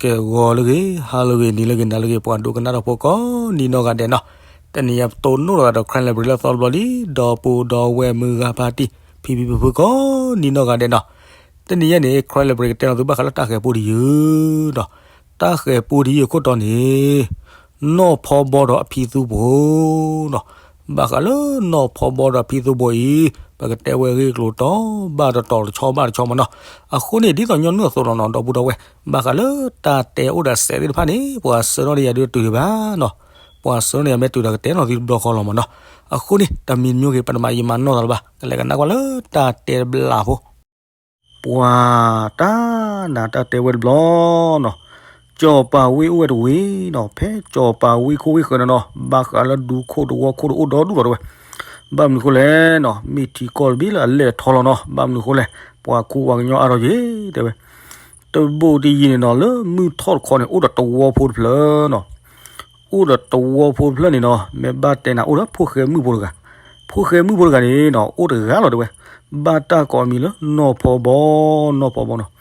ကဲ ဂီၤလၢအဂ့ၤ, ဟါလၢအဂ့ၤ, နံၤလၢအဂ့ၤ, နၤလၢအဂ့ၤ, ပှၤဒိကနၣ်တၢ်ဖိကိးနံၤနီၢ်ဂၤဒဲးနီၤ. တနံၤအံၤပတိၢ်နီၣ်လိာ်သးဒီး Karen Library လၢအသီတဘျီလံ, ဒီပုၢ်ဒီဝဲၢ်မုၢ်ဂၤဖါတံၢ် ဖံဖံဖုဖုကိးနံၤနီၢ်ဂၤဒဲးနီၤ. တနံၤအံၤန့ၣ် Karen Library ကတဲလီၤသုဘၣ်ဃးလၢတၢ်ဃဲၤပူတယုၢ်နီၤ. တၢ်ဃဲၤပူတယုၢ်အခိၣ်တီန့ၣ် နီၢ်ဖီဘီဒီးအဖံသူဘိနီၤ. ဘၣ်ဃးလၢနီၢ်ဖီဘီဒီးအဖံသူဘိအံၤ ပကတဲဝဲအဂ့ၢ်အကျိၤတီဘၣ်တတီၤ တဆီဘၣ်တဆီမးနီၤ. အဃိန့ၣ် ဒ်သိးညီနုၢ်အသိးလီၤနီၤ ဒီပုၢ်ဒီဝဲၢ်, ဘၣ်ဃးလၢတၢ်တဲအိၣ်ဒီးစဲးသ့ၣ်တဖၣ်န့ၣ် ပှၤဆှၢထီၣ်န့ၢ်ယၤဒုးတတုၤဒံးဘၣ်နီၤ. ပှၤဆှၢထီၣ်န့ၢ်ယၤမ့ၢ်တုၤဒီးကတဲနီၤသုတဘျီဃီလီၤမးနီၤ. အဃိန့ၣ် တမံၤတမံၤဂ့ၤ ပတမၤယံာ်မၤနီၢ်သးလၢၤဘၣ်, ကလဲၤကနၣ်ကွၢ်လၢတၢ်တဲတဘျီဖိ. ပှၤတၢ်နးတၢ်တဲဝဲတဘျီနီၤ, ကၠီၤပၤဝ့ၢ်အိၣ်ဝဲတဝ့ၢ်နီၤ, ဖဲကၠီၤပၤဝ့ၢ်ခိၣ်ဝ့ၢ်ဃၢၤန့ၣ်နီၤ, ဘၣ်ဃးလၢဒူခိၣ်တဝီခိၣ်တအိၣ်ဒီဒူၣ်လီၤတဲဝဲ. ဘၣ်မနုၤအဃိလဲၣ်နီၤ, မ့ၢ်ထံကီၢ်တဘ့ၣ်လၢအလဲၢ်ထီလီၤနီၤ, ဘၣ်မနုၤအဃိလဲၣ်, ပှၤကူပှၤကညီအါထီၣ်ယ့ၤတဲဝဲ. တဘိးတယံၤန့ၣ်နီၤ, လၢမုၢ်ထီၣ်တခီန့ၣ် အိၣ်ဒီးတဝီဖိတဖျၢၣ်နီၤ. အိၣ်ဒီးတဝီဖိတဖျၢၣ်န့ၣ်နီၤ, မ့ၢ်ဘၣ်တဲနၤအိၣ်ဒီးဖိၣ်ဃဲမုၣ်ဖိတဂၤ, ဖိၣ်ဃဲမုၣ်ဖိတဂၤန့ၣ်နီၤ အိၣ်တဂၤလီၤတဲဝဲ. ဘၣ်တၢ်ကိးအမံၤလၢနီၢ်ဖီဘီ, နီၢ်ဖီဘီနီၤ.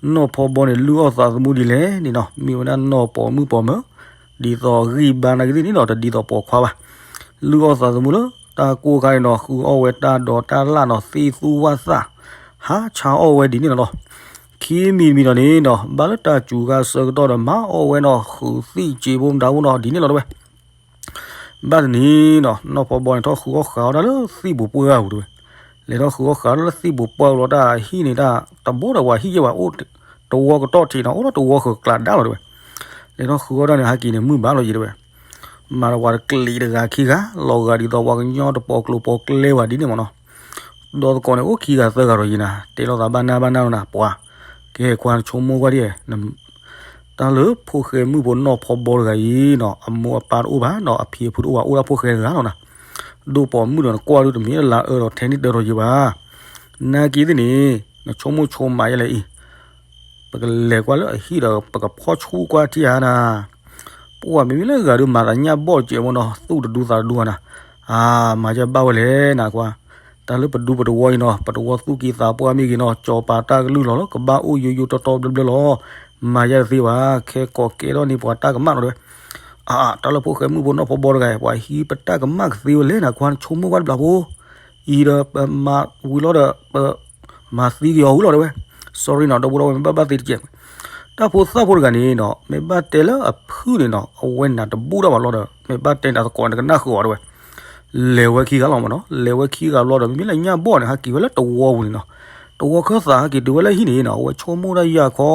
နီၢ်ဖီဘီန့ၣ် လုၢ်အီၣ်သးသမူဒ်လဲၣ်န့ၣ်နီၤ, မ့ၢ်ဝဲဒၣ်နီၢ်ပိာ်မုၣ်ပိာ်မၢၤ, ဒ်သိးဂံၢ်ဘါနာ်က့သ့ၣ်န့ၣ်နီၤ, တဒ်သိးပိာ်ခွါဘၣ်. လုၢ်အီၣ်သးသမူလၢတၢ်ကိၢ်ခါန့ၣ်နီၤ, ဃုအီၣ်ဝဲတၢ်ဒိးတၢ်လၣ်နီၤ, သ့ၣ်သူၣ်ဝၣ်သၣ်, ဟးဆါအီၣ်ဝဲဒ်န့ၣ်လီၤနီၤ. ခံမံၤတမံၤဒီးန့ၣ်နီၤ, ဘၣ်လၢတၢ်စူၤခါဆၢကတီၢ်ဒီး မၤအီၣ်ဝဲနီၤ, ဃုသ့ၣ်စ့ဖိမတၤဖိနီၤ, ဒ်န့ၣ်လီၤတဲဝဲ. ဘၣ်တနံၤနီၤ, နီၢ်ဖီဘီန့ၣ် ထီၣ်ဃုအီၣ်ဃုအီတၢ်လၢသ့ၣ်ပူၤပှၢ်ပူၤတဲဝဲ. လဲၤထီၣ်ဃုအီၣ်ဃုအီတၢ်လၢသ့ၣ်ပူၤပှၢ်ပူၤလီၤ, တၢ်ဟံၣ်န့ၣ် တၢ်တဘိဒီးပှၤဟံၣ်ယဲၢ်ဘၣ်, အိၣ်တဝီကတီၢ်ထံးနီၤ, အိၣ်ဒီးတဝီဃၢၤကျးဒါလီၤတဲဝဲ. လဲၤထီၣ်ဃုအီၣ်တၢ်န့ၣ် ဟဲက့ၤန့ၣ် မုၢ်ဘၣ်လီၤယံၤတဲဝဲ. မၤတဝၤတကျံးတဂၤခံဂၤ, လီၤဂာ်ဒ်သိးပှၤကညီတပိာ်ကျိၤပိာ်ကျဲဝဲဒ်န့ၣ်မးနီၤ. ဒီးသကိးန့ၣ် အိၣ်ခံဂၤသၢဂၤဒီးယံၤနၤ, တဲလိာ်သးဘၣ်နၢ်ဘၣ်နၢ်လီၤနၤ, ပှၤ, ကဲ ကွၢ်နဆိကမိၣ်ကွၢ်ဒ် တၢ်လၢဖိၣ်ဃဲမုၣ်ဖိနီၢ်ဖီဘီတဂၤအံၤနီၤ, အမိၢ်အပၢ်တအိၣ်ဘၣ်နီၤ, အဖံအဖုတအိၣ်ဘၣ်, အိၣ်ဒၣ်ဖိၣ်ဃဲတဂၤလီၤနၤ. ဒိၣ်ပိာ်မုၣ်ဒီးနကွၢ်ဒုးတမ့ၢ်လၢအအၢဒီးထဲန့ၣ်တၢ်ဒီးယံၤဘၣ်. နာ်က့သ့ၣ်န့ၣ် နဆိကမိၣ်ဆိကမးယဲလဲၣ်အံၤ, ပကလဲၤကွၢ်လၢအဟံၣ်ဒီး ပကဖီၣ်ဆူၣ်ကွၢ်ထံၣ်ဧါနၤ. ပှၤမ့မ့ၢ်လၢဂၤဒုးမၤသးညၣ်ဘီၣ်တစဲးမ့ၢ်နီၤ, သူၣ်တဒူသးတဒူဧါနၤ. အါ, မၤယဲဘၣ်ဝဲလဲၣ်နၤကွၢ်. တၢ်လၢပဒူပတဝီအံၤနီၤ, ပတဝီသူၣ်က့သးပှၢ်မ့ၢ်ဂ့ၤနီၤ, ကၠီၤပၤတၢ်ကလုၢ်လီၤလၢကဘၣ်အိၣ်ယိယိတီတီဘျၢဘျၢလီၤ. မၤယဲတသ့ဘၣ်, ခဲကိးကဲထီၣ်န့ၢ်ပှၤတၢ်ကမၣ်နီၤတဲဝဲ. အါ, တၢ်လၢဖိၣ်ဃဲမုၣ်ဖိနီၢ်ဖီဘီတဂၤအံၤ, ပှၤဟံးပတၢ်ကမၣ်ကသ့ဝဲလဲၣ်နၤကွၢ်, နဆိကမိၣ်ကွၢ်တဘျီဖိ အံၤဒီးပမၤဝံၤလီၤဒီး ပမၤသံက့ၤအီၤဝံၤလီၤတဲဝဲ. Sorry နီၤ, ဒီပုၢ်ဒီဝဲၢ် မ့ၢ်ဘၣ်ဘၣ်သ့တကဲး. တၢ်ဖိသၣ်ဖိတဂၤန့ၣ်နီၤ, မ့ၢ်ဘၣ်တဲလၢအဖုၣ်န့ၣ်နီၤ, အဝဲနၤတဘူၣ်တၢ်ဘၣ်လီၤဒီး မ့ၢ်ဘၣ်တဲနၤသကိးနကနၣ်ဃုာ်အီၤတဲဝဲ. လဲၤဝဲခံဂၤလီၤမးနီၤ, လဲၤဝဲခံဂၤလီၤဒီး မ့မ့ၢ်လၢညၣ်ဘီၣ်န့ၣ် ဟဲက့ၤဝဲလၢတဝီပူၤန့ၣ်နီၤ. တဝီခၢၣ်သးဟဲက့ၤတုၤဝဲလၢဟံၣ်န့ၣ်နီၤ, အဝဲဆိကမိၣ်ဒၣ်ယၢ်ခီ,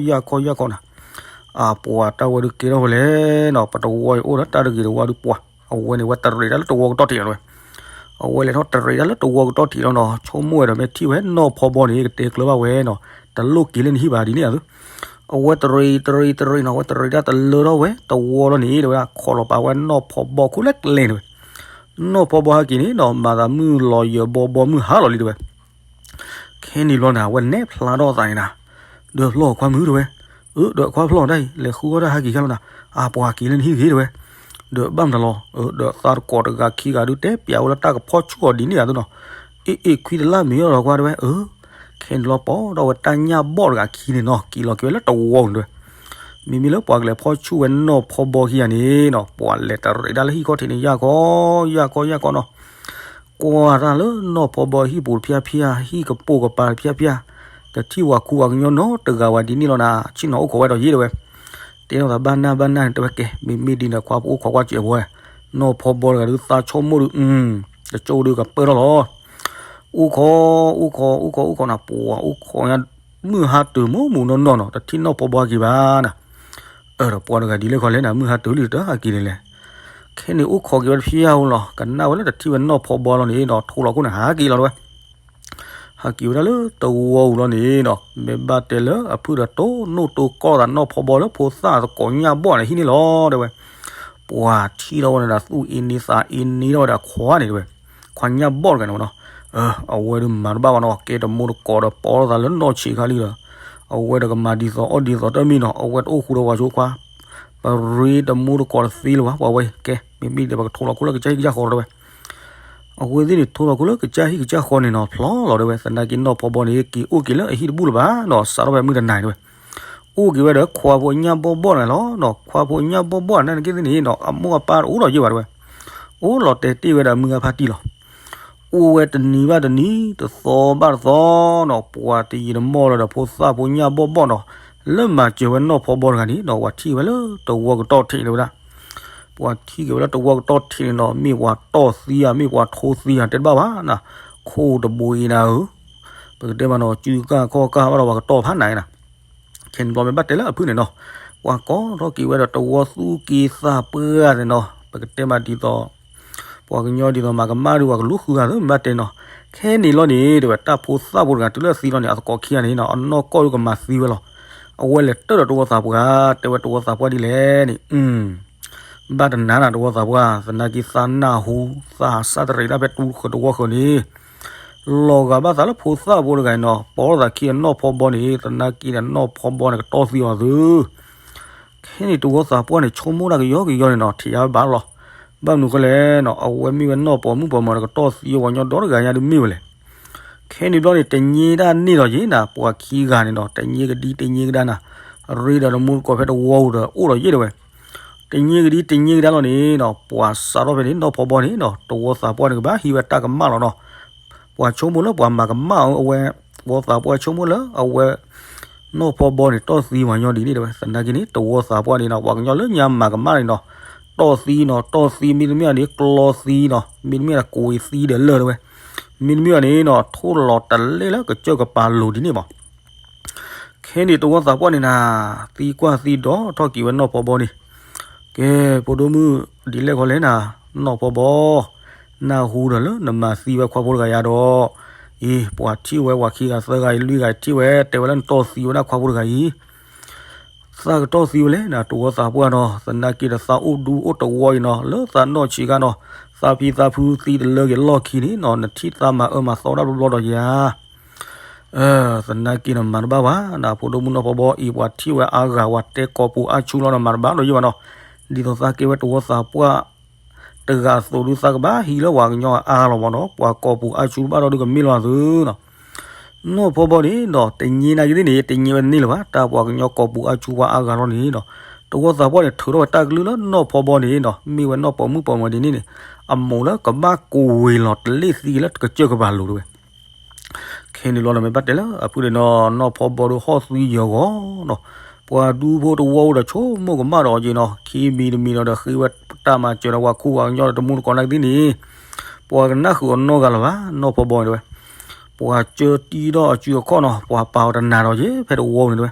ယၢ်ခီ ယၢ်ခီနၤ. အါ, ပှၤတၢ်ဝဲဒုးကဲထီၣ်ဝဲလဲၣ်နီၤ, ပတဝီအံၤအိၣ်ဒီးတၢ်တဂ့ၤတဝါဒုးပှၤ, အဝဲန့ၣ်ဝဲတရံးတၢ်လၢတဝီကတီၢ်ထံးလီၤဝဲ. အဝဲလဲၤထီၣ်တရံးတၢ်လၢတဝီကတီၢ်ထံးလီၤနီၤ, ဆိကမိၣ်ဝဲဒီးမ့ၢ်ထံၣ်ဝဲနီၢ်ဖီဘီန့ၣ် ကတဲကျၢၤဘၣ်ဝဲနီၤ, တလိၣ်က့ၤလၢနဟံၣ်ဘၣ်ဒ်န့ၣ်ဧါသု. အဝဲတရံးတရံးတရံးနီၤ, အဝဲတရံးတၢ်တလၢထီၣ်ဝဲတဝီလီၤန့ၣ် တဲဝဲဒၣ် ခိးလီၤပာ်ဝဲနီၢ်ဖီဘီခိၣ်လၢကျဲန့ၣ်ဝဲ. နီၢ်ဖီဘီဟဲက့ၤန့ၣ်နီၤ, မၤသးမုၢ်လီၤယၢၤဘီဘီမုၢ်ဟါလီၤလံတဲဝဲ. ခဲန့ၣ်ဘျီန့ၣ် အဝဲနဲၣ်ဖျါထီၣ်အသးန့ၣ်နၤ, ဒီးဖျီၣ်ခွါမုၣ်တဲဝဲ. အၢ, ဒီးခွါဖျီၣ်တၢ်အံၤ လဲၤဃုအီၣ်တၢ်ဟဲက့ၤယါလီၤနၤ, အါ, ပှၤက့ၤလၢနဟံၣ်တဂ့ၤတဲဝဲ. ဒီးဘၣ်မတၤလီၤ, အၢ, ဒီးသးတကိးတဂၤခံဂၤဒုးတဲပျးဝဲလၢတၢ်ကဖီၣ်ဆူၣ်အီၤဒ်န့ၣ်ဧါသုနီၤ. အ့ၣ်အ့ၣ် ခွံတလၢ်မ့ၢ်အီၤလီၤကွၢ်တဲဝဲ, အၢ. ခဲန့ၣ်လီၤပီၢ်ဒီးဝဲတၢ်ညၣ်ဘီၣ်တဂၤခံန့ၣ်နီၤ, က့ၤလီၤက့ၤဝဲလၢတဝီန့ၣ်တဲဝဲ. မ့မ့ၢ်လၢပှၤကလဲၤဖီၣ်ဆူၣ်ဝဲနီၢ်ဖီဘီခံဂၤန့ၣ်နီၤ, ပှၤလဲၤတရံးတၢ်လၢဟံၣ်ခီၣ်ထံးန့ၣ် ယၢ်ခီ, ယၢ်ခီ, ယၢ်ခီနီၤ. ကွၢ်တၢ်လၢနီၢ်ဖီဘီဟံၣ်ပူၤတဖျၢၣ်ဖျၢၣ်, ဟံၣ်ကပိာ်ကပၤတဖျၢၣ်ဖျၢၣ်, တထံၣ်ပှၤခူပှၤကညီနီတဂၤဝဲဒ်န့ၣ်လီၤနၤ, ဆ့ၣ်နီၤအိၣ်ခိးဝဲဒီးယ့ၣ်တဲဝဲ. တဲလိာ်သးဘၣ်နၢ်ဘၣ်နၢ်န့ၣ်တဲဝဲကဲ, မ့မ့ၢ်ဒ်န့ၣ် ခွါပအိၣ်ခိးကွၢ်စဲးဖိဝဲ, နီၢ်ဖီဘီတဂၤဒုးသးဆိကမိၣ်ဒုး, တကၠိဒုးကပၢၢ်ထီၣ်လီၤ. အိၣ်ခိး, အိၣ်ခိး, အိၣ်ခိး, အိၣ်ခိးနၤ, ပှၤအိၣ်ခိးညါ, မုၢ်ဟါတုၤမုၢ်မုၢ်နီၢ်နီၢ်နီၤ, တထံၣ်နီၢ်ဖီဘီက့ၤဘၣ်နၤ. အၢ, ဒီးပှၤတဂၤဒ်လဲၣ်ခီလဲၣ်နၤ, မုၢ်ဟါတုၤလံတဟဲက့ၤန့ၣ်လဲၣ်. ခဲန့ၣ်အိၣ်ခိးက့ၤဝဲတဖျၢၣ်ဧိၤလီၤ, ကနၣ်ဝဲလၢတထံၣ်ဝဲနီၢ်ဖီဘီလီၤန့ၣ်ဒီး ထိလီၤခိၣ်န့ၣ် ဟးက့ၤလီၤတဲဝဲ. ဟဲက့ၤဝဲဒၣ်လၢတဝီပူၤလီၤန့ၣ်နီၤ, မ့ၢ်ဘၣ်တဲလၢအဖုၣ်ဒီးတိၢ်နီၣ်တိၢ်ကီၢ်သးနီၢ်ဖီဘီလၢဖိသၣ်သကိးညၣ်ဘီၣ်န့ၣ်ဟံၣ်န့ၣ်လီၤတဲဝဲ. ပှၤထံၣ်ထီၣ်ဝဲဒၣ်သူၣ်အ့န့သးအ့န့ထီၣ်ဝဲဒၣ်ခွါန့ၣ်တဲဝဲ, ခွါညၣ်ဘီၣ်တဂၤန့ၣ်ဝဲနီၤ. အဝဲဒုးမၤတဘၣ်ဘၣ်နီၤ, ကဲတမူတကိးဒီးပိာ်လိာ်သးလၢနီၢ်ဆံးခါလံဒီး, အဝဲဒီးကမၤဒ်သိးအီၣ်ဒ်သိးတမံၤနီၤ, အဝဲတအိၣ်ဃူဒီးဝဲဆိခွါ, ပရ့တမူတကိးတသ့လၢၤဘၣ်, ပှၤဝဲကဲ, မ့မ့ၢ်ဒီးပကထိလီၤခိၣ်လၢကစၢ်ဟံၣ်ကစၢ်ဃီတဲဝဲ. အဝဲသ့ၣ်န့ၣ်ထိလီၤခိၣ်လၢကစၢ်ဟံၣ်ကစၢ်ဃီန့ၣ်နီၤ, ဖျီလီၤတဲဝဲ, သနာ်က့နီၢ်ဖီဘီန့ၣ် က့ၤအိၣ်က့ၤလၢအဟံၣ်တဘူၣ်လၢၤဘၣ်နီၤ, စးထီၣ်ဖဲမုၢ်တနၤအံၤတဲဝဲ. အိ အိၣ်က့ၤဝဲဒီးခွါဖိညၣ်ဘီၣ်ဘီၣ်န့ၣ်လီၤနီၤ. ခွါဖိညၣ်ဘီၣ်ဘီၣ်န့ၣ်က့သ့ၣ်န့ၣ်နီၤ အမိၢ်အပၢ်တအိၣ်ဒီးယဲၢ်ဘၣ်တဲဝဲ, အိၣ်လီၤတဲာ်တ့ၢ်ဝဲဒီးအမုၢ်ဂၤဖါတံၢ်လီၤ. အိၣ်ဝဲတနံၤဘၣ်တနံၤ တသီဘၣ်တသီနီၤ ပှၤတယံာ်တမီၢ်လၢၤဒီးဖိသၣ်ဖိညၣ်ဘီၣ်ဘီၣ်နီၤ, လၢမၤစၢၤဝဲနီၢ်ဖီဘီတဂၤန့ၣ်နီၤ ပှၤထံၣ်ဝဲလၢတဝီကတီၢ်ထံးတဲဝဲဒၣ် ပှၤထံၣ်က့ၤဝဲလၢတဝီကတီၢ်ထံးန့ၣ်နီၤ မ့ၢ်ပှၤတီၢ်သံဧါ မ့ၢ်ပှၤထိသံဧါ တဲတဘၣ်ဘၣ်နီၤ, ခိၣ်တဘိအံၤနၤဧၢ, ပကတဲမးနီၤ စုကၢ်ခီၣ်ကၢ်ဘၣ်ဒီးပှၤကတီၢ်ဖးနးအံၤနၤ ခဲန့ၣ်ဘျီမ့ၢ်ဘၣ်တဲလၢအဖုၣ်န့ၣ်နီၤ, ပှၤကိးထီၣ်က့ၤဝဲဒီးတဝီသူၣ်က့သးပှၢ်န့ၣ်နီၤ, ပကတဲမးဒ်သိး ပှၤကညီဒ်သိးမၤကမၣ်ဒီးပှၤကလူၤဃုဂၤသ့မ့ၢ်ဘၣ်တဲနီၤ, ခဲန့ၣ်လီၤန့ၣ် တဲဝဲတၢ်ဖိသၣ်ဖိတဂၤတုၤလၢအသံလီၤန့ၣ် အသကိးခံဂၤန့ၣ်နီၤ အနီၢ်ကီၢ်ဒုကမၤသံဝဲလီၤ, အဝဲလဲၤတၢၢ်ဒီးတဝီသးပှၢ် တဲဝဲတဝီသးပှၢ်ဒ်လဲၣ်န့ၣ် ဘၣ်တနၤနၤတဝီသးပှၢ် သနာ်က့သးနၢ်ဟူ သးဟးစၢ်တရံးတၢ်ဖဲတူၢ်ဃၢၤတဝီဃၢၤန့ၣ် လီၤဂာ်ဘၣ်သးလၢဖိသၣ်ဖိတဂၤန့ၣ်နီၤ, ပိာ်ထီၣ်သးခံအနီၢ်ဖီဘီန့ၣ် သနာ်က့ဒီးနီၢ်ဖီဘီန့ၣ်ကတီၢ်သံအီၤသု, ခဲန့ၣ်တဝီသးပှၢ်န့ၣ် ဆိကမိၣ်တၢ်ကယီကယီန့ၣ်နီၤ ထံၣ်ယါဘၣ်လီၤ, ဘၣ်မနုၤဃိလဲၣ်နီၤ အဝဲမ့ၢ်ဝဲနီၢ်ပိာ်မုၣ်ပိာ်မၢၤဒီးကတီၢ်သံဝဲညီဒီတဂၤညါဒုးမ့ၢ်ဝဲလဲၣ် ခဲန့ၣ်ဘျီန့ၣ် တည့တၢ်န့ၢ်ဒီးယဲၢ်နၤ ပှၤခံဂၤန့ၣ်နီၤ တည့ကဒံတည့ကဒါနၤ, ရ့ဒီးတမူတကိးဖဲတဝီဧိၤဒီးအိၣ်ဒီးယဲၢ်တဲဝဲ, တည့ကဒံတည့ကဒါလီၤန့ၣ်နီၤ ပှၤစးထီၣ်ဖဲန့ၣ် နီၢ်ဖီဘီန့ၣ်နီၤ တဝီသးပှၢ်န့ၣ်ကဘၣ်ဟံးဝဲတၢ်ကမၣ်လီၤနီၤ, ပှၤဆိကမိၣ်လၢပှၤမၤကမၣ်အီၤအဝဲ, တဝီသးပှၢ်ဆိကမိၣ်လၢအဝဲ နီၢ်ဖီဘီန့ၣ် တီၢ်သံပှၤညီဒ်န့ၣ်တဲဝဲ, သနာ်က့န့ၣ် တဝီသးပှၢ်န့ၣ်နီၤ ပှၤကညီလၢညါမၤကမၣ်န့ၣ်နီၤ, တီၢ်သံနီၤ တီၢ်သံ မ့တမ့ၢ်န့ၣ် ကျီသံနီၤ မ့တမ့ၢ်ဒီးကွံာ်သံဒီးလၢၢ်တဲဝဲ, မ့တမ့ၢ်န့ၣ်နီၤ ထိၣ်လီၤတလဲလၢကစၢၢ်ကပၤလိၤဒ်န့ၣ်ဘၣ် ခဲန့ၣ်တဝီသးပှၢ်န့ၣ်နၤ, သံကွၢ်သံဒီးထီၣ်က့ၤဝဲနီၢ်ဖီဘီန့ၣ်, ကဲ ဖိဒိၣ်မုၣ် ဒ်လဲၣ်ခီလဲၣ်နၤ, နီၢ်ဖီဘီ, နၢ်ဟူဒီးလၢနမၤသံဝဲခွါဖိတဂၤယါဒီး, အံၤ ပှၤထံၣ်ဝဲပှၤခံဂၤသၢဂၤအံၤလွံၢ်ဂၤထံၣ်ဝဲ တဲဝဲလၢနတီၢ်သံဝဲဒၣ်ခွါဖိတဂၤအံၤ, သးကတီၢ်သံဝဲလဲၣ်နၤ တဝီသးပှၢ်နီၤ, သနာ်က့ဒီးသးအိၣ်ဒူအိၣ်တဝီအံၤနီၤ လၢသးနီၢ်ဆံးခါနီၤ, သးဖံသးဖုသံတလၢက့ၤလီၢ်ခံန့ၣ်နီၤ နထံၣ်သးမၤအၢမၤသီဒၣ်ဘျီဘျီဒီးယၤ သနာ်က့နမၤတဘၣ်ဘၣ်နၤ ဖိဒိၣ်မုၣ်နီၢ်ဖီဘီအံၤ ပှၤထံၣ်ဝဲအါဂၤ ပှၤတဲကိးပူၤအါဆူလီၤနမၤတဘၣ်ဒီးယဲၢ်ဘၣ်နီၤ, ဒ်သိးသးကဲဝဲတဝီသးပှၢ်တဂၤအသိးဒုး သးကဘၣ်ဟံးလၢပှၤကညီအါလီၤမးနီၤ, ပှၤကိးပူၤအါဆူတဘၣ်ဒီးဒုးကမ့ၢ်လီၤသုနီၤ, နီၢ်ဖီဘီန့ၣ်ဒီး တည့နာ်က့သ့ၣ်န့ၣ် တည့ဝဲတန့ၢ်လၢၤဘၣ်, တၢ်ပှၤကညီကိးပူၤအါဆူပှၤအါဂၤလီၤန့ၣ်ဒီး, တဝီသးပှၢ်န့ၣ် ထုးထီၣ်ဝဲတၢ်ကလုၢ်လၢနီၢ်ဖီဘီန့ၣ်ဒီး မ့ၢ်ဝဲနီၢ်ပိာ်မုၣ်ပိာ်မၢၤဒ်န့ၣ်န့ၣ်, အမိၢ်လၢကဘၣ်ကွံာ်လီၤတလဲသံလၢကစၢၢ်ကပၤလိၤတဲဝဲ ခဲန့ၣ်လီၤဒီးမ့ၢ်ဘၣ်တဲလၢအဖုၣ်န့ၣ်နီၤ နီၢ်ဖီဘီဒီးဟီၣ်သံယၢၤဂီၤနီၤ, ပှၤဒူဖိတဝီအိၣ်ဒီးဆိကမိၣ်ကမၣ်ဒီးအီၤက့ၤနီၤ, ခံမံၤတမံၤဒီးဒီးဃ့ဝဲတၢ်မၤစၢၤဒီးပှၤခူပှၤကညီဒီးတမူတကိးနာ်က့သ့ၣ်န့ၣ်, ပှၤကနၣ်ဃုာ်အီၤနီၢ်ဂၤလၢၤဘၣ်, နီၢ်ဖီဘီန့ၣ်တဲဝဲ, ပှၤကၢတံၢ်ထီၣ်အစုအခီၣ်နီၤ ပှၤပာ်အီၤတနၤဒီးယဲၢ်ဖဲတဝီန့ၣ်တဲဝဲ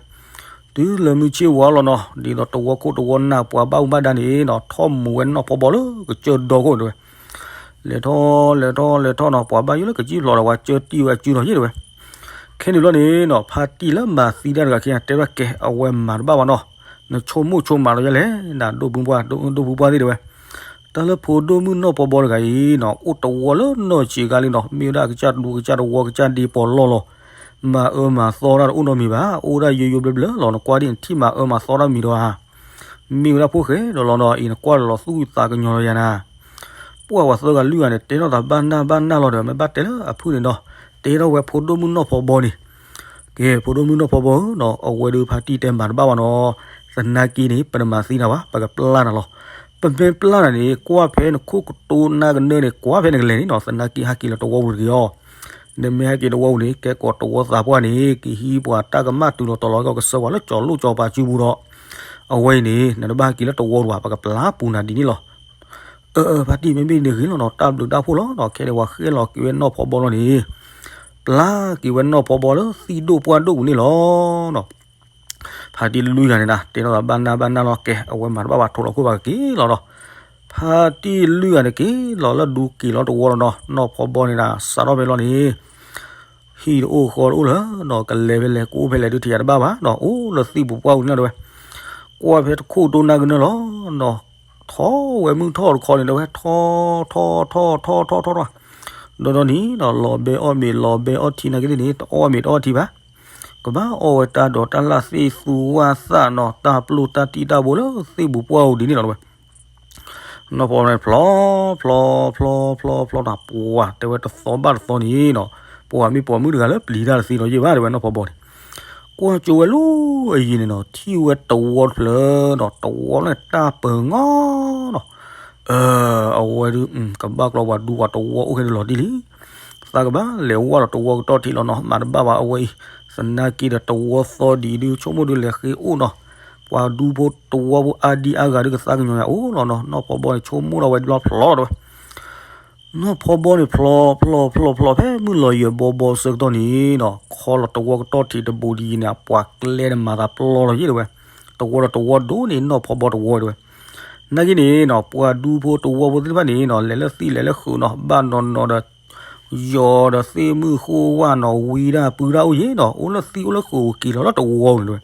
တုၤလၢမုၢ်ဆ့ၣ်ဝါလီၤနီၤ ဒ်သိးတဝီခိၣ်တဝီနၢ်ပှၤဘၣ်မူဘၣ်ဒါန့ၣ်နီၤ ထီၣ်မူဝဲနီၢ်ဖီဘီလၢကစၢၢ်ဒီခိၣ်န့ၣ်တဲဝဲ, လဲၤထီၣ်လဲၤထီၣ်လဲၤထီၣ်နီၤ ပှၤဘၣ်ယိၣ်လၢကစံၣ်ဖျိးဒီး ပှၤကၢတံၢ်ဝဲအစုဒီးယဲၢ်တဲဝဲ, ခဲန့ၣ်ဘျီန့ၣ်နီၤ ဖါတံၢ်လၢမၤသံတၢ်တဂၤခံဂၤတဲဝဲကဲ အဝဲမၤတဘၣ်ဘၣ်နီၤ, နဆိကမိၣ်ဆိကမးလီၤယဲၢ်လဲၣ် နဒိၣ်ဖုပှၢ် ဒိၣ်ဖုပှၢ်သ့ၣ်တဲဝဲ တၢ်လၢဖိဒိၣ်မုၣ်နီၢ်ဖီဘီတဂၤအံၤနီၤ အိၣ်တဝီလၢနီၢ်ဆံးခါလံနီၤ မ့ၢ်ဝဲဒၣ်ကစၢ်ဒူကစၢ်တဝီကစၢ်ဒ့ပီးလီၢ်လီၤ, မၤအၢမၤသီတၢ်တအိၣ်နီတမံၤဘၣ် အိၣ်ဒၣ်ယိယိဘျၢဘျၢလီၤ နကွၢ်ဒ်နထံၣ်မၤအၢမၤသီတၢ်မံၤဒီးဧါ, မ့ၢ်ဝဲဒၣ်ဖိၣ်ဃဲဒီးလီၤနီၤ အံၤနကွၢ်လီၤသူၣ်သးကညီၤလီၤယၤနၤ, ပှၢ်ပှၤသၢဂၤလွံၢ်ဂၤန့ၣ် တဲထီၣ်သးဘၣ်နၢ်ဘၣ်နၢ်လီၤဒီး မ့ၢ်ဘၣ်တဲလၢအဖုၣ်န့ၣ်နီၤ တဲထီၣ်ဝဲဖိဒိၣ်မုၣ်နီၢ်ဖီဘီန့ၣ် ကဲ ဖိဒိၣ်မုၣ်နီၢ်ဖီဘီဧၢနီၤ အဝဲဒုးဖါတံၢ်တဲမၤတဘၣ်ဘၣ်နီၤ, သနာ်က့န့ၣ် ပတမၤသံနၤဘၣ် ပကပျၢ်နၤလီၤ, ပမ့ၢ်ပျၢ်နၤန့ၣ် ကွၢ်ဖဲနခိၣ်ကတိၤနၢ်ကနၢန့ၣ် ကွၢ်ဖဲနကလဲၤန့ၣ်နီၤ သနာ်က့ဟဲက့ၤလၢတဝီပူၤတဂ့ၤအီၤ, နမ့ၢ်ဟဲက့ၤတဝီပူၤန့ၣ် ကဲကိးတဝီသးပှၢ်န့ၣ် ကဟံးပှၤတၢ်ကမၣ်တုၤလီၤတီၤလီၤ ကစၢၢ်ပှၤလၢကၠီၤလိၣ်ကၠီၤပၤစုပူၤဒီး, အဝဲအံၤန့ၣ် နတဘၣ်ဟဲက့ၤလၢတဝီပူၤဘၣ် ပကပျၢ်ပူၤနၤဒ်န့ၣ်လီၤ အၢ အၢ ဖါတံၢ် မ့မ့ၢ်ဒ်န့ၣ်ဂ့ၤလီၤနီၤ တၢ်ဘျုးတၢ်ဖှိၣ်လီၤနီၤ ခဲန့ၣ်ပှၤဃ့ၢ်လီၤက့ၤဝဲနီၢ်ဖီဘီလီၤန့ၣ်, ပျၢ်က့ၤဝဲနီၢ်ဖီဘီလၢသံၣ်ဒိၣ်ပှၢ်ဒိၣ်ပူၤန့ၣ်လီၤနီၤ, ဖါတံၢ်လွံၢ်ဂၤန့ၣ်နၤ တဲထီၣ်သးဘၣ်နၢ်ဘၣ်နၢ်လီၤ ကဲ အဝဲမၤတဘၣ်ဘၣ်ထိးလီၤခိၣ်ဘၣ်ကက့ၤလီၤနီၤ, ဖါတံၢ်လွံၢ်ဂၤန့ၣ်က့ၤလီၤလၢဒူက့ၤလီၤတဝီလီၤနီၤ နီၢ်ဖီဘီန့ၣ်နၤ စးထီၣ်ဖဲလီၤန့ၣ် ဟံၣ်တအိၣ်ဃီတအိၣ်လၢၤနီၤ ကလဲၤဖဲလဲၣ်ကအိၣ်ဖဲလဲၣ်ဒုးထံၣ်ယၤတဘၣ်ဘၣ်နီၤ အိၣ်လၢသံၣ်ပူၤပှၢ်ပူၤန့ၣ်တဲဝဲ, ကွၢ်ဖဲတခိၣ်တိနၢ်ကနၢလီၤနီၤ, ထီၣ်ဝဲမုၢ်ထီၣ်တခီန့ၣ်တဲဝဲ ထီၣ်ထီၣ်ထီၣ်ထီၣ်ထီၣ်ထီၣ်, ဒီးဒီးန့ၣ်နီၤ လီၤဘဲအီၣ်မ့ၤလီၤဘဲအီၣ်ထံနာ်က့သ့ၣ်န့ၣ် တအီၣ်မ့ၤတအီၣ်ထံဘၣ်, ကဘၣ်အီၣ်ဝဲတၢ်ဒိးတၢ်လၣ်သ့ၣ်သူဝၣ်သၣ်နီၤ တၢ်ပျိၢ်တၢ်တံၢ်တၢ်ဘိလၢသ့ၣ်ပူၤပှၢ်ပူၤဒ်န့ၣ်လီၤတဲဝဲ နီၢ်ဖီဘီန့ၣ် ဖျီ ဖျီ ဖျီ ဖျီ ဖျီ ဖျီတၢ်ပှၢ် တဲဝဲတသီဘၣ်တသီန့ၣ်နီၤ, ပှၤမ့ၢ်ပိာ်မုၣ်တဂၤလၢပျံၤတၢ်တသ့ဒီးယဲၢ်ဘၣ် တဲဝဲနီၢ်ဖီဘီန့ၣ်, ကွၢ်ကၠိဝဲလၢအယံၤန့ၣ်နီၤ ထံၣ်ဝဲတဝီတဖျၢၣ်နီၤ, တဝီန့ၣ်တၢ်ပၢၤငီနီၤ. အဝဲဒုး ကဘၣ်ကျီပှၤဒူပှၤတဝီအိၣ်ခဲဒုးလီၤတံၢ်လံ. သးကဘၣ်လဲၤဝဲဒီးတဝီကတီၢ်ထံးလီၤနီၤ, မၤတဘၣ်ဘၣ်အဝဲအံၤ. သနာ်က့ဒီးတဝီသီဒံးဒုး ဆိကမိၣ်ဒုးလဲၤဃ့အိၣ်နီၤ, ပှၤဒူဖိတဝီဖိအါဒံအါဂၤဒုးကသါကညီၤယၤအိၣ်လီၤနီၤ. နီၢ်ဖီဘီန့ၣ်ဆိကမိၣ်ဒီးဝဲဘျီဖျီလီၤတဲဝဲ နီၢ်ဖီဘီန့ၣ်ဖျီဖျီဖျီဖျီ ဖဲမုၢ်လီၤယံၤဘီဘီဆၢကတီၢ်န့ၣ်နီၤ, ခီလီၤတဝီကတီၢ်ထံးတဘိဒ်အံၤန့ၣ် ပှၤကျဲဒီးမၤသးပျီလီၤယဲၢ်တဲဝဲ. တဝီဒီးတဝီဒိၣ်န့ၣ် နီၢ်ဖီဘီတဝီတဲဝဲ. နာ်က့န့ၣ်နီၤ ပှၤဒူဖိတဝီဖိသ့ၣ်တဖၣ်န့ၣ်နီၤ လဲၤလၢသံၣ်လဲၤလၢဃုာ်နီၤ, ဘၣ်နီၤနီၤဒီး ယီၤဒီးသ့ၣ်မုၣ်ဃိဝၣ်နီၤ ဝံဒၣ်ပုၢ်ဒၣ်အိၣ်ယဲၢ်နီၤ, အိၣ်လၢသံၣ်အိၣ်လၢဃုာ်က့ၤလီၤလၢတဝီန့ၣ်တဲဝဲ.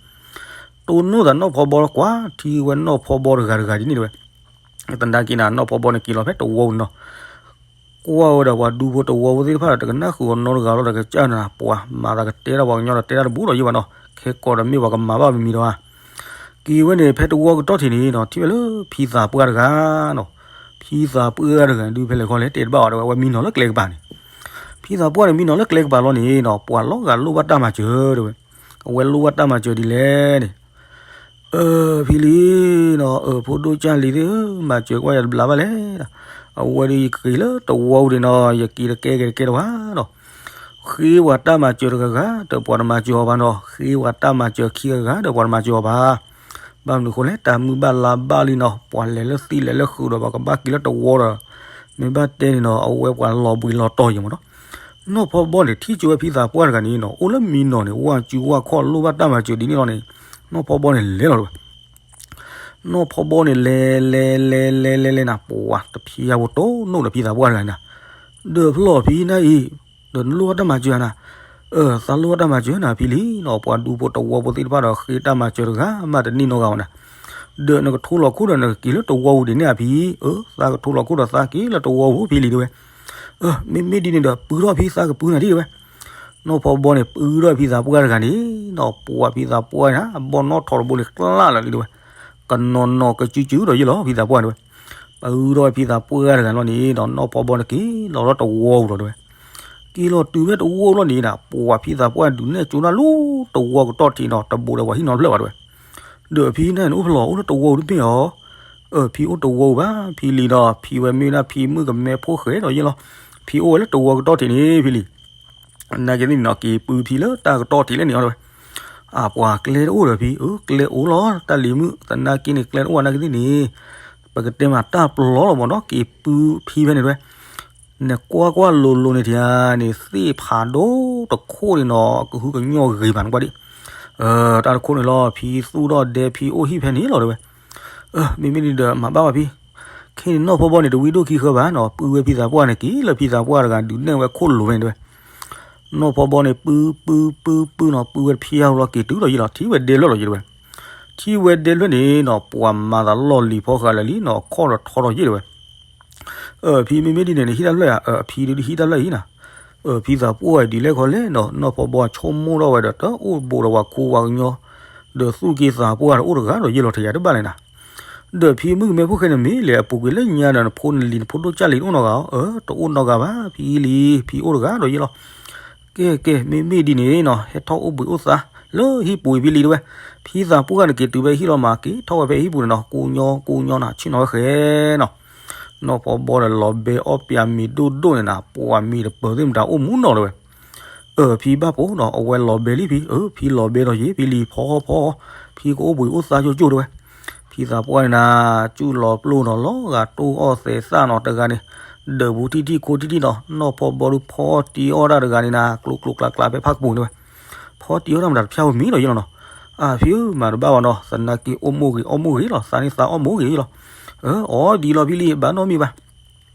တိၢ်နီၣ်သးနီၢ်ဖီဘီလီၤကွၢ်, ထံၣ်ဝဲနီၢ်ဖီဘီတဂၤတဂၤဒ်န့ၣ်တဲဝဲ. သနာ်က့န့ၣ် နီၢ်ဖီဘီန့ၣ်က့ၤလီၤဖဲတဝီန့ၣ်နီၤ. ကွၢ်ဝဲဒီးပှၤဒူဖိတဝီဖိသ့ၣ်တဖၣ်ဒီး တကနၣ်ဃုာ်အီၤနီတဂၤလီၤဒီး ကစၢ်နၤ ပှၤမၤသးကတဲတၢ်ပှၤကညီဒီးတဲတၢ်တဘူးလီၤယဲၢ်ဘၣ်နီၤ, ခဲကိးဒီးမ့ၢ်ပှၤကမၤဘၣ်မံၤမံၤဒီးဧါ. က့ၤဝဲန့ၣ် ဖဲတဝီကတီၢ်ထံးန့ၣ်နီၤ ထံၣ်ဝဲလၢဖံသးပှၢ်တဂၤနီၤ. ဖံသးပှၢ်တဂၤဒုးဖဲလဲၣ်ခီလဲၣ် တဲတဘၣ်အီၤတဲဝဲ, အဝဲမံနီၤလၢကျဲကပၤန့ၣ်. ဖံသးပှၢ်န့ၣ်မံနီၤလၢကျဲကပၤလီၤန့ၣ်နီၤ ပှၤလီၤဂာ်လိၣ်ဘၣ်တၢ်မၤစၢၤတဲဝဲ. အဝဲလိၣ်ဘၣ်တၢ်မၤစၢၤဒ်လဲၣ်န့ၣ် အၢ ဖံလံၤနီၤ, အၢ ဖိဒိၣ်ကၢ်လံၤသ့ၣ်ဧၢ, မၤစၢၤကွၢ်ယၤတဘျီဘၣ်လဲၣ်. အဝဲဒၣ်ယက့ၤလၢတဝီပူၤန့ၣ်နီၤ ယက့ၤတကဲက့ၤတကဲတဝါနီၤ. ဃ့ပှၤတၢ်မၤစၢၤတဂၤဂၤ ဒီးပှၤတမၤစၢၤအီၤဘၣ်နီၤ, ဃ့ပှၤတၢ်မၤစၢၤခံဂၤဂၤ ဒီးပှၤတမၤစၢၤအီၤဘၣ်. ဘၣ်မနုၤဃိလဲၣ် တၢ်မုၢ်ဘၣ်လါဘၣ်လံနီၤ, ပှၤလဲၤလၢသံၣ်လဲၤလၢဃုာ်ဒီး ပှၤကဘၣ်က့ၤလၢတဝီဒီး မ့ၢ်ဘၣ်တဲန့ၣ်နီၤ အဝဲပှၤလီၤဘှံးလီၤတီၤယဲၢ်မးနီၤ. နီၢ်ဖီဘီန့ၣ် ထံၣ်ကၠိဝဲဖံသးပှၢ်တဂၤန့ၣ်နီၤ အိၣ်လၢမံနီၤန့ၣ် ဝၢ်စုဝၢ်ခီၣ်လိၣ်ဘၣ်တၢ်မၤစၢၤဒ်န့ၣ်လီၤန့ၣ် နီၢ်ဖီဘီန့ၣ်လဲၤလီၤတဲဝဲ. နီၢ်ဖီဘီန့ၣ် လဲၤလဲၤလဲၤလဲၤလဲၤလဲၤနၤ ပှၤတဖံယါဖိတိၢ်နီၣ်ဒီးဖံသးပှၢ်တဂၤန့ၣ်နၤ, ဒီးဖျီၣ်ဖံနၤအံၤ, ဒီးနလိၣ်ဘၣ်တၢ်မၤစၢၤနၤ, အၢ သးလိၣ်ဘၣ်တၢ်မၤစၢၤနၤဖံလံၤနီၤ, ပှၤဒူဖိတဝီဖိသ့ၣ်တဖၣ်ဒီးဃ့တၢ်မၤစၢၤတဂၤမးတန့ၢ်နီတဂၤဘၣ်နၤ, ဒီးနကထိလီၤခိၣ်ဒီးနကက့ၤလၢတဝီပူၤဒ်န့ၣ်ဧါဖံ, အၢ သးကထိလီၤခိၣ်ဒီးသးက့ၤလၢတဝီပူၤဖံလံၤတဲဝဲ. အၢ မ့မ့ၢ်ဒ်န့ၣ်ဒီး ပုၢ်ထီၣ်ဖံသးကပုၢ်နၤဒ်တဲဝဲ. နီၢ်ဖီဘီန့ၣ် ပုၢ်ထီၣ်ဖံသးပှၢ်တဂၤန့ၣ်နီၤ, ပှၤဖံသးပှၢ်န့ၣ် အဘီၣ်နီၣ်ထိးတဘိန့ၣ် ကျၢ်လီၤလံတဲဝဲ, ကနီၤနီၤကစုကစုဒီးယဲၢ်လီၤ ဖံသးပှၢ်တဲဝဲ. ပုၢ်ထီၣ်ဖံသးပှၢ်တဂၤလီၤန့ၣ်ဒီး နီၢ်ဖီဘီန့ၣ်က့ၤလီၤလၢတဝီပူၤလီၤတဲဝဲ. က့ၤလီၤတုၤဖဲတဝီလီၤန့ၣ်ဒီး ပှၤဖံသးပှၢ်ဒုးနဲၣ်ကၠိတၢ်လီၤတဝီကတီၢ်ထံးနီၤ, တဘိဒီးပှၤဟံၣ်နီတဖျၢၣ်ဘၣ်တဲဝဲ. ဒီးဖံန့ၣ်အိၣ်ဖဲလဲၣ် အိၣ်လၢတဝီပူၤတမ့ၢ်ဧါ. အၢ ဖံအိၣ်တဝီပူၤဘၣ် ဖံလံၤဒီး ဖံဝဲမ့ၢ်ဒၣ်ဖံမုၣ်ကမဲဖိဃဲဒီးယဲၢ်လီၤ, ဖံအိၣ်ဝဲလၢတဝီကတီၢ်ထံးန့ၣ်ဖံလံၤ နာ်က့သ့ၣ်န့ၣ်နီၤ က့ၤပုၢ်ဖံလၢတၢ်ကတီၢ်ထံးလဲၣ်န့ၣ်တဲဝဲ. အပှၤကျဲတအိၣ်ဒီးဖံ, အၢ ကျဲအိၣ်လီၤ တၢ်လံၤမုၣ်, သနာ်က့န့ၣ်ကျဲတအိၣ်နာ်က့သ့ၣ်န့ၣ် ပကတဲမးတၢ်ပျီလီၤမးနီၤ, က့ၤပုၢ်ဖံဖဲန့ၣ်တဲဝဲ. နကွၢ်ကွၢ်လိၤလိၤန့ၣ်ထံဧါန့ၣ် သ့ၣ်ဖးဒိၣ်တခိၣ်န့ၣ်နီၤ ကဟုကညီၢ်ဂ့ၤမးနကွၢ်ဒံး. တၢ်တခိၣ်န့ၣ်လီၤ ဖံသူၣ်ထီၣ်ဒဲဖံအိၣ်ဟံၣ်ဖဲန့ၣ်လီၤတဲဝဲ. မ့မ့ၢ်ဒ်ဒီးမၤဘၣ်ဘၣ်ဖံ, ခဲန့ၣ်နီၢ်ဖီဘီန့ၣ် တဝံဒိၣ်ခံဃၢဘၣ်နီၤ, ပုၢ်ဝဲဖံသးပှၢ်န့ၣ် က့ၤလၢဖံသးပှၢ်တဂၤဒုးနဲၣ်ဝဲခိၣ်လိၤဝဲန့ၣ်တဲဝဲ. နီၢ်ဖီဘီန့ၣ် ပုၢ်ပုၢ်ပုၢ်ပုၢ်နီၤ, ပုၢ်ဝဲတဖံဟးလီၤက့ၤတုၤလီၤယဲၢ်လီၤ, ထံၣ်ဝဲဒဲဖျၢၣ်လီၤယဲၢ်တဲဝဲ. ထံၣ်ဝဲဒဲဖျၢၣ်န့ၣ်နီၤ ပှၤမၤသးလီၢ်လံၤဖီဃာ်လၢာ်လံနီၤ, အခီၣ်ဒီးထီထီၣ်ယဲၢ်တဲဝဲ. အၢ ဖံမ့မ့ၢ်ဒ်န့ၣ် နဟံၣ်တၢ်ဖျၢၣ်ဧါ, အၢ ဖံဒုးဟံၣ်တၢ်ဖျၢၣ်အံၤနၤ. အၢ ဖံသးပှၢ်ဒ်လဲၣ်ခီလဲၣ်နီၤ, နီၢ်ဖီဘီဆိကမိၣ်ထီၣ်ဝဲဒီး တအိၣ်ဘူးဒီးပှၤခိပှၤကညီ, ဒီးသူၣ်က့သးပှၢ်ဒီးအိၣ်တဂၤဒီးယဲၢ်လီၤ ထံၣ်ယၤတဘၣ်လဲၣ်နၤ. ဒီးဖံမုၣ်ကမဲဖိဃဲန့ၣ်မ့ၢ်လဲၤအပူၤကွံာ်လၢညါဒီး နဖိနလံၤနဖိဒိၣ်ကၢ်လံၤတအိၣ်နီတဂၤဧါ, အၢ တအိၣ်နီတဂၤဘၣ် ဖံလံၤ ဖံအိၣ်တဂၤဒီးယဲၢ်လီၤ. ကဲကဲ မ့မ့ၢ်ဒ်န့ၣ်နီၤ ဟဲထီၣ်အိၣ်ဘှံးအိၣ်သါလၢဟံၣ်ပူၤအံၤဖံလံၤတဲဝဲ. ဖံသးပှၢ်န့ၣ်က့ၤတုၤဖဲဟံၣ်လီၤမး က့ၤထီၣ်ဝဲဖဲဟံၣ်ပူၤန့ၣ်နီၤ, ကိညီကိညီနၤ ဆ့ၣ်နီၤဝဲဃဲနီၤ. နီၢ်ဖီဘီဒီးလီၤဘဲအီၣ်ပၠးမ့ၤဒိၣ်ဒိၣ်န့ၣ်နၤ, ပှၤမ့ၤတပၢၤသ့ၣ်မတၤအိၣ်မူနီၤတဲဝဲ. အၢ ဖံဘၣ်ပိာ်နီၤ, အဝဲလီၤဘဲလံဖံ, အၢ ဖံလီၤဘဲဒီးယဲၢ် ဖံလံၤဖီဖီ, ဖံကအိၣ်ဘှံးအိၣ်သါကၠိကၠိတဲဝဲ. ဖံသးပှၢ်န့ၣ်နၤ စူၣ်လီၤပျိၢ်နီၤ, လီၤဂာ်တိၢ်အီၣ်သဲးသၣ်နီၤ, တဂၤန့ၣ် ဒၢးပူၤထံၣ်ထံၣ်ခိထံၣ်ထံၣ်နီၤ, နီၢ်ဖီဘီဒုးဖီတံၢ်အီၣ်တၢ်တဂၤန့ၣ်နၤ, ကျိၤကျိၤကျါကျါဖဲဖးကပူၤန့ၣ်တဲဝဲ. ဖီတံၢ်အီၣ်တၢ်မတၤတဖၠၣ်ဝဲမံနီၤယဲၢ်လီၤနီၤ. အၢ ဖံဧၢ မၤတဘၣ်ဘၣ်နီၤ, သနာ်က့အိၣ်မိၣ်ဂ့ၤအီၣ်မိၣ်ဂ့ၤလီၤ, သးန့ၣ်သးအီၣ်မိၣ်ဂ့ၤလီၤ. အၢ အီၣ်ဒ်လီၤဖံလံၤ ဘၣ်နီတမံၤဘၣ်.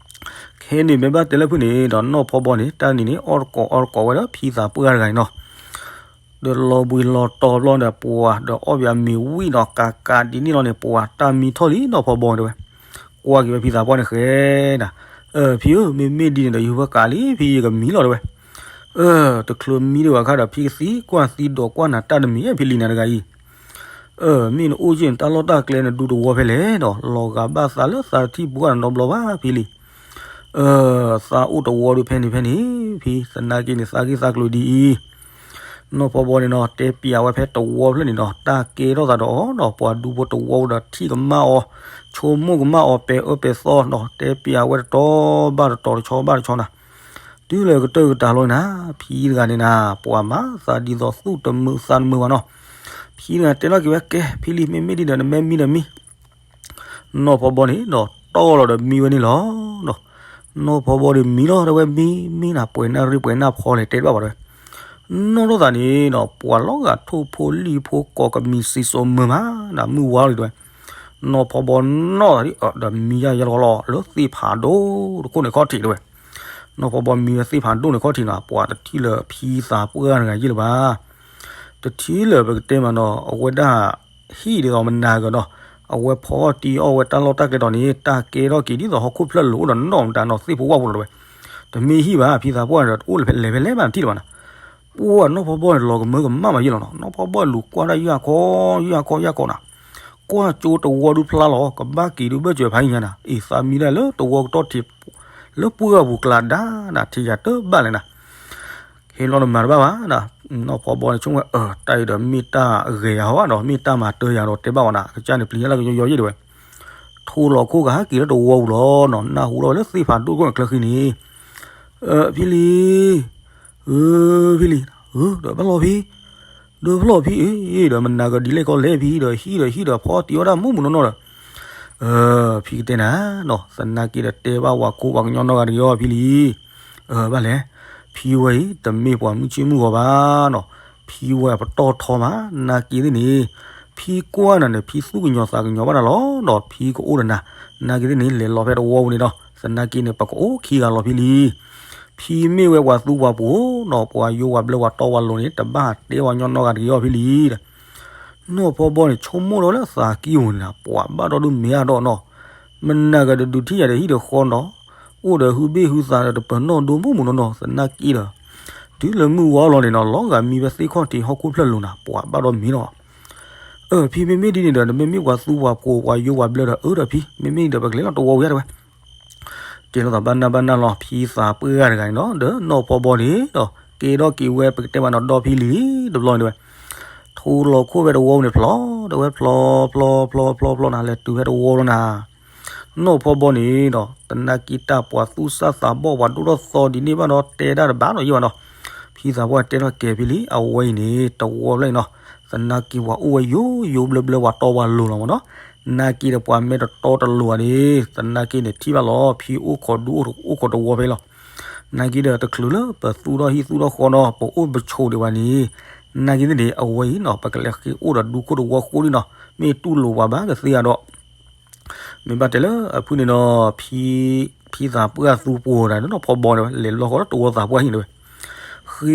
ခဲန့ၣ်မ့ၢ်ဘၣ်တဲလၢဖုၣ်န့ၣ်ဒီး နီၢ်ဖီဘီန့ၣ် တၢ်နံၤန့ၣ် အီၣ်တကိးအီတကိးဝဲဒီးဖံသးပှၢ်တဂၤန့ၣ်နီၤ. ဒီးလီၤဘှံးလီၤတီၤဘျီဒီး ပှၤဒီးအီၣ်ပၠးမ့ၤဝံၣ်နီၤ, ကးကးဒ်န့ၣ်လီၤန့ၣ် ပှၤတၢ်မံထီၣ်လံနီၢ်ဖီဘီတဲဝဲ. ကွၢ်က့ၤဝဲဖံသးပှၢ်န့ၣ်ဃဲဒၣ်, အၢ ဖံဧၢ မ့မ့ၢ်ဒ်န့ၣ်ဒီး ယဟူးဖဲကးလံ ဖံယကမံလီၤတဲဝဲ. အၢ တချုးမံဒံးဘၣ်အခါဒီး ဖံကသံကွၢ်သံဒိးကွၢ်နၤတၢ်တမံၤ ဖံလံၤနၤတဂၤအံၤ. အၢ မ့ၢ်နအိၣ်က့ၢ်နတၢ်လီၢ်တၢ်ကျဲနဒူတဝီဖဲလဲၣ်ဒီး လီၤဂာ်ဘၣ်သးလၢသးတထံၣ်ပှၢ်နနီတဘျီဘၣ်ဖံလံၤ. အၢ သးအိၣ်တဝီဒုးဖဲန့ၣ်ဖဲန့ၣ် ဖံသနာ်က့န့ၣ် သးဂ့ၢ်သးကျိၤဒ်အံၤ. နီၢ်ဖီဘီန့ၣ်နီၤ တဲပျးဝဲဖဲတဝီဖျၢၣ်န့ၣ်နီၤ တၢ်ကဲထီၣ်သးဒီးအီၤနီၤ ပှၤဒူဖိတဝီဒီးထံၣ်ကမၣ်အီၤ ဆိကမိၣ်ကမၣ်အီၤ ပဲာ်အၢပဲာ်သီနီၤ တဲပျးဝဲတတီၤဘၣ်တတီၤ တဆီဘၣ်တဆီနၤ တုၤလၢကတၢၢ်ကတၢၢ်လီၤနၤ ဖံတဂၤန့ၣ်နၤ ပှၤမၤသးဒ်သိးသူၣ်တမုာ်သးတမုာ်ဘၣ်နီၤ ဖံတဂၤတဲထီၣ်က့ၤဝဲ ကဲ ဖံလံ မ့မ့ၢ်ဒ်ဒီးနမ့ၢ်မံဒီးမံ နီၢ်ဖီဘီန့ၣ်ဒီးတီၢ်လီၤဒီးမံဝဲန့ၣ်လီၤ. နီၢ်ဖီဘီဒီးမံလီၤ တဲဝဲမံ မံနၤ ပှဲၤနၣ်ရံၣ်ပှဲၤနၣ်ဖီလဲၣ် တဲတဘၣ်ဘၣ်တဲဝဲ နီၢ်ထီၣ်သးန့ၣ်ဒီး ပှၤလီၤဂာ်ထိၣ်ဖိလံၣ်ဖိကိးကမံၤစံၣ်စိၤမုာ်မး နမုၢ်ဝါလီၤတဲဝဲ နီၢ်ဖီဘီနီၣ်သးဒ်အဒီးမံယါယါလီၤလီၤ လၢသ့ၣ်ဖးဒိၣ်တခိၣ်န့ၣ်ခီၣ်ထံးတဲဝဲ နီၢ်ဖီဘီမံဝဲသ့ၣ်ဖးဒိၣ်န့ၣ်ခီၣ်ထံးနီၤ ပှၤတထံၣ်လၢဖံသးပှၢ်တဂၤယ့ၢ်လၢၤဘၣ် တထံၣ်လၢပကတဲမးနီၤ အဝဲဒၣ်ဟံၣ်ဒ်သိးမနၤကဒီး အဝဲဖီအီၣ်တံၢ်အီၣ်ဝဲတၢ်လီၢ်တၢ်ကျဲဒီးန့ၣ် တၢ်ကဲထီၣ်က့ၤဒ်သိးဟီၣ်ခိၣ်ဖျၢၣ်လိၤအိၣ်ဒီးနီၢ်မတၤနီၤသ့ၣ်ဖိဝၣ်ဖိလီၤတဲဝဲ တမ့ၢ်ဟံၣ်ဘၣ် ဖံသးပှၢ်ဒီးတအိၣ်လၢၤဖဲလဲၣ်ဖဲလဲၣ်ဘၣ်နထံၣ်လၢၤဘၣ်နၤ ပှၢ်နီၢ်ဖီဘီန့ၣ်လီၤကမၢကမၣ်မးယ့ၢ်လီၤနီၤ နီၢ်ဖီဘီလူၤကွၢ်ဒၣ်ယၢ်ခီ ယၢ်ခီယၢ်ခီနၤ ကွၢ်ကၠိတဝီဒုဖျါလီၤ ကဘၣ်က့ၤဒုဘၢၣ်စၢၤဖးယံၤညါနၤ အ့ၣ်သးမံဒၣ်လၢတဝီကတီၢ်ထံး လၢပှၢ်ပူၤကျါဒါနၤ ထံၣ်ယၤတဘၣ်လဲၣ်နၤ ဟ့ၣ်လီၤနမၤတဘၣ်ဘၣ်နၤ နီၢ်ဖီဘီန့ၣ်ဆိကမိၣ်ဝဲ အၢ တၢ်အံၤဒီးမ့ၢ်တၢ်ဂဲၤယၤဟီဘၣ်ဒီး မ့ၢ်တၢ်မၤတၢၢ်ယၤဒီးတဲဘၣ်ဝဲနၤ ကစၢ်န့ၣ်ပျံၤညါလၢကယီယီယ့ၢ်တဲဝဲ ထိၣ်လီၤခိၣ်ကဟဲက့ၤလၢတဝီပူၤလီၤနီၤ နၢ်ဟူထီၣ်ဝဲလၢသ့ၣ်ဖးဒိၣ်တခိၣ်န့ၣ်ချၢဃံန့ၣ် အၢ ဖံလံ အၢ ဖံလံ အၢ ဒီးဘၣ်လီၤဖံ ဒီးဘၣ်လီၤဖံ အ့ၣ် ဒီးမနၤကဒ်လဲၣ်ကီလဲၣ်ဖံ ဒီးဟံၣ်ဒီးဟံၣ်ဒီးဖီတံၢ်အီၣ်တၢ်မူးမူးနီၢ်နီၢ်ဒီး အၢ ဖံကတဲနၤနီၤ သနာ်က့ဒီးတဲဘၣ်ဝဲခိၣ်ပှၤကညီနီၢ်ဂၤတဂ့ၤအီၤဖံလံ အၢ ဘၣ်လဲၣ် ဖံဝဲအံၤ တမ့ၢ်ပှၤမုၢ်ဆ့ၣ်မုၢ်ဂီၤဘၣ်နီၤ ဖံဝဲပတီၢ်ထီမး နာ်က့သ့ၣ်န့ၣ် ဖံကွၢ်နၤန့ၣ် ဖံသူၣ်ကညီၤသးကညီၤဘၣ်နၤလီၤ ဒီးဖံကအိၣ်ဒီးနၤ နာ်က့သ့ၣ်န့ၣ် လဲၤလီၤဖဲတဝီပူၤန့ၣ်ဒီး သနာ်က့န့ၣ် ပကအိၣ်ခံဂၤလီၤဖံလံ ဖံမ့ၢ်ဝဲပှၤသူပှၤပိာ်နီၤ ပှၤယိဝၤဘျၢဝၤတီဝၤလိၤန့ၣ် တဘၣ်တဲပှၤကညီနီၢ်ဂၤတဂ့ၤအီၤဖံလံ နီၢ်ဖီဘီန့ၣ် ဆိကမိၣ်ထီၣ်ဝဲလၢအသးကံၢ်ပူၤန့ၣ် ပှၤဘၣ်ဒီဒုမ့ၢ်အါဒီးနီၤ မနၤကဒုးဒုးထံၣ်ယၤဒီးဟံၣ်ဒီးဃီနီၤ အိၣ်ဒီးဟုဘ့ၣ်ဟုသးဒီးတပၢၤနီၢ်ဒိမူးမူးနီၢ်နီၢ် သနာ်က့ဒီး တုၤလၢမုၢ်ဝါလီၤန့ၣ်နီၤ လီၤဂာ်မံဝဲသ့ၣ်ခီၣ်ထံးဟီၣ်ခိၣ်ဖျၢၣ်လိၤနၤ ပှၤဘၣ်ဒီမ့ၢ်နီၤ အၢ ဖံမ့မ့ၢ်ဒ်န့ၣ်ဒီး နမ့မ့ၢ်ပှၤသူပှၤပိာ်ပှၤယိဝၤဘျၢဒီး အၢဒီးဖံ မ့မ့ၢ်ဒီးပကလဲၤလီၤတဝီဝံၤဧါတဲဝဲ တဲလိာ်သးဘၣ်နၢ်ဘၣ်နၢ်လီၤ ဖံသးပှၢ်တဂၤန့ၣ်နီၤ ဒီးနီၢ်ဖီဘီန့ၣ်ဒီး ကဲထီၣ်က့ၤဝဲ ပကတဲမးနီၤ ဒီဖံလံၤတဘျီန့ၣ်တဲဝဲ ထိၣ်လီၤခိၣ်ဖဲတဝီန့ၣ်ဖျီ တဲဝဲဖျီ ဖျီ ဖျီ ဖျီ ဖျီနၤ လဲၤတုၤဖဲတဝီလီၤနၤ နီၢ်ဖီဘီန့ၣ်ဒီး သနာ်က့တၢ်ပှၤသူၣ်စၢ်သးဘီၣ် ပှၤဒိၣ်ထီၣ်သီဒ်န့ၣ်ဘၣ်ဒီး တဲဒၣ်တဘၣ်ဒီးယ့ၢ်ဘၣ်နီၤ ဖံသးပှၢ်တဲထီၣ်ကဲဖံလံ အဝဲအံၤန့ၣ် တဝီဖျၢၣ်အံၤနီၤ သနာ်က့ပှၤအိၣ်ဝဲယိယိဘျၢဘျၢ ပှၤတီပှၤလိၤလီၤမးနီၤ နာ်က့ဒီးပှၤမ့ၢ်တတီတလိၤဘၣ်န့ၣ် သနာ်က့န့ၣ်ထံၣ်ဘၣ်လီၤ ဖံအိၣ်ခိးဒူအိၣ်ခိးတဝီဖဲလီၤ နာ်က့ဒီးတချုးလၢပသူၣ်ထီၣ်ဟံၣ်သူၣ်ထီၣ်ဃီနီၤ ပအိၣ်ပဆိးဒံးဘၣ်န့ၣ် နာ်က့သ့ၣ်န့ၣ် အဝဲအံၤနီၤ ပကလဲၤဃ့အိၣ်ဒီးဒူခိၣ်တဝီဃိလံနီၤ မ့ၢ်တူၢ်လိာ်ပှၤဘၣ်ကသ့ဧါဒီး မ့ၢ်ဘၣ်တဲလၢအဖုန့ၣ်ဒီး ဖံ ဖံသးပှၢ်သူပှိၤတဂၤန့ၣ်နီၤ ဖီဘီန့ၣ်ဝဲ လဲၤလီၤဃီလၢတဝီသးပှၢ်ဟံၣ်န့ၣ်ဝဲ ဃ့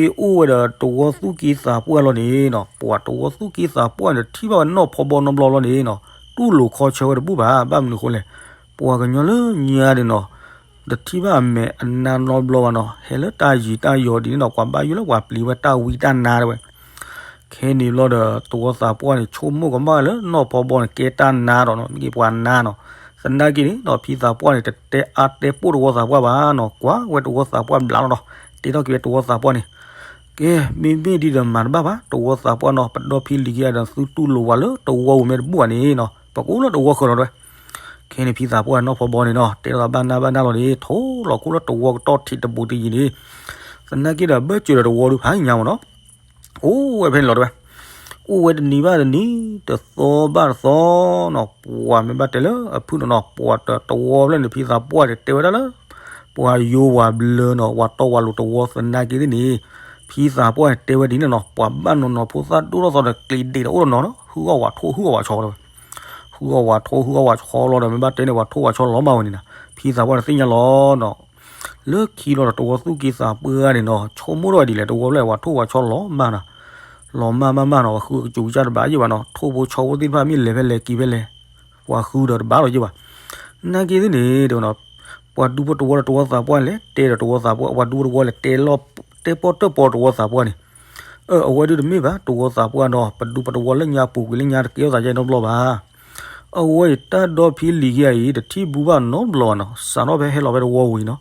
အိၣ်ဝဲဒီးတဝီသူၣ်က့သးပှၢ်လီၤန့ၣ်နီၤ ပှၤတဝီသူၣ်က့သးပှၢ်န့ၣ် ထံၣ်ဘၣ်ဝဲနီၢ်ဖီဘီနီတဘျီလီၤန့ၣ်နီၤ တူၢ်လိာ်ခီဆၢဝဲတဘူၣ်ဘၣ် ဘၣ်မနုၤဃိလဲၣ် ပှၤကညီလၢညါန့ၣ်နီၤ တထံၣ်ဘၣ်အမဲာ်အနါနီတဘျီဘၣ်နီၤ ဟဲလၢတၢ်ယံၤတၢ်ယီၤဒ်န့ၣ်နီၤ ပှၤဘၣ်ယိၣ်လၢပှၤပျံၤဝဲတၢ်ဝံတၢ်နါတဲဝဲ ခဲန့ၣ်ဘျီဒီး တဝီသးပှၢ်န့ၣ် ဆိကမိၣ်ကမၣ်လၢနီၢ်ဖီဘီန့ၣ် ကဲတၢ်နါဒီးနီၤ မ့ၢ်က့ၤပှၤနါနီၤ သနာ်က့န့ၣ်နီၤ ဖံသးပှၢ်န့ၣ် တတဲအါတဲပိၢ်တဝီသးပှၢ်ဘၣ်နီၤ ကွၢ်ဝဲတဝီသးပှၢ်ဘျးလီၤဒီး တဲထီၣ်က့ၤဝဲတဝီသးပှၢ်န့ၣ် ကဲ မ့မ့ၢ်ဒ်ဒီးမၤတဘၣ်ဘၣ် တဝီသးပှၢ်နီၤ ပဒီဖံလံၤခံဂၤဒီးသုတူၢ်လိာ်ဝဲလၢတဝီပူၤမ့ၢ်တဘူၣ်ဘၣ်န့ၣ်နီၤ ပကအိၣ်လၢတဝီဃၢၤလီၤတဲဝဲ ခဲန့ၣ်ဖံသးပှၢ်နီၢ်ဖီဘီန့ၣ်နီၤ တဲထီၣ်သးဘၣ်နၢ်ဘၣ်နၢ်လီၤန့ၣ် ထိၣ်လီၤခိၣ်လၢတဝီကတီၢ်ထံးတဘူးတယံၤန့ၣ် သနာ်က့ဒီးဘၢၣ်စၢၤဒီးတဝီဒုဖးညါမးနီၤ အိၣ်ဝဲဖဲန့ၣ်လီၤတဲဝဲ အိၣ်ဝဲတနံၤဘၣ်တနံၤ တသီဘၣ်တသီနီၤ ပှၤမ့ၢ်ဘၣ်တဲလၢအဖုၣ်နီၤနီၤ ပှၤတဝီဖျၢၣ်န့ၣ် ဖံသးပှၢ်န့ၣ် တဲဝဲဒၣ်လၢ ပှၤယိဝၤဘျၢနီၤ ဝၤတီဝၤလိၤတဝီသနာ်က့သ့ၣ်န့ၣ် ဖံသးပှၢ်န့ၣ် တဲဝဲဒ်န့ၣ်နီၤ ပှၤဘၣ်နီၤနီၤဖိသၣ်ဒိၣ်ထီၣ်သီဒီးကျံးဒ့ဒီးအိၣ်တနီၤနီၤ ဟုၣ်ဂီၢ်ဝၤထိၣ်ဟုၣ်ဂီၢ်ဝၤဆီလီၤတဲဝဲ ဟုၣ်ဂီၢ်ဝၤထိၣ်ဟုၣ်ဂီၢ်ဝၤဆီလီၤဒီး မ့ၢ်ဘၣ်တဲန့ၣ် ဝၤထိၣ်ဝၤဆီလီၤမၢ်ဝဲန့ၣ်နီၤ ဖံသးပှၢ်န့ၣ်သ့ၣ်ညါလီၤနီၤ လၢခံလီၤဒီးတဝီသူၣ်က့သးပှၢ်န့ၣ်နီၤ ဆိကမိၣ်ထီၣ်ဝဲဒ်လဲၣ် တဝီဖျၢၣ် ပှၤထိၣ်ပှၤဆီလီၤမၢ်နီၤ လီၤမၢ်မၢ်မၢ်နီၤ ပှၤဃုအကစူးကစၢ်တဘၣ်ယ့ၢ်ဘၣ်နီၤ ထိၣ်ဖိဆီဖိသ့ၣ်တဖၣ်မ့ၢ်လဲၤဖဲလဲၤက့ၤဖဲလဲၣ် ပှၤဃုဒီးတဘၣ်လီၤယ့ၢ်ဘၣ် နာ်က့သ့ၣ်န့ၣ် တဲဝဲနီၤ ပှၤဒူဖိတဝီဒီးတဝီသးပှၢ်လဲၤတဲဒီးတဝီသးပှၢ် ပှၤဒူဖိတဝီလဲၤတဲလီၤ တဲပီၢ်တၢၢ်ပီၢ်တဝီသးပှၢ်န့ၣ် အၢ အဝဲဒုတမ့ၢ်ဘၣ် တဝီသးပှၢ်နီၤ ပဒူပတဝီလၢညါပူၤကွံာ်လၢညါတကဲထီၣ်သးယဲၢ်နီတဘျီဘၣ် အဝဲအံၤတၢ်ဒီဖံလံၤခံဂၤအံၤ တထံၣ်ဘူးဘၣ်နီတဘျီဘၣ်နီၤ စးထီၣ်ဖဲဟဲလီၤဖဲတဝီဝံၤနီၤ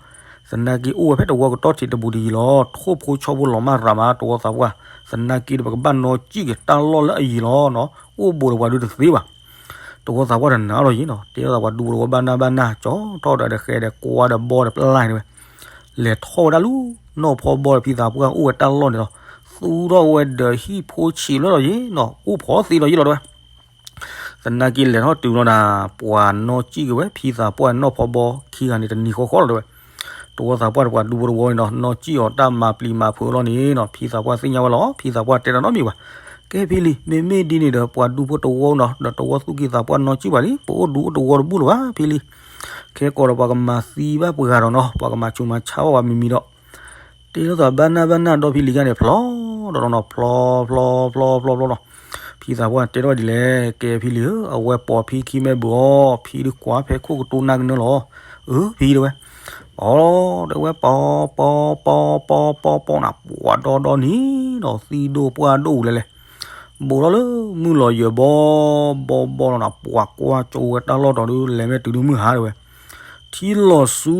သနာ်က့အိၣ်ဝဲဖဲတဝီကတီၢ်ထံးတဘူးတယံၤလီၤ. ထိၣ်ဖိဆီဖိလီၤမၢ်ရၤမး တဝီသးပှၢ်, သနာ်က့ဒီးပကဘၣ်နီၣ်စံၣ်က့ၤတၢ်လီၢ်လၢအယံၤလီၤနီၤ, အိၣ်ဘူးဒီးပှၤဒုတသ့ဘၣ်. တဝီသးပှၢ်တနာ်လီၤယံၤနီၤ, တဲလိာ်သးပှၤဒူဖိတဝီဘၣ်နၢ်ဘၣ်နၢ် ကၠီထီၣ်ဒီးဒီးဃဲဒီးကွၢ်ဒီးဘီဒီးပျၢ်န့ၣ်ဝဲ, လဲၤထီၣ်ဝဲဒၣ်လူၤ, နီၢ်ဖီဘီဒီးဖံသးပှၢ်အိၣ်ဝဲတၢ်လီၢ်န့ၣ်လီၤ. သူထီၣ်ဝဲဒီးဟံၣ်ဖိဆံးလၢလီၤယံၤနီၤ, အိၣ်ဖီသ့လီၤယံၤလီၤတဲဝဲ. သနာ်က့လဲၤထီၣ်တုၤလီၤနၤ, ပှၤနီၣ်စံၣ်က့ၤဝဲ ဖံသးပှၢ်နီၢ်ဖီဘီခံဂၤန့ၣ် တနံၤဃီဃီလီၤတဲဝဲ. တဝီသးပှၢ်ဒီးပှၤဒူဖိတဝီန့ၣ်နီၤ, နီၣ်စံၣ်အီၤတၢ်မၤပျံၤမၤဖုးအလီၢ်န့ၣ်နီၤ, ဖံသးပှၢ်သ့ၣ်ညါဝဲလီၤ. ဖံသးပှၢ်တဲတၢ်နီတမံၤဘၣ်. ကဲဖံလံၤ, မ့မ့ၢ်ဒ်န့ၣ်ဒီး ပှၤဒူဖိတဝီနီၤ, ဒီးတဝီသူၣ်က့သးပှၢ်နီၣ်စံၣ်ဘၣ်လံ, ပအိၣ်ဒူအိၣ်တဝီတဘူၣ်လၢၤဘၣ်ဖံလံၤ. ခဲကိးဒီးပှၤကမၤသံဘၣ်ပှၤဒီးနီၤ, ပှၤကမၤဆူးမၤဆါဘၣ်ပှၤမံၤမံၤဒီး တဲလိာ်သးဘၣ်နၢ်ဘၣ်နၢ်ဒီဖံလံၤဂၤန့ၣ် ဖျီဒီးနီၤ, ဖျီဖျီဖျီဖျီဖျီနီၤ. ဖံသးပှၢ်တဲထီၣ်ဒ်လဲၣ်, ကဲဖံလံၤဧၢ, အဝဲပိာ်ဖံခံမဲာ်ဘုးအီၤ, ဖံဒုးကွၢ်ဖဲခိၣ်ကတိၤနၢ်ကနၢလီၤ. အၢ ဖံတဲဝဲ, ပိာ်တဲဝဲ ပိာ်ပိာ်ပိာ်ပိာ်ပိာ်ပိာ်နီၤ, ပှၤဒီဒီနံၤနီၤ, သံၣ်ဒိၣ်ပှၢ်ဒိၣ်လဲၤလဲၤ ဘူးထီၣ်လၢမုၢ်လီၤယၢၤဘီဘီဘီလီၤနီၤ, ပှၤကွၢ်ကၠိဝဲတၢ်လီၢ်တီၤဒုး လဲၤမ့ၢ်တုၤဒုးမုၢ်ဟါတဲဝဲ. ထံလီၤဆူ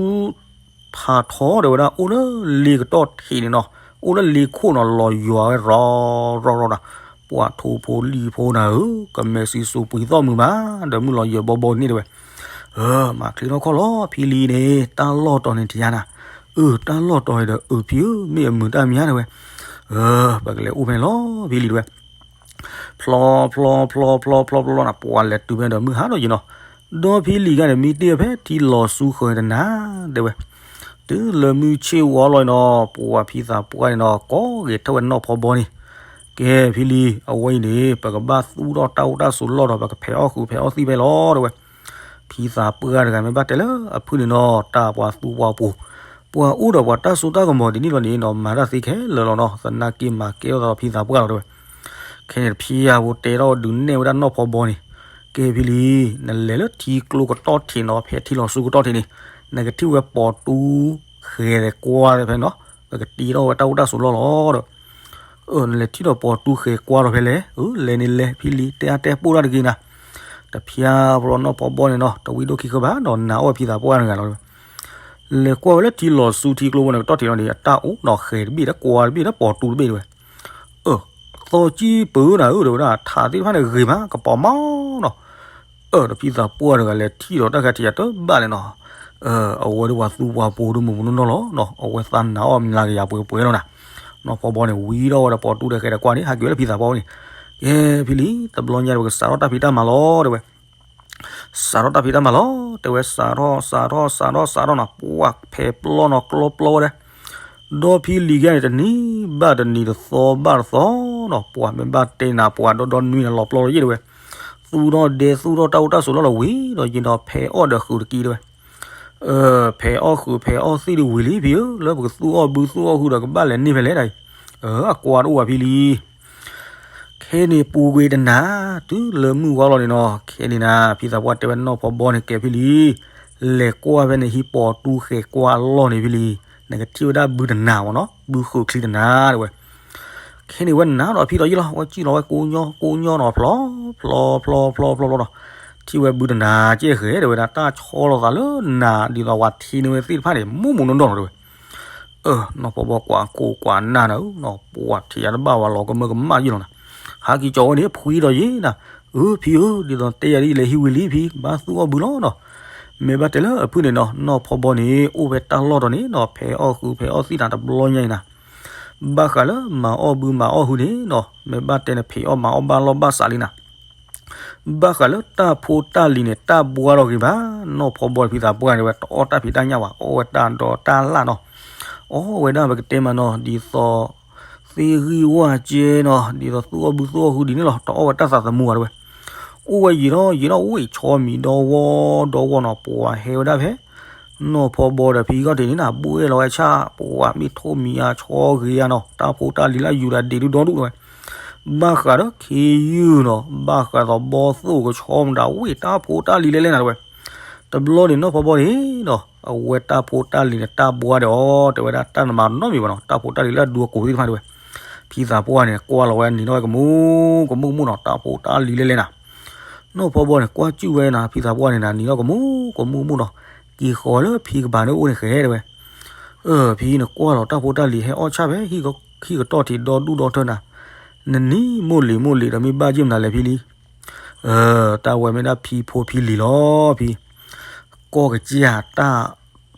ဖးထီတဲဝဲဒၣ် အိၣ်လၢလ့ကတီၢ်ထံးန့ၣ်နီၤ, အိၣ်လၢလ့ခိၣ်နီၤ, လီၤယွၤဝဲရီၤရီၤရီၤဒီး ပှၤထိၣ်ဖိလံၣ်ဖိနၤဧၢ, ကမဲာ်စံၣ်စိၤပှံၤသီၣ်မုာ်မး ဒီးမုၢ်လီၤယၢၤဘီဘီန့ၣ်တဲဝဲ. အၢ မၤချ့ထီၣ်ခီၣ်လီၤ ဖံလံၤန့ၣ် တၢ်လီၢ်တီၤန့ၣ်ထံၣ်ယါနၤ, အၢ တၢ်လီၢ်တီၤဒီး အၢ ဖံဧၢ မ့ၢ်အမုာ်တၢ်မံၤတဲဝဲ. အၢ ပကလဲၤအိၣ်ဖဲန့ၣ်လီၤ ဖံလံၤတဲဝဲ. ဖျီဖျီဖျီဖျီဖျီဖျီနီၤ, ပှၤလဲၤတုၤဖဲဒီးမုၢ်ဟါထီၣ်ယံၤနီၤ, ဒီဖံလံၤဂၤန့ၣ် မံတ့ၢ်ဖဲထံလီၤဆူဃၢၤတနၤတဲဝဲ. တုၤလၢမုၢ်ဆ့ၣ်ဝါလီၤနီၤ, ပှၤဖံသးပှၢ်န့ၣ်နီၤ ကိးဂဲၤထၢၣ်ဝဲနီၢ်ဖီဘီန့ၣ်, ကဲဖံလံၤ အဝဲအံၤန့ၣ် ပကဘၣ်သူၣ်ထီၣ်တၢ်အိၣ်တၢ်ဆိးလီၢ်ဒီး ပကဖဲးအီၣ်ဃုာ်ဖဲးအီၣ်သံၣ်ဖဲလီၤတဲဝဲ. ဖံသးပှၢ်တဂၤမ့ၢ်ဘၣ်တဲလၢအဖုၣ်န့ၣ်နီၤ, တၢ်ပှၤသူပှၤပိာ်, ပှၤအိၣ်ဒီးပှၤတၢ်စိတၢ်ကမီၤဒ်န့ၣ်လီၤန့ၣ်နီၤ, မၤတၢ်သ့ခဲလၢာ်လီၤနီၤ, သနာ်က့မၤကဲထီၣ်သးဒီးဖံသးပှၢ်လီၤတဲဝဲ. ခဲန့ၣ်တဖံယၤဖိတဲထီၣ်ဒုးနဲၣ်ဝဲဒၣ်နီၢ်ဖီဘီန့ၣ်, ကဲဖံလံၤ နလဲၤလၢထံကျိကတီၢ်ထံးနီၤ, ဖဲထံလီၤဆူကတီၢ်ထံးန့ၣ် နကထံၣ်ဝဲပိာ်တူ ဃဲၤဒီးကွါဖဲနီၤ, ပကတ့ထီၣ်ဝဲတၢ်အိၣ်တၢ်ဆိးလီၢ်လီၤဒီး အၢ နလဲၤထံၣ်ဒီးပိာ်တူဃဲၤကွါဒီးဖဲလဲၣ်, အၢ လဲၤန့ၣ်လဲၤ ဖံလံၤ တဲအါတဲပိၢ်တၢ်တဂ့ၤနၤ. တဖံယၤဖိလီၤနီၢ်ဖီဘီန့ၣ်နီၤ, တဝံၤဒိၣ်ခံဃၢဘၣ်နီၤ, နာ်အီၣ်ဖံသးပှၢ်တဂၤလီၤ. လဲၤကွၢ်ဝဲလၢထံလီၤဆူထံကျိဖိန့ၣ် ကတီၢ်ထံးလီၤန့ၣ် အတၢ်အိၣ်နီၤ, ဃဲၤတဘ့ၣ်ဒီးကွါတဘ့ၣ်ဒီးပိာ်တူတဘ့ၣ်တဲဝဲ. အၢ သီကံၢ်ပၢနၤဧၢ တဲဝဲဒၣ်, ထးသ့ၣ်တဖၣ်န့ၣ်ဂ့ၤမး ကပီၤမးနီၤ. အၢ ဒီးဖံသးပှၢ်တဂၤလဲၤထံၣ်ဒီးတၢ်ဃဲထံးယၤတဘၣ်လဲၣ်နီၤ. အၢ အဝဲဒီးပှၤသူပှၤပိာ်ဒုးမုၢ်မုၢ်နီၢ်နီၢ်လီၤနီၤ, အဝဲသးနာ်အီၣ်မျးကယၤပှဲၤပှဲၤလီၤနၤ. နီၢ်ဖီဘီန့ၣ် ဝံထီၣ်ဝဲဒီးပိာ်တူဒီးဃဲၤဒီးကွါန့ၣ် ဟးက့ၤဝဲလၢဖံသးပှၢ်န့ၣ်, ကဲဖံလံၤ တဘျီညါဒီးပကစးထီၣ်တၢ်ဖံးတၢ်မၤလီၤတဲဝဲ. စးထီၣ်တၢ်ဖံးတၢ်မၤလီၤတဲဝဲ, စးထီၣ် စးထီၣ် စးထီၣ် စးထီၣ်နီၤ, ပှၤဖဲးပျီနီၤ ကျီပျီဝဲဒၣ် ဒီဖံလံၤဂၤန့ၣ် တနံၤဘၣ်တနံၤ တသီဘၣ်တသီနီၤ, ပှၤမ့ၢ်ဘၣ်တဲနၤ ပှၤဒီဒီနွံန့ၣ် လီၤပျီလီၤယံၣ်တဲဝဲ, သူၣ်ထီၣ်ဒဲ သူၣ်ထီၣ်တၢ်အိၣ်တၢ်ဆိးလီၢ်လီၤဝံၤဒီး ယံာ်ဒီးဖဲးအီၣ်ဒီးဃုာ်တက့ၢ်တဲဝဲ. ဖဲးအီၣ်ဃုာ်ဖဲးအီၣ်သံၣ်ဒုးဝံၤလံဖံဧၢ, လၢပကသူၣ်အီၣ်ဘုသူၣ်အီၣ်ဟုဒီး ကဘၣ်လဲၤန့ၢ်ဖဲလဲၣ်ဒၣ်အံၤ, အကွၢ်တအိၣ်ဘၣ်ဖံလံၤ ခဲန့ၣ်ပူၤကွံာ်တနၤ, တုၤလၢမုၢ်ဝါလီၤန့ၣ်နီၤ, ခဲန့ၣ်နၤ ဖံသးပှၢ်တဲဝဲနီၢ်ဖီဘီန့ၣ် ကဲဖံလံၤ, လဲၤကွၢ်ဖဲန့ၣ်ဟံၣ်ပိာ်တူဃဲၤကွၢ်အလီၢ်န့ၣ်ဖံလံၤ, နကထံၣ်ဝဲဒၣ်ဘုတနၤမ့ၢ်နီၤ, ဘုဃုာ်ချံတနၤတဲဝဲ. ခဲန့ၣ်ဝဲနၤဒီးဖံဒီးယံာ်လီၤ, ဝဲစံၣ်လီၤဝဲကိးညီကိးညီနီၤ, ဖျီ ဖျီ ဖျီ ဖျီ ဖျီနီၤ, ထံၣ်ဝဲဘုတနၤကဲဃဲၤတဲဝဲဒၣ်, တၢ်ဆီလီၤသးလၢနၤဒ်သိးပှၤထံန့ၢ်ဝဲသ့ၣ်တဖၣ်န့ၣ် မူးမူးနီၢ်နီၢ်နီၤတဲဝဲ. အၢ နီၢ်ဖီဘီကွၢ်ခိၣ်ကွၢ်နၢ်နၤဧၢနီၤ, ပှၤထံၣ်ယၤတဘၣ်ဝဲလီၤကမၢကမၣ်ယံာ်လီၤနၤ, ဟးက့ၤကၠီၤဝဲန့ၣ် ဖှံဒီးယံာ်နၤ, အၢ ဖံဧၢ ဒ်သိးတဲယၤဒ်လဲၤဟံးဝံၤလံဖံ, ဘၣ်သူၣ်အီၣ်ဘုလီၤနီၤ. မ့ၢ်ဘၣ်တဲလၢအဖုၣ်န့ၣ်နီၤ, နီၢ်ဖီဘီန့ၣ် အိၣ်ဖဲတၢ်လီၢ်တီၤန့ၣ်နီၤ, ဖဲးအီၣ်ဃုာ်ဖဲးအီၣ်သံၣ်နၤတဘျီညါအံၤနၤ, ဘၣ်ဃးလၢမၤအီၣ်ဘုမၤအီၣ်ဟုန့ၣ်နီၤ, မ့ၢ်ဘၣ်တဲနဖံးအီၣ်မၤအီၣ်ဘၣ်လီၢ်ဘၣ်စးလံနၤ ဘၣ်ဃးလၢတၢ်ဖိတၢ်လံၤန့ၣ် တၢ်ဘှါထီၣ်ဂ့ၤဘၣ်, နီၢ်ဖီဘီဖံသးပှၢ်န့ၣ်ဝဲ တအီၣ်တၢ်ဖံးတၢ်ညၣ်ဘၣ်, အီၣ်ဝဲတၢ်ဒီးတၢ်လၣ်နီၤ, အီၣ်ဝဲဒၣ်ပကတဲမးနီၤ, ဒ်သိး သ့ၣ်ဂံၢ်ဝၣ်ကဲနီၤ, ဒ်သိးသူၣ်အီၣ်ဘုသူၣ်အီၣ်ဟုဒ်န့ၣ်လီၤ, တအီၣ်ဝဲတၢ်သးသမူဘၣ်တဲဝဲ, အိၣ်ဝဲယံာ်ထီၣ်ယံာ်ထီၣ်ဝံၤ ဆီမံၤဒီဝီၢ်ဒီဝီၢ်နီၤ, ပှၤဟဲဝဲဒၣ်ဖဲ နီၢ်ဖီဘီဒီးဖံဂီၢ်ထံးန့ၣ်နၤ, ဘှဲၣ်လီၤဝဲဆၣ်, ပှၤမ့ၢ်ထိၣ်မံၤအါဆီဂ့ၤဧါနီၤ, တၢ်ဖိတၢ်လံၤလၢယူၤဒီးဒ့ဒူၣ်ဒီဒူၣ်တဲဝဲ, ဘၣ်ဃးဒီးခ့ယုၢ်နီၤ, ဘၣ်ဃးဒီးဘီသိၣ်ကဆီမတၤဝံၤ တၢ်ဖိတၢ်လံၤလဲၣ်လဲၣ်နၤတဲဝဲ. တဘျီန့ၣ်နီၢ်ဖီဘီန့ၣ်နီၤ, အဝဲတၢ်ဖိတၢ်လံၤန့ၣ် တၢ်ဘှါဒီးအီၤတဲဝဲဒၣ်, တၢ်နမၤနီတမံၤဘၣ်နီၤ, တၢ်ဖိတၢ်လံၤလၢအဒူအကိာ်သ့ၣ်တဖၣ်တဲဝဲ. ဖံသးပှၢ်န့ၣ် ကွၢ်လီၤဝဲနံၤထီၣ်ဝဲကမူးကမူးကမူးနီၤ, တၢ်ဖိတၢ်လံၤလဲၣ်လဲၣ်နၤ. နီၢ်ဖီဘီန့ၣ် ကွၢ်စူၣ်ဝဲနၤ, ဖံသးပှၢ်န့ၣ်နၤ နံၤထီၣ်ကမူးကမူးကမူးနီၤ, က့ၤဃီၤလၢဖံကပၤန့ၣ်အိၣ်န့ၣ်ဃဲတဲဝဲ. ဖံနကွၢ်လီၤတၢ်ဖိတၢ်လံၤဟဲအီၣ်ဆၣ်ဖဲ ဟံၣ်ကတီၢ်ထံးဒီဒူၣ်ဒီထၢနၤ, နနံၤမိၢ်လံၤမိၢ်လံၤဒီးမ့ၢ်ဘၣ်ယ့ၢ်မနုၤလဲၣ်ဖံလံ. တၢ်ဝဲမ့ၢ်ဒၣ်ဖံဖိဖံလံၤလီၤဖံ, ကီၢ်ကစၢ်တၢ်,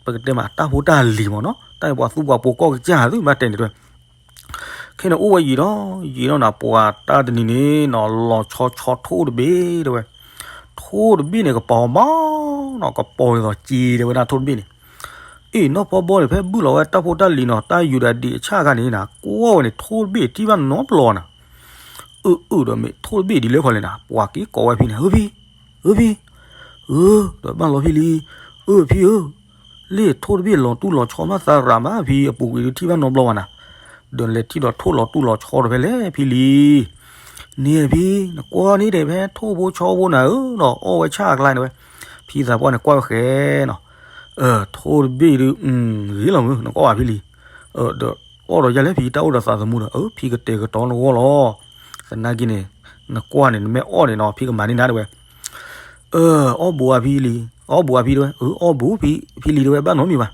ပကတဲမးတၢ်ဖိတၢ်လံၤမ့ၢ်နီၤ, တၢ်ပှၤသူပှၤပိာ်ကီၢ်ကစၢ်သုဘၣ်တဲန့ၣ်တဲဝဲ ခဲန့ၣ်အိၣ်ဝဲယံာ်ဒီး ယံာ်ဒီးနၤ ပှၤတၢ်တနံၤန့ၣ်နီၤ လီၤဆီဆီထိၣ်တဘ့ၣ်တဲဝဲ, ထိၣ်တဘ့ၣ်န့ၣ် ကပီၤမးနီၤ ကပီၤဒ်သိးစ့တဲဝဲဒၣ်ထိၣ်တဘ့ၣ်န့ၣ်, အ့ၣ် နီၢ်ဖီဘီန့ၣ် ဖဲဘုၣ်လီၤဝဲတၢ်ဖိတၢ်လံၤနီၤ တၢ်ယူၤဒၣ်ဒံးအဆၣ်အခါန့ၣ်နၤ ကွၢ်ဝဲန့ၣ် ထိၣ်တဘ့ၣ်ထံၣ်ဘၣ်နီတဘျီနၤ, အၢ အၢ ဒီးမ့ၢ်ထိၣ်တဘ့ၣ်ဒ်လဲၣ်ခီလဲၣ်နၤ ပှၤက့ၤကိးဝဲဖံန့ၣ် အၢဖံ, အၢဖံ, အၢ, ဒီးဘၣ်လီၤဖံလံ, အၢဖံဧၢ, လ့ၣ်ထိၣ်တဘ့ၣ်လီၤတူၢ်လီၤဆီမးသးရၤမးဖံ အပူၤကွံာ်ဒုးထံၣ်ဘၣ်နီတဘျီဘၣ်နၤ, ဒီးလဲၤထံၣ်ဒီးထိၣ်လီၤတူၢ်လီၤဆီဒီးဖဲလဲၣ်ဖံလံ, န့ၣ်ဖံ, နကွၢ်န့ၣ်ဒီးဖဲထိၣ်ဖိဆီဖိနၤဧၢနီၤ အီၣ်ဝဲဆၣ်အကျါန့ၣ်ဝဲ, ဖံသးပှၢ်န့ၣ်ကွၢ်ဝဲဃဲနီၤ, ထိၣ်တဘ့ၣ်ဒုး, ဂ့ၤလီၤမုၢ် နကအီၣ်ဘၣ်ဖံလံ, ဒီးအီၣ်ဒီးယၤလဲၣ်ဖံ တၢ်အိၣ်ဒီးသးသမူဒီး အၢ ဖံကတဲာ်ကတီၤနဂီၢ်လီၤ, သနာ်က့န့ၣ်, နကွၢ်န့ၣ် နမ့ၢ်အီၣ်န့ၣ်နီၤ ဖံကမၤန့ၢ်နၤတဲဝဲ အၢ အီၣ်ဘူးဧါဖံလံၤ, အီၣ်ဘူးဧါဖံတဲဝဲ, အၢ အီၣ်ဘူးဖံ, ဖံလံၤတဲဝဲ ဘၣ်နီတမံၤဘၣ်,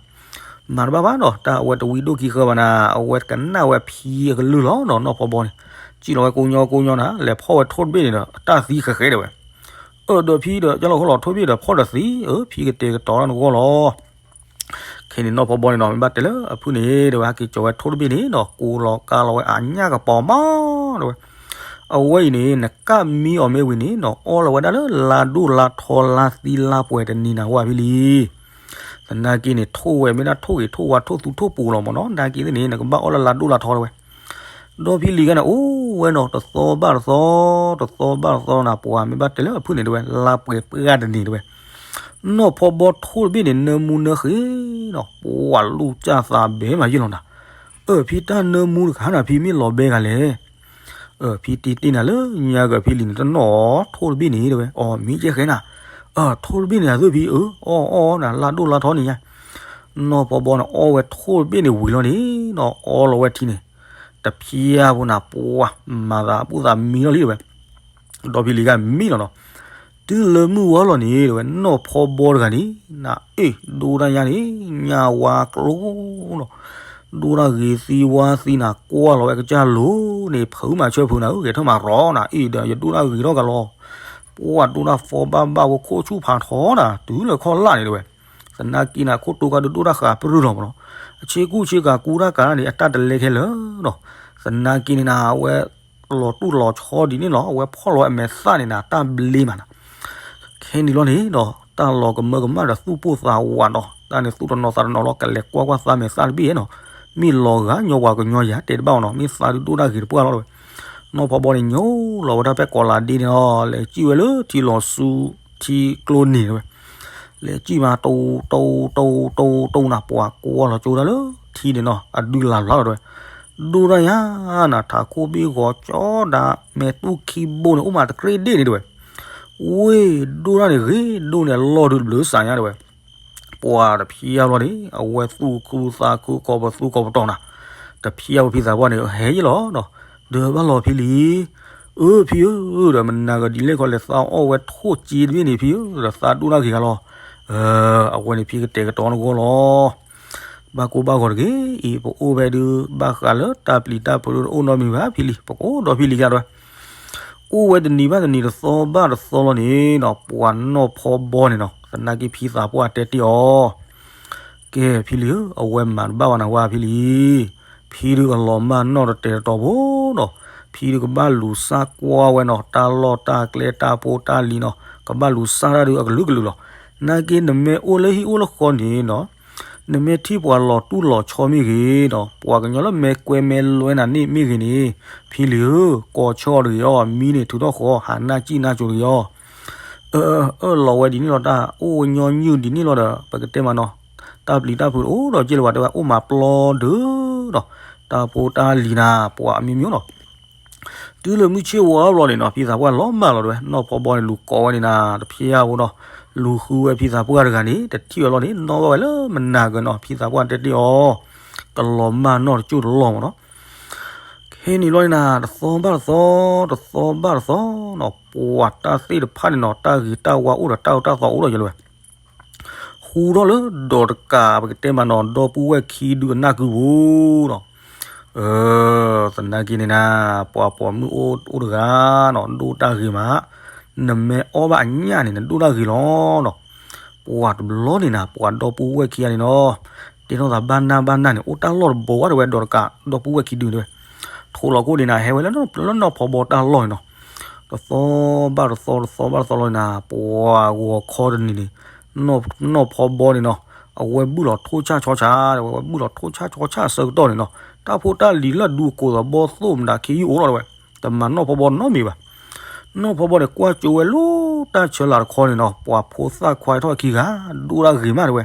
မၤတဘၣ်ဘၣ်ဒီး တၢ်အဝဲတဝံဒိၣ်ခံဃၢဘၣ်နၤ အဝဲကနၣ်ဝဲဖံအကလုၢ်လီၤနီၤ နီၢ်ဖီဘီန့ၣ်, စံၣ်လီၤဝဲကိညီကိညီနၤ လဲၤဖီၣ်ဝဲထိၣ်တဘ့ၣ်န့ၣ်ဒီး အတၢ်သံဃဲဃဲတဲဝဲ, အၢ ဒီးဖံဒီး ကၢ်လီၤခိၣ်လီၤထိၣ်တဘ့ၣ်ဒီး ဖီၣ်ဒီးသံ, အၢ ဖံကတဲာ်ကတီၤလၢနဂီၢ်လီၤ ခဲန့ၣ်နီၢ်ဖီဘီန့ၣ်နီၤ မ့ၢ်ဘၣ်တဲလၢအဖုၣ်န့ၣ် တဲဝဲ ဟဲက့ၤကၠီၤဝဲထိၣ်တဘ့ၣ်န့ၣ်နီၤ ကိးလီၤကါလီၤဝဲအညၣ်ကပီၤမး တဲဝဲ, အဝဲအံၤန့ၣ် နကၣ်မံအီၤမ့ၢ်ဝံၤန့ၣ်နီၤ အီၣ်လီၤဝဲဒၣ်လၢလါဒိၣ်လါထီလါသံလါပှဲၤတနံၤနၤဝဲဖံလံၤ, သနာ်က့န့ၣ် ထိၣ်ဝဲမ့ၢ်ဒၣ်ထိၣ်ဂ့ၤထိၣ်ဝါထိၣ်သူထိၣ်ပူၤလီၤမ့ၢ်နီၤ နာ်က့သ့ၣ်န့ၣ် နကဘၣ်အီၣ်လၢလါဒိၣ်လါထီတဲဝဲ ဒီးဖံလံၤဂၤန့ၣ် အိၣ်ဝဲနီၤ တသီဘၣ်တသီ, တသီဘၣ်တသီနၤ ပှၤမ့ၢ်ဘၣ်တဲလၢအဖုၣ်န့ၣ်တဲဝဲ လါပှဲၤပှၢ်တနံၤတဲဝဲ, နီၢ်ဖီဘီထိၣ်တဘ့ၣ်န့ၣ် နၢမူနၢဃ့နီၤ ပှၤလူၢ်ကၢ်သးဘဲမးယ့ၢ်လီၤနၤ, အၢ ဖံတၢ်နၢမူတခါနၤ ဖံမ့ၢ်လီၤဘဲဂၤလဲၣ် အၢ ဖံတ့တ့ၢ်နၤလၢညါကဖံလံၤန့ၣ် တနီၣ်ထိၣ်တဘ့ၣ်န့ၣ်တဲဝဲ အီၤမ့ၢ်ကဲဃဲနၤ, အၢ ထိၣ်တဘ့ၣ်န့ၣ် အသုဖံ အၢ အီၣ်အီၣ်နၤ လါဒိၣ်လါထီန့ၣ်ညါ, နီၢ်ဖီဘီန့ၣ် အီၣ်ဝဲထိၣ်တဘ့ၣ်န့ၣ်ဝံၤလီၤန့ၣ်နီၤ အီလီၤဝဲထံန့ၣ်, တဖျါဖိနၤ ပှၤမၤသးဘူၣ်သးမံလီၤလံတဲဝဲ ဒီးဖံလံၤဂၤမံလီၤနီၤ, တုၤလၢမုၢ်ဝါလီၤန့ၣ် တဲဝဲ နီၢ်ဖီဘီတဂၤန့ၣ် နအ့ၣ် ဒိၣ်တၢ်ညါန့ၣ် ညၣ်ဝါကျိနီၤ, ဒိၣ်တၢ်ဂ့ၤသံဝါသံနၤ ကွၢ်လီၤဝဲကစၢ်လိၤန့ၣ် ဖုးမၤဆၢဖုးနၤဧၢ ဂဲၤထၢၣ်မၤရီနၤ အ့ၣ်ဒီး ယဒိၣ်တၢ်ဂ့ၤထီၣ်ကလီၤ, ပှၤဒိၣ်တၢ်ဖီဘၣ်ဘၣ်ဝဲခိၣ်ဆူၣ်ဖးထီနၤ တုၤလၢခီၣ်လၣ်န့ၣ်တဲဝဲ, သနာ်က့နၤ ခိၣ်တိကါဒုးဒိၣ်တၢ်ဃးပြၢၢ်လီၤမ့ၢ်နီၤ, အဆ့ကူဆ့ကၤကူတၢ်ကၤန့ၣ် အတၢ်တလဲခဲလၢာ်နီၤ, သနာ်က့န့ၣ်နၤ အဝဲ လီၤတူၢ်လီၤဆီဒ်န့ၣ်လီၤ အဝဲဖီၣ်လီၤဝဲအမဲာ်သၣ်န့ၣ်နၤ တၢ်ဘျ့မးနၤ, ခဲန့ၣ်လီၤန့ၣ်ဒီး တၢ်လီၤကမၢကမၣ်ဒီးသူၣ်ပိၢ်သးဝးဒီး တၢ်န့ၣ်သူၣ်တနီၤသးတနီၤလီၤ ကလဲၤကွၢ်ကွၢ်သးမဲာ်သၣ်တဘ့ၣ်နီၤ, မ့ၢ်လီၤဂာ်ညီပှၤကညီယၤတဲတဘၣ်အီၤနီၤ မ့ၢ်သးဒုးဒိၣ်တၢ်ဂ့ၤတပှၢ်လီၤတဲဝဲ, နီၢ်ဖီဘီန့ၣ် ညိလီၤဝဲဒၣ်ဖဲကိးလးဒ့န့ၣ်လီၤ လဲၤစံၣ်ဝဲလၢထံလီၤဆူ ထံကျိန့ၣ်တဲဝဲ လဲၤစံၣ်မး တိတိတိတိတိနၤ ပှၤကွၢ်လီၤကၠိဒၣ်လၢထံန့ၣ်နီၤ အဒုးလၢ်လၢ်လီၤတဲဝဲ, ဒိၣ်တၢ်ယၤနၤ ထးခိၣ်ဘ့ၣ်ဂီၤကၠီဒၣ် မဲာ်တူၢ်ခံဘိန့ၣ် အိၣ်မးတကြ့ဒ့ၣ်န့ၣ်တဲဝဲ, ဝ့ၢ်ဒိၣ်တၢ်န့ၣ်ဂ့ၤဒိၣ်န့ၣ် အလီၢ်ဒုးတဘျုးစးညါတဲဝဲ ပှၤတဖျါဘျီန့ၣ် အဝဲသူၣ်ခုသးခုကိးပသူကိးပတီၤနၤ, တဖျါဘျီဖံသးပှၢ်န့ၣ် ဟဲယ့ၢ်လီၤနီၤ, ဒီးဘၣ်လီၤဖံလံၤ, အၢ ဖံဧၢ, ဒီးမနၤကဒ်လဲၣ်ခီလဲၣ် သးအီၣ်ဝဲထိၣ်စ့တဘ့ၣ်န့ၣ် ဖံဧၢ, ဒီးသးဒိၣ်တၢ်ဂ့ၤဂၤလီၤ, အဝဲန့ၣ်ဖံကတဲာ်ကတီၤနဂီၢ်လီၤ, ဘၣ်ကိၢ်ဘၣ်ဂီၤတဂ့ၤအံၤ ပအိၣ်ဖဲဒုး ဘၣ်ဃးလၢတၢ်ပျံၤတၢ်ဖုးတအိၣ်နီတမံၤဘၣ်ဖံလံၤ ပကိးဒီးဖံလံၤယါတဲဝဲ အိၣ်ဝဲတနံၤဘၣ်တနံၤတသီဘၣ်တသီလီၤန့ၣ်နီၤ ပှၤနီၢ်ဖီဘီန့ၣ်နီၤ သနာ်က့ဖံသးပှၢ်တဲတ့ၢ်အီၤ, ကဲဖံလံၤဧၢ အဝဲမၤတဘၣ်ဘၣ်နၤဝဲဖံလံၤ, ဖံဒုးကလီၤမၢ်နီၢ်တတဲာ်တတီၤဖိနီၤ, ဖံဒုးကဘၣ်လူၤစၢ်ကွၢ်ဝဲနီၤ တၢ်လီၢ်တၢ်ကျဲတၢ်ဖိတၢ်လံၤနီၤ ကဘၣ်လူၤစၢ်တၢ်ဒုးအကလုာ်ကလုာ်လီၤ, နာ်က့နမ့ၢ်အိၣ်လၢဟံၣ်အိၣ်လၢဃီန့ၣ်နီၤ နမ့ၢ်ထံၣ်ပှၤလီၤတူၢ်လီၤဆီမ့ၢ်ဂ့ၤနီၤ ပှၤကညီလၢမဲာ်ကွဲမဲာ်လွဲနၤန့ၣ်မ့ၢ်ဂ့ၤန့ၣ် ဖံလံၤဧၢ ကိးဆၢအီၤတဂ့ၤအီၤ မံန့ၣ်ထုးထီၣ်ဃီ ဟးနၢ်စံၣ်နၢ်စိၤတဂ့ၤအီၤ, အၢ အၢ လီၤဝဲဒ်န့ၣ်လီၤ တၢ်အိၣ်ညီနုၢ်ဒ်န့ၣ်လီၤဒီး ပကတဲမးနီၤ, တၢ်ပျံၤတၢ်ဖုးတအိၣ်ဒီးက့ၢ်လၢၤဘၣ်တဲဝဲ အိၣ်မးပျီဒုးနီၤ, တၢ်ဖိတၢ်လံၤနၤ ပှၤအမံၤမံၤနီၤ တုၤလၢမုၢ်ဆ့ၣ်ဝါဘျီန့ၣ်နီၤ ဖံသးပှၢ်လီၤမၢ်လီၤတဲဝဲ နီၢ်ဖီဘီန့ၣ် လူၤကိးဝဲန့ၣ်နၤ တဖျါဖိနီၤ, လူၤဃုဝဲဖံသးပှၢ်တဂၤန့ၣ် တထံၣ်ဝဲလီၤန့ၣ် နီၣ်ဘၣ်ဝဲလၢမနၤက့ၤနီၤ ဖံသးပှၢ်တဲတ့ၢ်အီၤ, ကလီၤမၢ်နီၢ်တစိၢ်တလီၢ်မးနီၤ, ခဲန့ၣ်လီၤန့ၣ်နၤ တသီဘၣ်တသီ တသီဘၣ်တသီနီၤ ပှၤတၢ်သ့ၣ်တဖၣ်န့ၣ်နီၤ တၢ်ဂ့ၤတၢ်ဝါအိၣ်ဒီးတၢ်အၢတၢ်သီအိၣ်လီၤယလၢဝဲ ဃ ဟူထီၣ်လၢဒီးတကး ပကတဲမးနီၤ ဒီပုၢ်ဝဲၢ်ခံဒုအနၢ်ကုပူၤနီၤ. သနာ်က့န့ၣ်နၤ ပှၤပိာ်မုၣ်အိၣ်တဂၤနီၤ ဒိၣ်တၢ်ဂ့ၤမး, နမ့ၢ်အီၣ်ဘၣ်အညၣ်န့ၣ် နဒိၣ်တၢ်ဂ့ၤလီၤနီၤ. ပှၤတဘျီန့ၣ်နၤ ပှၤဒီပုၢ်ဝဲၢ်ခံဂၤန့ၣ်နီၤ တဲထီၣ်သးဘၣ်နၢ်ဘၣ်နၢ်န့ၣ် အိၣ်တၢ်လီၢ်တဘိဝဲ တဲဝဲဒီးတကး ဒီပုၢ်ဝဲၢ်ခံဒုတဲဝဲ ထိးလီၤခိၣ်န့ၣ်နၤ ဟဲဝဲလၢနီၢ်ဖီဘီတၢ်လီၢ်န့ၣ်နီၤ. တသီဘၣ်တသီ တသီဘၣ်တသီလီၤန့ၣ်နၤ ပှၤဂီၤခီတနံၤန့ၣ် နီၢ်ဖီဘီန့ၣ်နီၤ အဝဲဘုၣ်လီၤထိၣ်ဆၣ်ဆီဆၣ်တဲဝဲ ဝဲဘုၣ်လီၤထိၣ်ဆၣ်ဆီဆၣ်အဆၢကတီၢ်န့ၣ်နီၤ တၢ်ဖိတၢ်လံၤလၢဒူအကိးသးဘီသိၣ်မတၤခ့ယုၢ်အိၣ်လီၤတဲဝဲ တမၤနီၢ်ဖီဘီနီတမံၤဘၣ်. နီၢ်ဖီဘီန့ၣ် ကွၢ်ကၠိဝဲလၢတၢ်ဆၢလၤတခီန့ၣ်နီၤ ပှၤဖိသၣ်ခွါထီၣ်ခံဂၤ ဒိၣ်တၢ်ဂ့ၤမးတဲဝဲ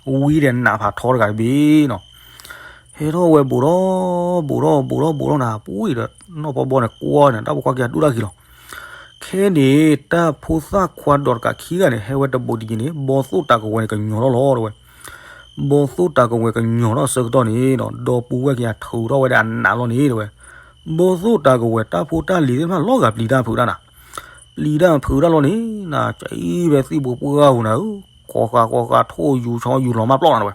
ဝံၤဒီးနးဖးထီတဂၤတဘ့ၣ်နီၤ. ဟဲထီၣ်ဝဲဘူးထီၣ် ဘူးထီၣ် ဘူးထီၣ် ဘူးထီၣ်နၤ ပှံၤဒီး နီၢ်ဖီဘီန့ၣ် ကွၢ်န့ၣ် တၢ်ဖိခွါခံဂၤဒိၣ်တၢ်ဂ့ၤလီၤ. ခဲန့ၣ် တၢ်ဖိသၣ်ခွါဒီးတကးခံဂၤန့ၣ် ဟဲဝဲတဘူးတယံၤန့ၣ် ဘီသိၣ်တၤကဝဲၤန့ၣ် ကညီၤထီၣ်လီၤတဲဝဲ. ဘီသိၣ်တၤကဝဲၤကညီၤထီၣ်အဆၢကတီၢ်န့ၣ်နီၤ ဒီပုၢ်ဝဲၢ်ခံဂၤထုးထီၣ်ဝဲဒၣ်အနးလီၤန့ၣ်တဲဝဲ. ဘီသိၣ်တၤကဝဲၤ တၢ်ဖိတၢ်လံၤသ့ၣ်တဖၣ်လီၤဂာ်ပျံၤတၢ်ဖုးတၢ်နၤ ပျံၤတၢ်ဖုးတၢ်လီၤန့ၣ်နၤ ကအံၤဖဲသံၣ်ဘိပှၢ်ဂၤပူၤနၤဧၢ, ဃီဃာ်ဃီဃာ်ထိၣ်ယူၤဆီယူၤလီၤမၢ်ပျီၢ်နၤတဲဝဲ.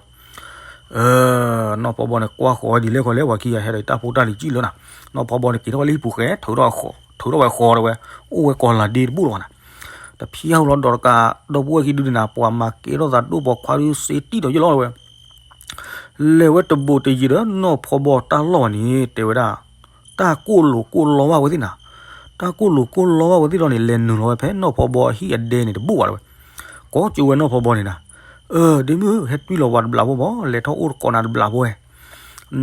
နီၢ်ဖီဘီန့ၣ် ကွၢ်ဃီၤဝဲဒ်လဲၣ်ခီလဲၣ် ပှၤခံဂၤဟဲဒီးတၢ်ဖိတၢ်လံၤကံၣ်လၢနၤ, နီၢ်ဖီဘီန့ၣ် က့ၤထီၣ်ဝဲလၢဟံၣ်ပူၤဃဲ ထုးထီၣ်ဝဲဃီၤတဲဝဲ, အိၣ်ဝဲကိးလၤဒ့တဘူၣ်လီၤဘၣ်နၤ. တဖျါဟူလီၤဒီးတကး ဒီပုၢ်ဝဲၢ်ခံဒုန့ၣ်နၤ ပှၤမၤကဲထီၣ်သးဒိၣ်ပိာ်ခွါဒုစ့တံၢ်ဒီးယလီၤတဲဝဲ လဲၤဝဲတဘူးတယံၤဒီးနီၢ်ဖီဘီတၢ်လီၢ်ဘၣ်န့ၣ် တဲဝဲဒၣ်, တၢ်ကိၢ်လိာ်ကိၢ်လီဘၣ်ဝဲသ့ၣ်နၤ, တၢ်ကိၢ်လိာ်ကိၢ်လီဘၣ်ဝဲသ့ၣ်ဒီးန့ၣ် လဲၤနုာ်လီၤဝဲဖဲနီၢ်ဖီဘီအဟံၣ်အဒဲန့ၣ်တဘူးဘၣ်တဲဝဲ, ကိးကၠိဝဲနီၢ်ဖီဘီန့ၣ်နၤ, အၢ ဒ့မုၣ်ဧၢ ဟဲတွံၢ်လီၤပှၤတဘျးဖိမး လဲၤထီၣ်အိၣ်တကိးနၤတဘျးဖိဝဲ,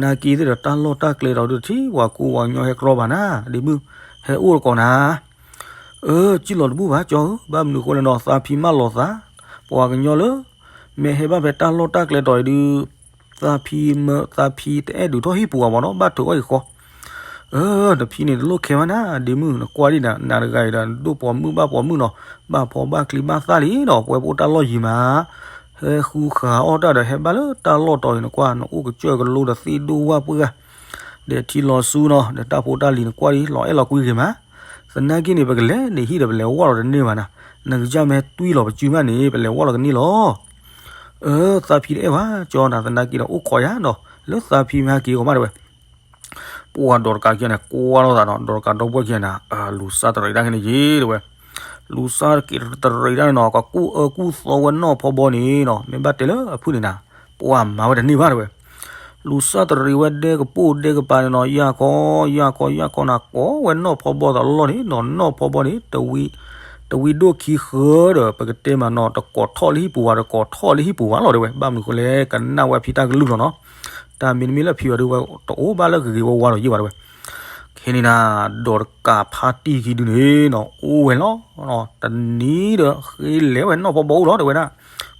နာ်က့သ့ၣ်ဒီးတၢ်လီၢ်တၢ်ကျဲဒီးဒုးထံၣ်ပှၤကူပှၤကညီဟဲကြီဘၣ်နၤ ဒ့မုၣ်, ဟဲအိၣ်တကိးနၤ အၢ စံၣ်လီၤတဘူၣ်ဘၣ်ကၠီဧၢ, ဘၣ်မနုၤအဃိလဲၣ်နီၤ သးဖံမၢလီၤသး, ပှၤကညီလၢ မ့ၢ်ဟဲဘၣ်ဖဲတၢ်လီၢ်တၢ်ကျဲဒီးအံၤဒုး, သးဖံမၢ သးဖံတအဲၣ်ဒုးထီၣ်ဟံၣ်ပူၤဘၣ်မးနီၤ ဘၣ်ထုးအီၣ်အံၤဃီ, အၢ နဖံန့ၣ်တလိၣ်ခဲဘၣ်နၤ ဒ့မုၣ် နကွၢ်ဒံးနၤ နတဂၤအံၤဒီး ဒိၣ်ပိာ်မုၣ်ဘၣ်ပိာ်မုၣ်နီၤ, ဘၣ်ဖီဘၣ်ချံဘၣ်သၣ်လံဒီး ပဝဲပအိၣ်တၢ်လီၢ်ယံၤမး ဟဲဃုဃာ်အီၣ်တၢ်ဒီးဟဲဘၣ်လၢတၢ်လီၢ်တီၤအံၤ နကွၢ် နအိၣ်ကစၢၢ်ကလိဒီးသ့ၣ်ဒိၣ်ဝၣ်ပှၢ် ဒီးထံလီၤဆူနီၤ ဒီးတၢ်ဖိတၢ်လံၤနကွၢ်ဒံး လီၤအဲၣ်လီၤကွံဂ့ၤမး, သနာ်က့န့ၣ် ပကလဲၤန့ၣ်ဟံၣ်ဒီးပလဲၤဝၢ်လီၤတန့ၢ်ဘၣ်နၤ, နကစၢ်မ့ၢ်ဟဲတွံၢ်လီၤပစုမးန့ၣ် ပလဲၤဝၢ်လီၤကန့ၢ်လီၤ. အၢ သးဖံတအဲၣ်ဘၣ်ကၠီနၤ သနာ်က့ဒီးအိၣ်ခိးယၤနီၤ လၢသးဖံမ့ၢ်ဟဲက့ၤအဂီၢ်မးတဲဝဲ ပှၤဒီးတကးခံဂၤန့ၣ် ကွၢ်ထီၣ်သးနီၤ ဒီးတကးဒီပုၢ်ဝဲၢ်ခံဂၤန့ၣ် လူၤစၢ်တရံးတၢ်ခဲန့ၣ်က့ၤတဲဝဲ, လူၤစၢ်တရံးတၢ်န့ၣ်နီၤ ကကူၣ်အၢကူၣ်သီဝဲနီၢ်ဖီဘီန့ၣ်နီၤ မ့ၢ်ဘၣ်တဲလၢအဖုၣ်န့ၣ်နၤ ပှၤမၤဝဲတန့ၢ်ဘၣ်တဲဝဲ, လူၤစၢ်တရံးဝဲဒဲကပိာ်ဒဲကပၤန့ၣ်နီၤ ယၢ်ခီ ယၢ်ခီ ယၢ်ခီနၤ ကိးဝဲနီၢ်ဖီဘီသးလီၢ်န့ၣ်နီၤ နီၢ်ဖီဘီန့ၣ် တဝံၤဒိၣ်ခံဃၢဒီး ပကတဲမးနီၤ တကိးထီၣ်လၢဟံၣ်ပူၤဘၣ် တကိးထီၣ်လၢဟံၣ်ပူၤဘၣ်လီၤတဲဝဲ ဘၣ်မနုၤဃိလဲၣ် ကနၣ်ဝဲဖံတၢ်ကလုၢ်လီၤနီၤ, တၢ်မ့တမ့ၢ်လၢဖံဘၣ်ဒုးဝဲ တအိၣ်ဘၣ်လၢဂ့ၤဂ့ၤဝါဝါဒီးယံာ်ဘၣ်တဲဝဲ, ခဲန့ၣ်နၤ ဒီးတကးဖါတံၢ်ခံဒုန့ၣ်နီၤ အိၣ်ဝဲလီၤ, တနံၤဒီးဃ့လဲၤဝဲနီၢ်ဖီဘီအိၣ်လီၤတဲဝဲဒၣ်,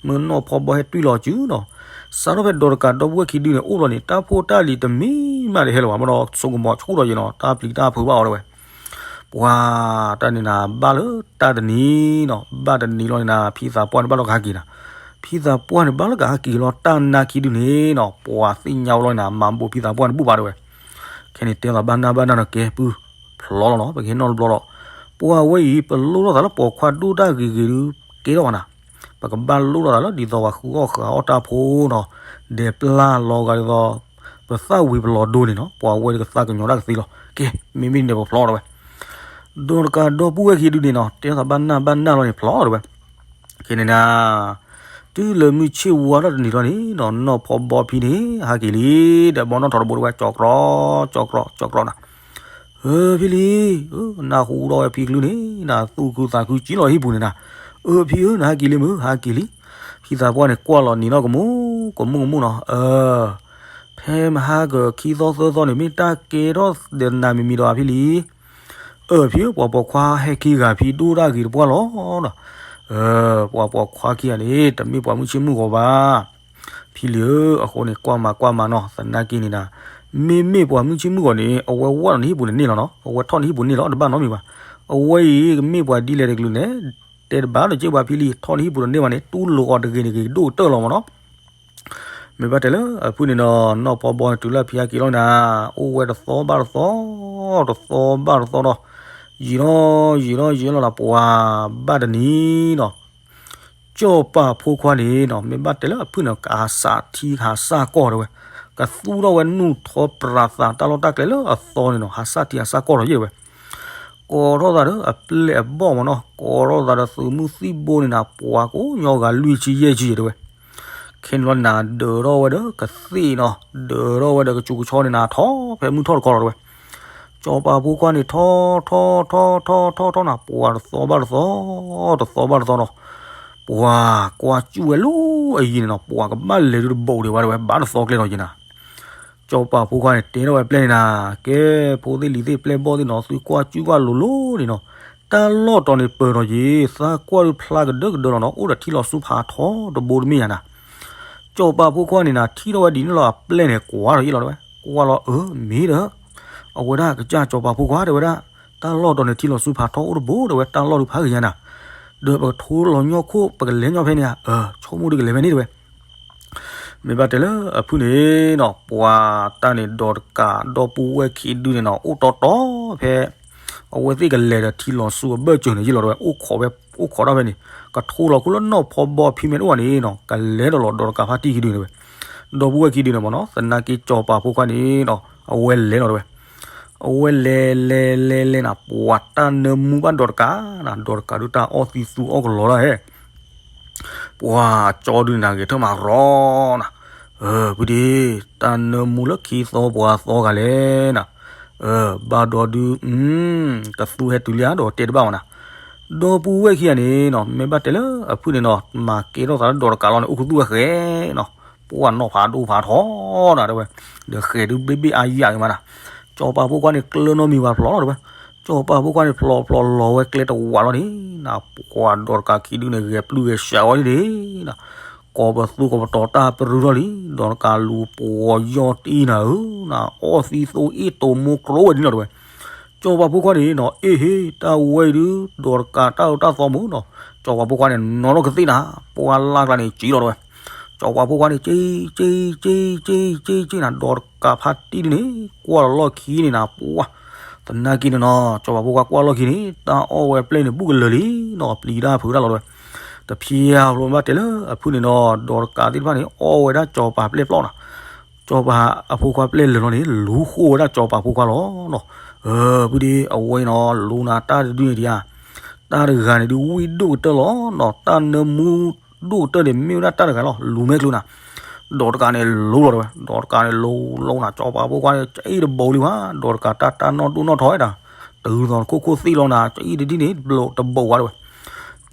မ့ၢ်နီၢ်ဖီဘီဟဲတွံၢ်လီၤစုနီၤ, စးထီၣ်ဖဲဒီးတကးဒီပုၢ်ဝဲၢ်ခံဒုန့ၣ် အိၣ်လီၤန့ၣ် တၢ်ဖိတၢ်လံၤတမံၤမးတဟဲလၢၤဘၣ်မးဒီး ဆိကမိၣ်ဆိၣ်ဒီးယံာ်နီၤ တၢ်ပျံၤတၢ်ဖုးဘၣ်အီၤတဲဝဲ ပှၤတၢ်န့ၣ်နၤ ဘၣ်လၢတၢ်တနံၤနီၤ ဘၣ်တနံၤလီၤန့ၣ်နၤ ဖံသးပှၢ်န့ၣ်ဘၣ်လီၤကဟးက့ၤနၤ, ဖံသးပှၢ်န့ၣ်ဘၣ်လီၤကဟးက့ၤလီၤ တၢ်နါခံဒုန့ၣ်နီၤ ပှၤသ့ၣ်ညါဝဲလီၤန့ၣ်နၤ မၤဘူးဖံသးပှၢ်န့ၣ်ဘူၣ်ဘၣ်တဲဝဲ, ခဲန့ၣ်တဲသးဘၣ်နၢ်ဘၣ်နၢ်နီၤ ကဲပုၢ်ဖျီလီၤနီၤ ပကဟဲနီၣ်တဘျီလီၤ, ပှၤဝဲအံၤ ပလိၣ်ထီၣ်သးလၢပိာ်ခွါဒိၣ်တၢ်ဂ့ၤဂ့ၤဒုး ကဲထီၣ်ဘၣ်နၤ ပကဘၣ်လိၣ်ထီၣ်သးလၢဒ်သိးပှၤဃုအီၣ်ဃုအီၣ်တၢ်ဖိနီၤ, ဒဲးပျၢ်လီၤဂာ်ဒ်သိး ပသၣ်ဝံၤပလီၤဒိန့ၣ်နီၤ ပှၤဝဲကသးကညီၤတၢ်ကသ့လီၤ, ကဲ မ့မ့ၢ်န့ၣ်ပဖျီတဲဝဲ, ဒီးတကးဒီပုၢ်ဝဲၢ်ခံဒုန့ၣ်နီၤ တဲသးဘၣ်နၢ်ဘၣ်နၢ်လီၤန့ၣ်ဖျီတဲဝဲ, ခဲန့ၣ်နၤ တုၤလၢမုၢ်ဆ့ၣ်ဝါထီၣ်တနံၤထီၣ်န့ၣ်နီၤ နီၢ်ဖီဘီဖံန့ၣ် ဟးက့ၤလံ, ဒီးဘီနီၣ်ထီၣ်တဘိတဲဝဲ ကၠီကြီ ကၠီကြီ ကၠီကြီနၤ ဧၢ ဖံလံၤ, နၢ်ဟူထီၣ်ဝဲဖံကလုၢ်န့ၣ် နသူၣ်ခုသးခုကံလီၤဟံၣ်ပူၤန့ၣ်နၤ, အၢ ဖံဧၢ နဟးက့ၤလံမုၢ် ဟးက့ၤလံ, ဖံသးပှၢ်န့ၣ် ကွၢ်လီၤနံၤနီၢ်ကမူၣ် ကမူၣ်ကမူၣ်နီၤ, အၢ ဖဲမဟါကခံသီသၢသီန့ၣ် မ့ၢ်တၢ်ကဲထီၣ်ဒီးနၤမံၤမံၤဒီးဖံလံၤ, အၢ ဖံဧၢ ပှၤပိာ်ခွါဟဲခံဂၤဖံဒိၣ်တၢ်ဂ့ၤတပှၢ်လီၤနီၤ, အၢ ပှၤပိာ်ခွါခံဂၤန့ၣ် တမ့ၢ်ပှၤမုၢ်ဆ့ၣ်မုၢ်ဂီၤဘၣ် ဖံလံၤဧၢ, အဃိန့ၣ် ကွၢ်မၤကွၢ်မၤနီၤ, သနာ်က့န့ၣ်နၤ, မ့မ့ၢ်ပှၤမုၢ်ဆ့ၣ်မုၢ်ဂီၤန့ၣ် အဝဲဝၢ်လီၤနဟံၣ်ပူၤန့ၣ်န့ၢ်လီၤနီၤ, အဝဲထီၣ်နဟံၣ်ပူၤန့ၢ်လီၤ တဘၣ်နီတမံၤဘၣ်. အဝဲအံၤ ကမ့ၢ်ပှၤဒ်လဲၣ်တကလုာ်န့ၣ် တဲတဘၣ်ဒီးက့ၢ်ပှၤဖံလံၤ ထီၣ်နဟံၣ်ပူၤတန့ၢ်ဘၣ်န့ၣ် တူၢ်လိာ်အီၤတဂ့ၤန့ၣ်ဂ့ၤဒိၣ်ကတၢၢ်လီၤမးနီၤ. မ့ၢ်ဘၣ်တဲလၢအဖုၣ်န့ၣ်ဒီး နီၢ်ဖီဘီန့ၣ် တုၤလၢဖံဟဲက့ၤလီၤနၤ, အိၣ်ဝဲတသီဘၣ်တသီ, တသီဘၣ်တသီဒီး ယံာ်လီၤယံာ်လီၤယံာ်လီၤနၤ ပှၤဘၣ်တနံၤနီၤ. ကၠီၣ်ပၤဖိခွါန့ၣ်နီၤ မ့ၢ်ဘၣ်တဲလၢအဖုၣ်န့ၣ် ကဟးစးထံဟးစၢ်ကီၢ်တဲဝဲ, ကသူထီၣ်ဝဲနူၢ်ထီပြးသးတၢ်လီၢ်တၢ်ကျဲလၢအသီန့ၣ်နီၤ ဟးစးထံဟးစၢ်ကီၢ်ဒီးယဲၢ်တဲဝဲ. ကိးထီၣ်သးဒီးအပျဲၢ်အဘီၣ်မးနီၤ ကိးထီၣ်သးဒီးသုးမုၢ်သံၣ်ဘိန့ၣ်နၤ ပှၤကိးညီဂၤလွံၢ်ဆံယဲၢ်ဆံတဲဝဲ. ခဲန့ၣ်လီၤနၤ ဒၢးထီၣ်ဝဲဒီးကသ့ၣ်နီၤ ဒၢးထီၣ်ဝဲဒီးကဆူးကဆါန့ၣ်နၤ ထီၣ်ဖဲမုၢ်ထီၣ်တကီလီၤတဲဝဲ. ကၠီၣ်ပၤဖိခွါန့ၣ် ထီၣ်ထီၣ်ထီၣ်ထီၣ်ထီၣ်ထီၣ်နၤ ပှၤတသီဘၣ်တသီ တသီဘၣ်တသီနီၤ ပှၤကွၢ်စူၣ်ဝဲလၢအယံၤန့ၣ်နီၤ ပှၤကဘၣ်လဲၤဒုးတဘိးဒံးဘၣ်တဲဝဲ ဘၣ်တသီကျဲနီၤယံၤနၤ. ကၠီၣ်ပၤဖိခွါန့ၣ် တဲထီၣ်ဝဲပျဲၢ်န့ၣ်နၤ ကဲ ဖိသ့ၣ်လံၤသ့ၣ်ပျဲၢ်ဘီၣ်သ့ၣ်နီၤ သုကွၢ်စူၣ်ကွၢ်လိၤလိၤန့ၣ်နီၤ တၢ်လီၢ်တီၤန့ၣ်ပၢၤနီၤယံၤ သးကွၢ်ဒုးဖျါကဒၢကဒၢလီၤနီၤ အိၣ်ဒီးထံလီၤဆူဖးထီတဘိတမ့ၢ်ယၤနၤ. ကၠီၣ်ပၤဖိခွါန့ၣ်နၤ ထံၣ်ထီၣ်ဝဲဒ်န့ၣ်လီၤအပျဲၢ်န့ၣ် ကွၢ်ထီၣ်ယံၤလီၤတဲဝဲ ကွၢ်လီၤအၢမ့ၢ်ဒီး အဝဲဒၣ်ကစၢ်ကၠီၣ်ပၤဖိခွါတဲဝဲဒၣ် တၢ်လီၢ်တီၤန့ၣ်ထံလီၤဆူဖးထီအိၣ်တဘိတဲဝဲ တၢ်လီၢ်ဒုးဖးဂ့ၤညါနၤ ဒီးပကထိလီၤညီခိၣ် ပကလဲၤညီဖဲန့ၣ်ဧါ အၢ ဆိကမိၣ်ဒုးကလဲၤဖဲန့ၣ်တဲဝဲ. မ့ၢ်ဘၣ်တဲလၢအဖုၣ်န့ၣ်နီၤ ပှၤတၢ်န့ၣ်ဒီးတကးဒီပုၢ်ဝဲၢ်ခံဒုန့ၣ်နီၤ အိၣ်တီတီဖဲ အဝဲသ့ၣ်ကလဲၤဒီးထံလီၤဆူအဘၢၣ်စၢၤန့ၣ်ယံၤလီၤတဲဝဲ အိၣ်ခိးဝဲ အိၣ်ခိးတၢ်ဖဲန့ၣ် ကထိလီၤခိၣ်လၢနီၢ်ဖီဘီဖံမဲတအိၣ်ဘၣ်န့ၣ်နီၤ ကလဲၤဒီးလီၤဒီးတကးဖါတံၢ်ခံဒုန့ၣ်ဝဲ ဒီပုၢ်ဝဲၢ်ခံဒုန့ၣ်မ့ၢ်နီၤ သနာ်က့ကၠီၣ်ပၤဖိခွါန့ၣ်နီၤ အဝဲလဲၤလီၤတဲဝဲ အဝဲလဲၤလဲၤလဲၤလဲၤနၤ ပှၤတၢ်နၢမူဘၣ်ဒီးတကးနၤ ဒီးတကးဒုးတၢ်အီၣ်သံသူအီၣ်ကလီတၢ်ဟဲ ပှၤကၠီဒုးနၤဂဲၤထၢၣ်မးရီနၤ, ဖုဒ့, တၢ်နၢမူလၢခံသီပှၤသီဂၤလဲၣ်နၤ, ဘၣ်ဒီးဒုး ကသူဟဲတုၤလံဧါဒီးတဲတဘၣ်မးနၤ, ဒီပုၢ်ဝဲၢ်ခံဂၤန့ၣ်နီၤ မ့ၢ်ဘၣ်တဲလၢအဖုၣ်န့ၣ်နီၤ မၤကဲထီၣ်သးလၢဒီးတကးလီၤန့ၣ် အိၣ်ခူသူၣ်ဝဲဃဲနီၤ, ပှၤနီၢ်ဖးဒိၣ်ဖးထီနၤတဲဝဲ, ဒီးဃဲၤဒုးဘ့ၣ်ဘ့ၣ်အါယၤက့ၤမးနၤ, ကၠီၤပၤဖိခွါန့ၣ် ကျၢနီတမံၤဘၣ်ဖျိးလီၤတဲဝဲ, ကၠီၤပၤဖိခွါန့ၣ် ဖျိးဖျိးလီၤဝဲကျဲတဝးလီၤန့ၣ် နပှၤဒီးတကးခံဒုန့ၣ် ဂဲၤပျုၢ်ဂဲၤဆှးဝဲဒၣ်န့ၣ် ကိးပသူကိးပတီၤတၢ်ပရူၢ်ထီၣ်လံ, ဒီးတကးလူၤပှီၤယီၢ်တံၢ်နၤဧၢ, နအီၣ်သံသိအ့ၣ်တိာ်မိၢ်ကျိဝဲဒ်နီၤတဲဝဲ, ကၠီၤပၤဖိခွါန့ၣ်နီၤ အ့ၣ်ဟ့ တၢ်ဝဲအံၤဒုး ဒီးတကးတၢ်အၢတၢ်သီမုၢ်နီၤ, ကၠီၤပၤဖိခွါန့ၣ် နီၤထီၣ်ကသ့ၣ်နၤ, ပှၤလၢ်ကျါန့ၣ် စံးလီၤတဲဝဲ, ကၠီၤပၤဖိခွါန့ၣ် က့က့က့က့က့နၤ, ဒီးတကးဖါတံၢ်ဒုန့ၣ် ကွၢ်လီၢ်ခံန့ၣ်နၤ ပှၤ သနာ်က့န့ၣ်နီၤ ကၠီၤပၤဖိခွါကွၢ်လီၢ်ခံန့ၣ် တၢ်အီၣ်ဝဲပျဲၢ်န့ၣ် ဘူးကလၢာ်လံနီၤ, ပျံၤတၢ်ဖုးတၢ်လီၤတဲဝဲ, တဖျါဖျိဘၣ်တဲလၢအဖုၣ်န့ၣ်နီၤ ဒီးတကးသ့ၣ်တဖၣ်န့ၣ် အီၣ်ဝဲဒၣ်ကၠီၤပၤပျဲၢ်ပျီနၤ, ကၠီၤပၤအဖိခွါပျဲၢ်လၢာ်လီၤန့ၣ် လူၤဃိဝဲဒၣ်ကၠီၤပၤဖိခွါလီၤနီၤ, ဖုဒ့ အဝဲအံၤနီၤ လူၤနၤတၢ်တဒုန့ၣ်ဒံးဧါ, တၢ်တဂၤန့ၣ်ဒုးဝံၣ်ဒိၣ်ကတၢၢ်လီၤနီၤ, တၢ်နၢမူဒိၣ်ကတၢၢ်န့ၣ် မ့ၢ်ဝဲဒၣ်တၢ်တဂၤလီၤ, လူၤမဲာ်ကျိနၤ, ဒီးတကးန့ၣ်လူၤလီၤတဲဝဲ, ဒီးတကးန့ၣ်လူၤလီၤနၤ ကၠီၤပၤဖိခွါန့ၣ် ကအ့ၣ်တဘိလံဘၣ်, ဒီးတကးတၢ်တၢ်နီၢ်ဒိၣ်နီၢ်ထီဝဲဒၣ်, တုၤသိးတခိၣ်ခိၣ်သ့ၣ်လီၤနၤ ကအ့ၣ်တဒ်န့ၣ် တဘိဝဲတဲဝဲ,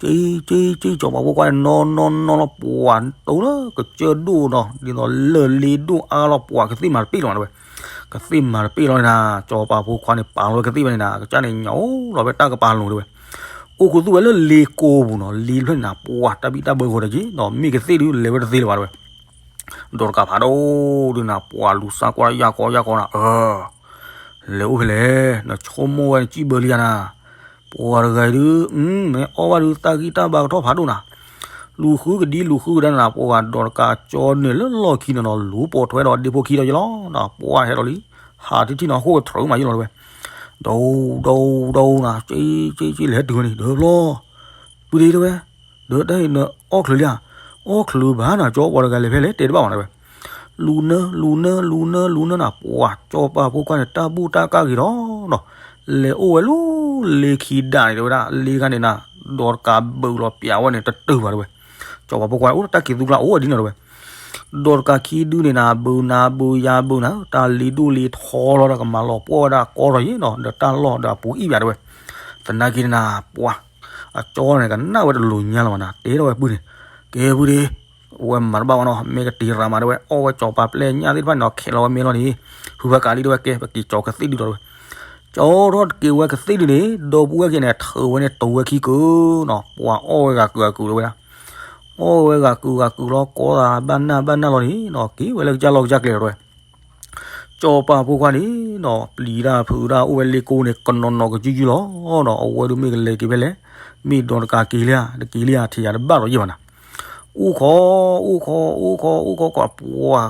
က့က့က့ ကၠီၤပၤဖိခွါန့ၣ် နီၢ်နီၢ်နီၢ်လီၤ ပှၤတိလၢကစၢၢ်ဒိၣ်နီၤ ဒ်သိးလၢၢ်လ့ဒိၣ်အါလီၤ ပှၤကသ့ၣ်မၤတပ့ၢ်လီၤနၤတဲဝဲ, ကသ့ၣ်မၤတပ့ၢ်လီၤန့ၣ်နၤ ကၠီၤပၤဖိခွါန့ၣ် ပာ်လီၤဝဲကသ့ၣ်ဝဲန့ၣ်နၤ ကစၢ်န့ၣ်ညါအိၣ်လီၤဖဲတၢ်ကပၤလိၤတဲဝဲ, အိၣ်ခူသူၣ်ဝဲလၢလ့ကိပူၤနီၤ, လ့တဖျၢၣ်န့ၣ်နၤ ပှၤတၢ်ဘံၣ်တၢ်ဘၢဂီၤတက့ၢ်နီၤ မ့ၢ်ကသ့ၣ်ဒုးလဲၤဝဲတသ့လၢၤဘၣ်တဲဝဲ, ဒီးတကးဖးဒိၣ်ဒုးနၤ ပှၤလူၤစါကွၢ်ယၢ်ကီယၢ်ကီနၤ အၢ လဲၤအိၣ်ဖဲလဲၣ်, နဆိကမိၣ်ဝဲနစံၣ်ဘၢလံဧါနၤ, ပှၤတဂၤအံၤဒုး မ့ၢ်အီၣ်ဘၣ်ဒုး တၢ်ဂံၢ်တၢ်ဘါကထီၣ်ဖးဒိၣ်နၤ, လူၤဃုကဒံလူၤဃုကဒါနၤ ပှၤဒီးတကးကၠီန့ၣ်လၢလီၢ်ခံန့ၣ်နီၤ လူၤပိာ်ထွဲဒီးဒ့ဖိခံဒီးယလီၤနၤ ပှၤဟဲဒီးလံ, ဟးထံထံနၤ ဟိၣ်ကထြၢမးယလီၤတဲဝဲ, ဒီးဒီးဒီးနၤ က့က့က့ လဲၤတုၤဝဲန့ၣ် ဒီးဖျီ ပုၢ်ဒ့တဲဝဲ, ဒီးတၢ်အံၤနအီၣ်ချုးလံဧါ, အီၣ်ချုးဘၣ်နၤ ကၠီပှၤတဂၤလဲၤဖဲလဲၣ် တဲတဘၣ်မးတဲဝဲ, လူၤနၢ လူၤနၢ လူၤနၢ လူၤနၢနၤ ပှၤကၠီပၤဖိခွါန့ၣ် တၢ်ဘူၣ်တၢ်ကၢ်ဂ့ၤဒီးနီၤ, လဲၤအိၣ်ဝဲလၢလ့ခံဒၣ်န့ၣ်တဲဝဲဒၣ် လ့ခါန့ၣ်နၤ, ဒီးတကးဘုးလီၤပျးဝဲန့ၣ် တတုၤဘၣ်တဲဝဲ, ကၠီပၤဖိခွါန့ၣ် အိၣ်တၢ်က့ၤသူကျါအိၣ်ဝဲဒ်နီၤတဲဝဲ ဒီးတကးခံဒုန့ၣ်နၤ ဘုးနၤဘုးယၤဘုးနၤ တၢ်လ့ဒိၣ်လ့ထီလီၤဒီးကမၤလီၤပှီၢ်ဝဲဒၣ်ကီထီၣ်ယ့ၣ်နီၤ ဒီးတၢ်လီၢ်ဒီးအပူၤအံၣ်ဘၣ်တဲဝဲ, သနာ်က့န့ၣ်နၤ ပှၤ အကၠီန့ၣ် ကနၣ်ဝဲတလိၤညါလီၤဘၣ်နၤ တဲထီၣ်ဝဲပုၢ်န့ၣ်, ကဲပုၢ်ဒ့, အဝဲမၤတဘၣ်ဝဲနီၤ မ့ၢ်ကတံၤရၤမးတဲဝဲ အီၣ်ဝဲကၠီပၤပျဲၢ်ညၣ်သ့ၣ်တဖၣ်န့ၣ်နီၤ ခဲးလီၤဝဲမဲလီၤန့ၣ်, ဟုဖးကးလံတဲဝဲ ကဲ ပက့ၤကၠီၤကသ့ၣ်ဒုးဒီးတဲဝဲ, ကၠီထီၣ်တက့ၤဝဲကသ့ၣ်ဒုးန့ၣ် ဒီပုၢ်ဝဲၢ်ခံန့ၣ် ထုးဝဲန့ၣ်တိၤဝဲခံကုာ်နီၤ ပှၤအီၣ်ဝဲဂၤကုာ်ဂၤကုာ်တဲဝဲဒၣ် အီၣ်ဝဲဂၤကုာ်ဂၤကုာ်လီၤ ကီသးဘၣ်နၢ်ဘၣ်နၢ်လီၤန့ၣ်နီၤ က့ၤဝဲလၢကစၢ်လီၢ်ကစၢ်ကျဲလီၤတဲဝဲ, ကၠီပၤဖိခွါန့ၣ်နီၤ ပျံၤတၢ်ဖုးတၢ်အိၣ်ဝဲလ့ကိန့ၣ် ကနီၤနီၤကယုၢ်ယုၢ်လီၤနီၤ အဝဲဒုးမ့ၢ်ကလဲၤက့ၤဖဲလဲၣ်, မ့ၢ်ဒီးတကးက့ၤလံဧါ တက့ၤလံဧါ ထံၣ်ယၤတဘၣ်လီၤယ့ၣ်ဘၣ်နၤ, အိၣ်ခိး အိၣ်ခိး အိၣ်ခိး အိၣ်ခိး ကီးပှၤ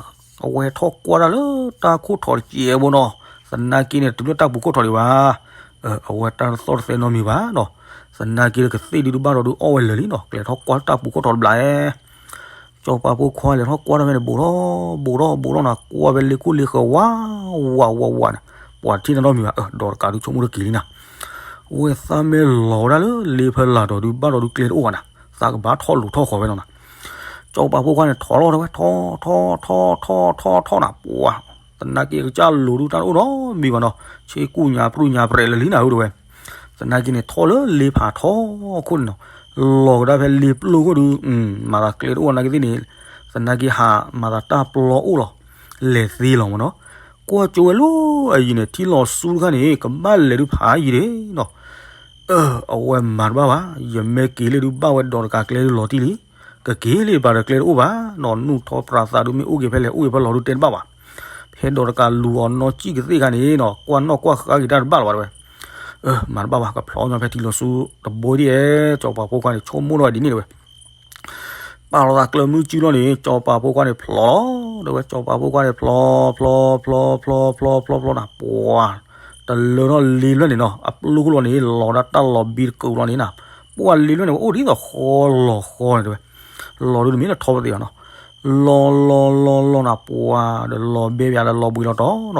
အဝဲထီၣ်ကွၢ်တၢ်လၢတၢ်ခိၣ်ထီးတစဲးဖိနီၤ, သနာ်က့န့ၣ် တုၤလၢတၢ်ပူၤခိၣ်ထီးဒံးဘၣ်, အဝဲတၢ်တသီၣ်တသဲနီတမံၤဘၣ်နီၤ, သနာ်က့ဒီးကသ့ၣ်ဒုးတဘၣ်ဒီးဒုးအီၣ်ဝဲလၢာ်လံနီၤ, ကျဲထီၣ်ကွၢ်တၢ်ပူၤခိၣ်ထီၣ်တဘျီဧါ. ကၠီၤပၤဖိခွါလဲၤထီၣ်ကွၢ်ထီၣ်ဖဲန့ၣ် ဘူးထီၣ်ဘူးထီၣ်ဘူးထီၣ်နီၤ, ကွၢ်ဖဲလ့ခိၣ်လ့ဃၢၤဝး ဝးဝးဝးန့ၣ်, ပှၤတထံၣ်နီတမံၤဘၣ်, ဒီးတကးဒုးဆိကမိၣ်တက့ၤလံနီၤ. အဝဲသးမ့ၢ်လီၤဝဲဒၣ်လၢလ့ဖဲလၢ်ဒီးဒုးဘၣ်ဒီးဒုးကျဲတအိၣ်ဘၣ်နီၤ, သးကဘၣ်ထီၣ်လူၤထီၣ်ဃီၤဝဲနီၤနီၤ. ကၠီၤပၤဖိခွါန့ၣ် ထီၣ်လီၤတဲဝဲ ထီၣ်ထီၣ်ထီၣ်ထီၣ်ထီၣ်ထီၣ်ထီၣ်နီၤ, ပှၤ သနာ်က့ကစၢ်လူၤဒုးတၢ်တအိၣ်နီတမံၤဘၣ်နီၤ, ဆ့ကူၣ်ညါပြူၢ်ညါပြဲးလၢာ်လံနၤဧၢတဲဝဲ. သနာ်က့န့ၣ် ထီၣ်လၢလ့ဖးထီခိၣ်န့ၣ်နီၤ, လီၤကဒါဖဲလ့ပျိခိၣ်ဒုး, မၤသးကျဲတအိၣ်နာ်က့သ့ၣ်န့ၣ်, သနာ်က့ဟးမၤသးတၢ်ပျီအိၣ်လီၤ, လဲၤသ့လီၤမ့ၢ်နီၤ. ကွၢ်ကၠိဝဲလၢအယံၤန့ၣ် ထံလီၤဆူတခါန့ၣ် ကဘၣ်လဲၤဒုးဖးယံၤဒၣ်နီၤ. အဝဲမၤတဘၣ်ဘၣ်, ယမ့ၢ်က့ၤလၢဒုးဘၣ်ဝဲဒီးတကးကျဲဒုးလီၤတံၢ်လံ, ကက့ၤလံဘၣ်ဒီးကျဲတအိၣ်ဘၣ်နီၤ, နူၢ်ထီၣ်ပြးသးဒုးမ့ၢ်အိၣ်က့ၤဖဲလဲၣ်အိၣ်က့ၤဖဲလီၤဒုးတဲတဘၣ်ဘၣ်. ဖဲဒီးတကးလူၤအီၤနီၢ်ကံၣ်ကသ့ၣ်ခါန့ၣ်နီၤ, ကွၢ်နီၣ်ကွၢ်ဃါက့ၤတၢ်တဘၣ်လီၤဘၣ်တဲဝဲ. မၤတဘၣ်ဘၣ်, ကဖျီညီဖဲထံလီၤဆူတဘိဒ်ဧဲ, ကၠီၤပၤဖိခွါန့ၣ် ဆိကမိၣ်ထီၣ်ဝဲဒ်န့ၣ်တဲဝဲ. ပာ်လီၤသးကျၢၤမုၢ်စုလီၤန့ၣ် ကၠီၤပၤဖိခွါန့ၣ်ဖျီလီၤတဲဝဲ, ကၠီၤပၤဖိခွါန့ၣ်ဖျီ ဖျီ ဖျီ ဖျီ ဖျီ ဖျီ ဖျီ ဖျီနၤ, ပှၤ တလၢထီၣ်လ့လွဲၢ်န့ၣ်နီၤ, အပျိခိၣ်လီၤန့ၣ် လီၤဒၣ်တၢ်လီၤဘံတကူးလီၤန့ၣ်နၤ, ပှၤလ့လွဲၢ်န့ၣ် အိၣ်ဒ်သိးဃီလီၤဃီန့ၣ်တဲဝဲ, လီၤဒုးတမ့ၢ်လၢထီပသ့ၣ်ဘၣ်နီၤ, လီၤလီၤလီၤလီၤနၤ, ပှၤဒီးလီၤဘဲပယၤဒီးလီၤဘှံးလီၤတီၤနီၤ,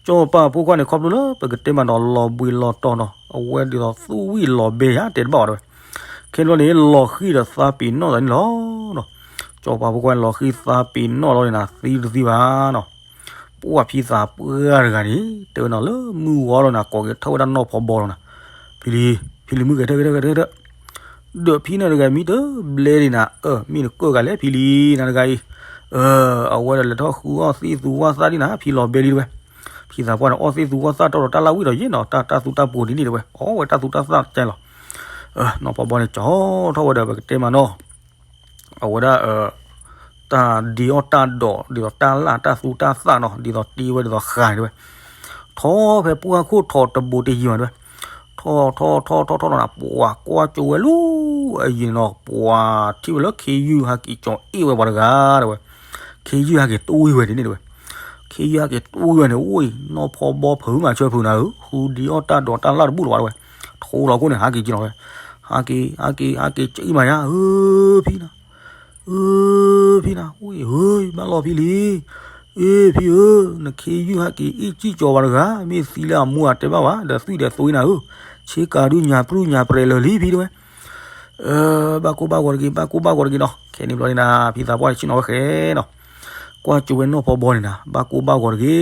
ကၠီၤပၤဖိခွါန့ၣ် ခီဖျိလၢပကတဲမးနီၤ လီၤဘှံးလီၤတီၤနီၤ, အဝဲဒ်သိးသူၣ်ဝံၣ်လီၤဘဲယၤတဲတဘၣ်ဘၣ်တဲဝဲ. ခဲန့ၣ်ဘျီန့ၣ် လီၤဃံၤဒီးသးပ့ၤနီၣ်သးန့ၣ်လီၤနီၤ, ကၠီၤပၤဖိခွါန့ၣ် လီၤဃံၤသးပ့ၤနီၣ်လီၤန့ၣ်နၤ သံတသံဘၣ်နီၤ. ပှၢ်ဖံသးပှၢ်တဂၤန့ၣ် တဲဝဲနီၤ လၢမုၢ်ဝီလီၤနၤ ကိးက့ၤထၢၣ်ဝဲဒၣ်နီၢ်ဖီဘီလီၤနၤ, ဖံလံ, ဖံလံမုၣ်ဂဲၤထၢၣ်ဂဲၤထၢၣ်ဂဲၤထၢၣ်ဂဲၤထၢၣ်, ဒီးဖံနၤတဂၤမံတဘျဲဒံးနၤ, မ့ၢ်နကၢၣ်ဂၤလဲၣ်ဖံလံနၤတဂၤအံၤ, အဝဲဒီးလဲၤထီၣ်ဃုအီၣ်သ့ၣ်သူဝၣ်သၣ်ဒံးနၤ ဖံလီၤဘဲလံတဲဝဲ. ဖံသးပှၢ်န့ၣ် အီၣ်သ့ၣ်သူဝၣ်သၣ်တီဒီးတၢ်လၢဝံၣ်ဒီးယဲၢ်နီၤ, တၢ်တၢ်သူတၢ်ပှီၤဒ်န့ၣ်တဲဝဲ, အီၣ်ဝဲတၢ်သူတၢ်သၣ်ကဲလီၤ. နီၢ်ဖီဘီန့ၣ် ကၠီထီၣ်ဝဲဒီးပကတဲမးနီၤ အဝဲဒၣ် တၢ်ဒ့အီၣ်တၢ်ဒိး ဒ်သိးတၢ်လၢ်တၢ်သူတၢ်သၣ်နီၤ, ဒ်သိးတ့ဝဲဒ်သိးဃာ်န့ၣ်တဲဝဲ, ထီၣ်ဖဲပှၢ်ခိၣ်ထီၣ်တဘိတယံၤမးတဲဝဲ, ထီၣ်ထီၣ်ထီၣ်ထီၣ်ထီၣ်ထီၣ်နၤ ပှၤကွၢ်ကၠိဝဲလၢအယံၤန့ၣ်နီၤ, ပှၤထံၣ်ဝဲလၢခ့ယုၢ်ဟးက့ၤကၠီအ့ၣ်ဝဲပှၤတဂၤတဲဝဲ, ခ့ယုၢ်ဟးက့ၤတွံၢ်ဝဲဒ်န့ၣ်တဲဝဲ, ခ့ယုၢ်ဟးက့ၤတွံၢ်ဝဲန့ၣ် အိၣ်နီၢ်ဖီဘီဖုးမးဆၢဖုးနၤဧၢ, ဃုဒ့အီၣ်တၢ်ဒိးတၢ်လၢ်တဘူၣ်လီၤဘၣ်တဲဝဲ, ထီၣ်လီၤခိၣ်န့ၣ် ဟးက့ၤက့ၤလီၤဝဲ, ဟးက့ၤ ဟးက့ၤ ဟးက့ၤ ကၠံၣ်မးယါဧၢ ဖံနၤ ဧၢ ဖံနၤ ဝံၣ်ဧၢ ဘၣ်လီၤဖံလံ, အ့ ဖံဧၢ, နခ့ယုၢ်ဟးက့ၤအ့ၣ်ကၠံၣ်ကၠီပှၤတဂၤ, မ့ၢ်သံလၢအမိၢ်အတဲဘၣ်ဘၣ်, ဒီးသွံၣ်ဒီးသွံၣ်နၤဧၢ, ဆ့ကၤဒုးညါပြူၢ်ညါပြဲးလၢာ်လံဖံတဲဝဲ. ဘၣ်ကိၢ်ဘၣ်ဂီၤတဂ့ၤ, ဘၣ်ကိၢ်ဘၣ်ဂီၤတဂ့ၤနီၤ, ခဲန့ၣ်ဘျီန့ၣ်နၤ ဖံသးပှၢ်န့ၣ်ဆ့ၣ်နီၤဝဲဃဲနီၤ, ကွၢ်ကၠိဝဲနီၢ်ဖီဘီန့ၣ်နၤ ဘၣ်ကိၢ်ဘၣ်ဂီၤတဂ့ၤ, ဖံ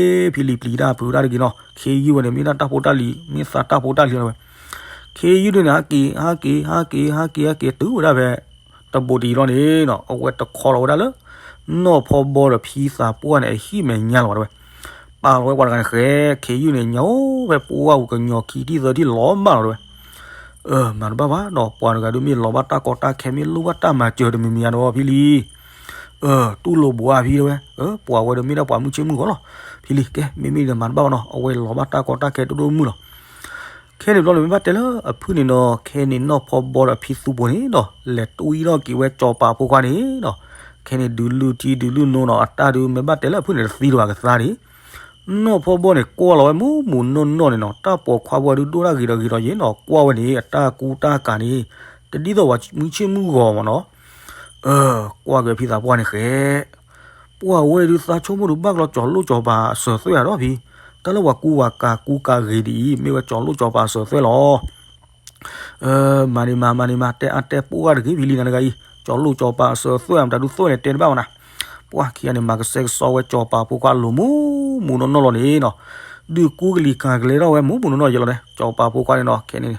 လံၤပျံၤတၢ်ဖုးတၢ်တဂ့ၤနီၤ, ခ့ယုၢ်ဝဲန့ၣ် မ့ၢ်ဒၣ်တၢ်ဖိတၢ်လံၤ မ့ၢ်သးတၢ်ဖိတၢ်လံၤလီၤဝဲ. ခ့ယုၢ်ဒုးန့ၣ် ဟးက့ၤ ဟးက့ၤ ဟးက့ၤ ဟးက့ၤ ဟးက့ၤ တုၤဝဲဒၣ်ဖဲ တဘိတယံၤလီၤန့ၣ်နီၤ, အဝဲတခီလီၤဝဲဒၣ်လၢ နီၢ်ဖီဘီဒီးဖံသးပှၢ်န့ၣ် အဟံၣ်မဲာ်ညါလီၤဝဲတဲဝဲ. ပာ်လီၤဝဲပှၤတဂၤန့ၣ်ဃဲ, ခ့ယုၢ်န့ၣ် ညါအိၣ်ဖဲပှၢ်ဝူၤကညီခံထံၣ်သၢထံၣ်လီၤဘၣ်လီၤတဲဝဲ. မၤတဘၣ်ဘၣ်နီၤ, ပှၤတဂၤဒုးမ့ၢ်လီၤဘၣ်တၢ်ကီတၢ်ခဲ မ့ၢ်လိၣ်ဘၣ်တၢ်မၤစၢၤတမံၤမံၤဧါဒီးဖံလံၤ တူၢ်လိာ်ဘှါဖံတဲဝဲ, ပှၤဝဲဒီးမ့ၢ်ဒၣ်ပှၤမုၢ်ဆ့ၣ်မုၢ်ဂီၤလီၤ. ဖံလံၤ ကဲ မ့မ့ၢ်ဒီးမၤတဘၣ်ဘၣ်နီၤ, အဝဲလီၤဘၣ်တၢ်ကီတၢ်ခဲဒိၣ်ဒိၣ်မုၢ်လီၤ. ခဲန့ၣ်ဘျီန့ၣ် မ့ၢ်ဘၣ်တဲလၢအဖုၣ်န့ၣ်နီၤ, ခဲန့ၣ်နီၢ်ဖီဘီဒီးဖံသူပှိၤန့ၣ်နီၤ လဲၤတွံၢ်ထီၣ်က့ၤဝဲကၠီၤပၤဖိခွါန့ၣ်နီၤ, ခဲန့ၣ်ဒုးလုၢ်ထံဒုးလုၢ်နိနီၤ, အတၢ်ဒုးမ့ၢ်ဘၣ်တဲလၢအဖုၣ်န့ၣ် တသံတဘၣ်ကသါန့ၣ် နီၢ်ဖီဘီန့ၣ် ကွၢ်လီၤဝဲမူးမူးနီၢ်နီၢ်န့ၣ်နီၤ, တၢ်ပိာ်ခွါဖိဒုးဒိၣ်တၢ်ဂ့ၤဒီးဂ့ၤဒီးယဲၢ်နီၤ, ကွၢ်ဝဲန့ၣ် အတၢ်ကူတၢ်ကၤန့ၣ် တဒ်သိးပှၤမုၢ်ဆ့ၣ်မုၢ်ဂီၤမးနီၤ. ကွၢ်က့ၤဖံသးပှၢ်န့ၣ်ဃဲ, ပှၤဝဲဒုးသးဆိကမိၣ်ဒုးဘၣ်ကလီကၠီၤလိၣ်ကၠီၤပၤအစၢၤသွဲၣ်ဧါဒီးဖံ, တၢ်လၢပှၤကူပှၤကၤကူကၤဂ့ၤဒ်အံၤ မ့ၢ်ဝဲကၠီၤလိၣ်ကၠီၤပၤအစၢၤသွဲၣ်လီၤ. မၤန့ၣ်မၤ မၤန့ၣ်မၤ တဲအါတဲပိၢ်ဂၤတဂ့ၤ ဖံလံၤနၤတဂၤအံၤ, ကၠီၤလိၣ်ကၠီၤပၤအစၢၤသွဲၣ် မတၤဒုးသွဲၣ်န့ၣ် တဲတဘၣ်ဝဲနၤ. ပှၤခံဂၤန့ၣ် မၤကစဲကစီဝဲကၠီၤပၤဖိခွါလိၤမူးမူးနီၢ်နီၢ်လီၤန့ၣ်နီၤ, ဒုးကူကလံၤကၤကလဲထီၣ်ဝဲမူးမူးနီၢ်နီၢ်ယဲၢ်လီၤန့ၣ်, ကၠီၤပၤဖိခွါန့ၣ်နီၤ ခဲန့ၣ်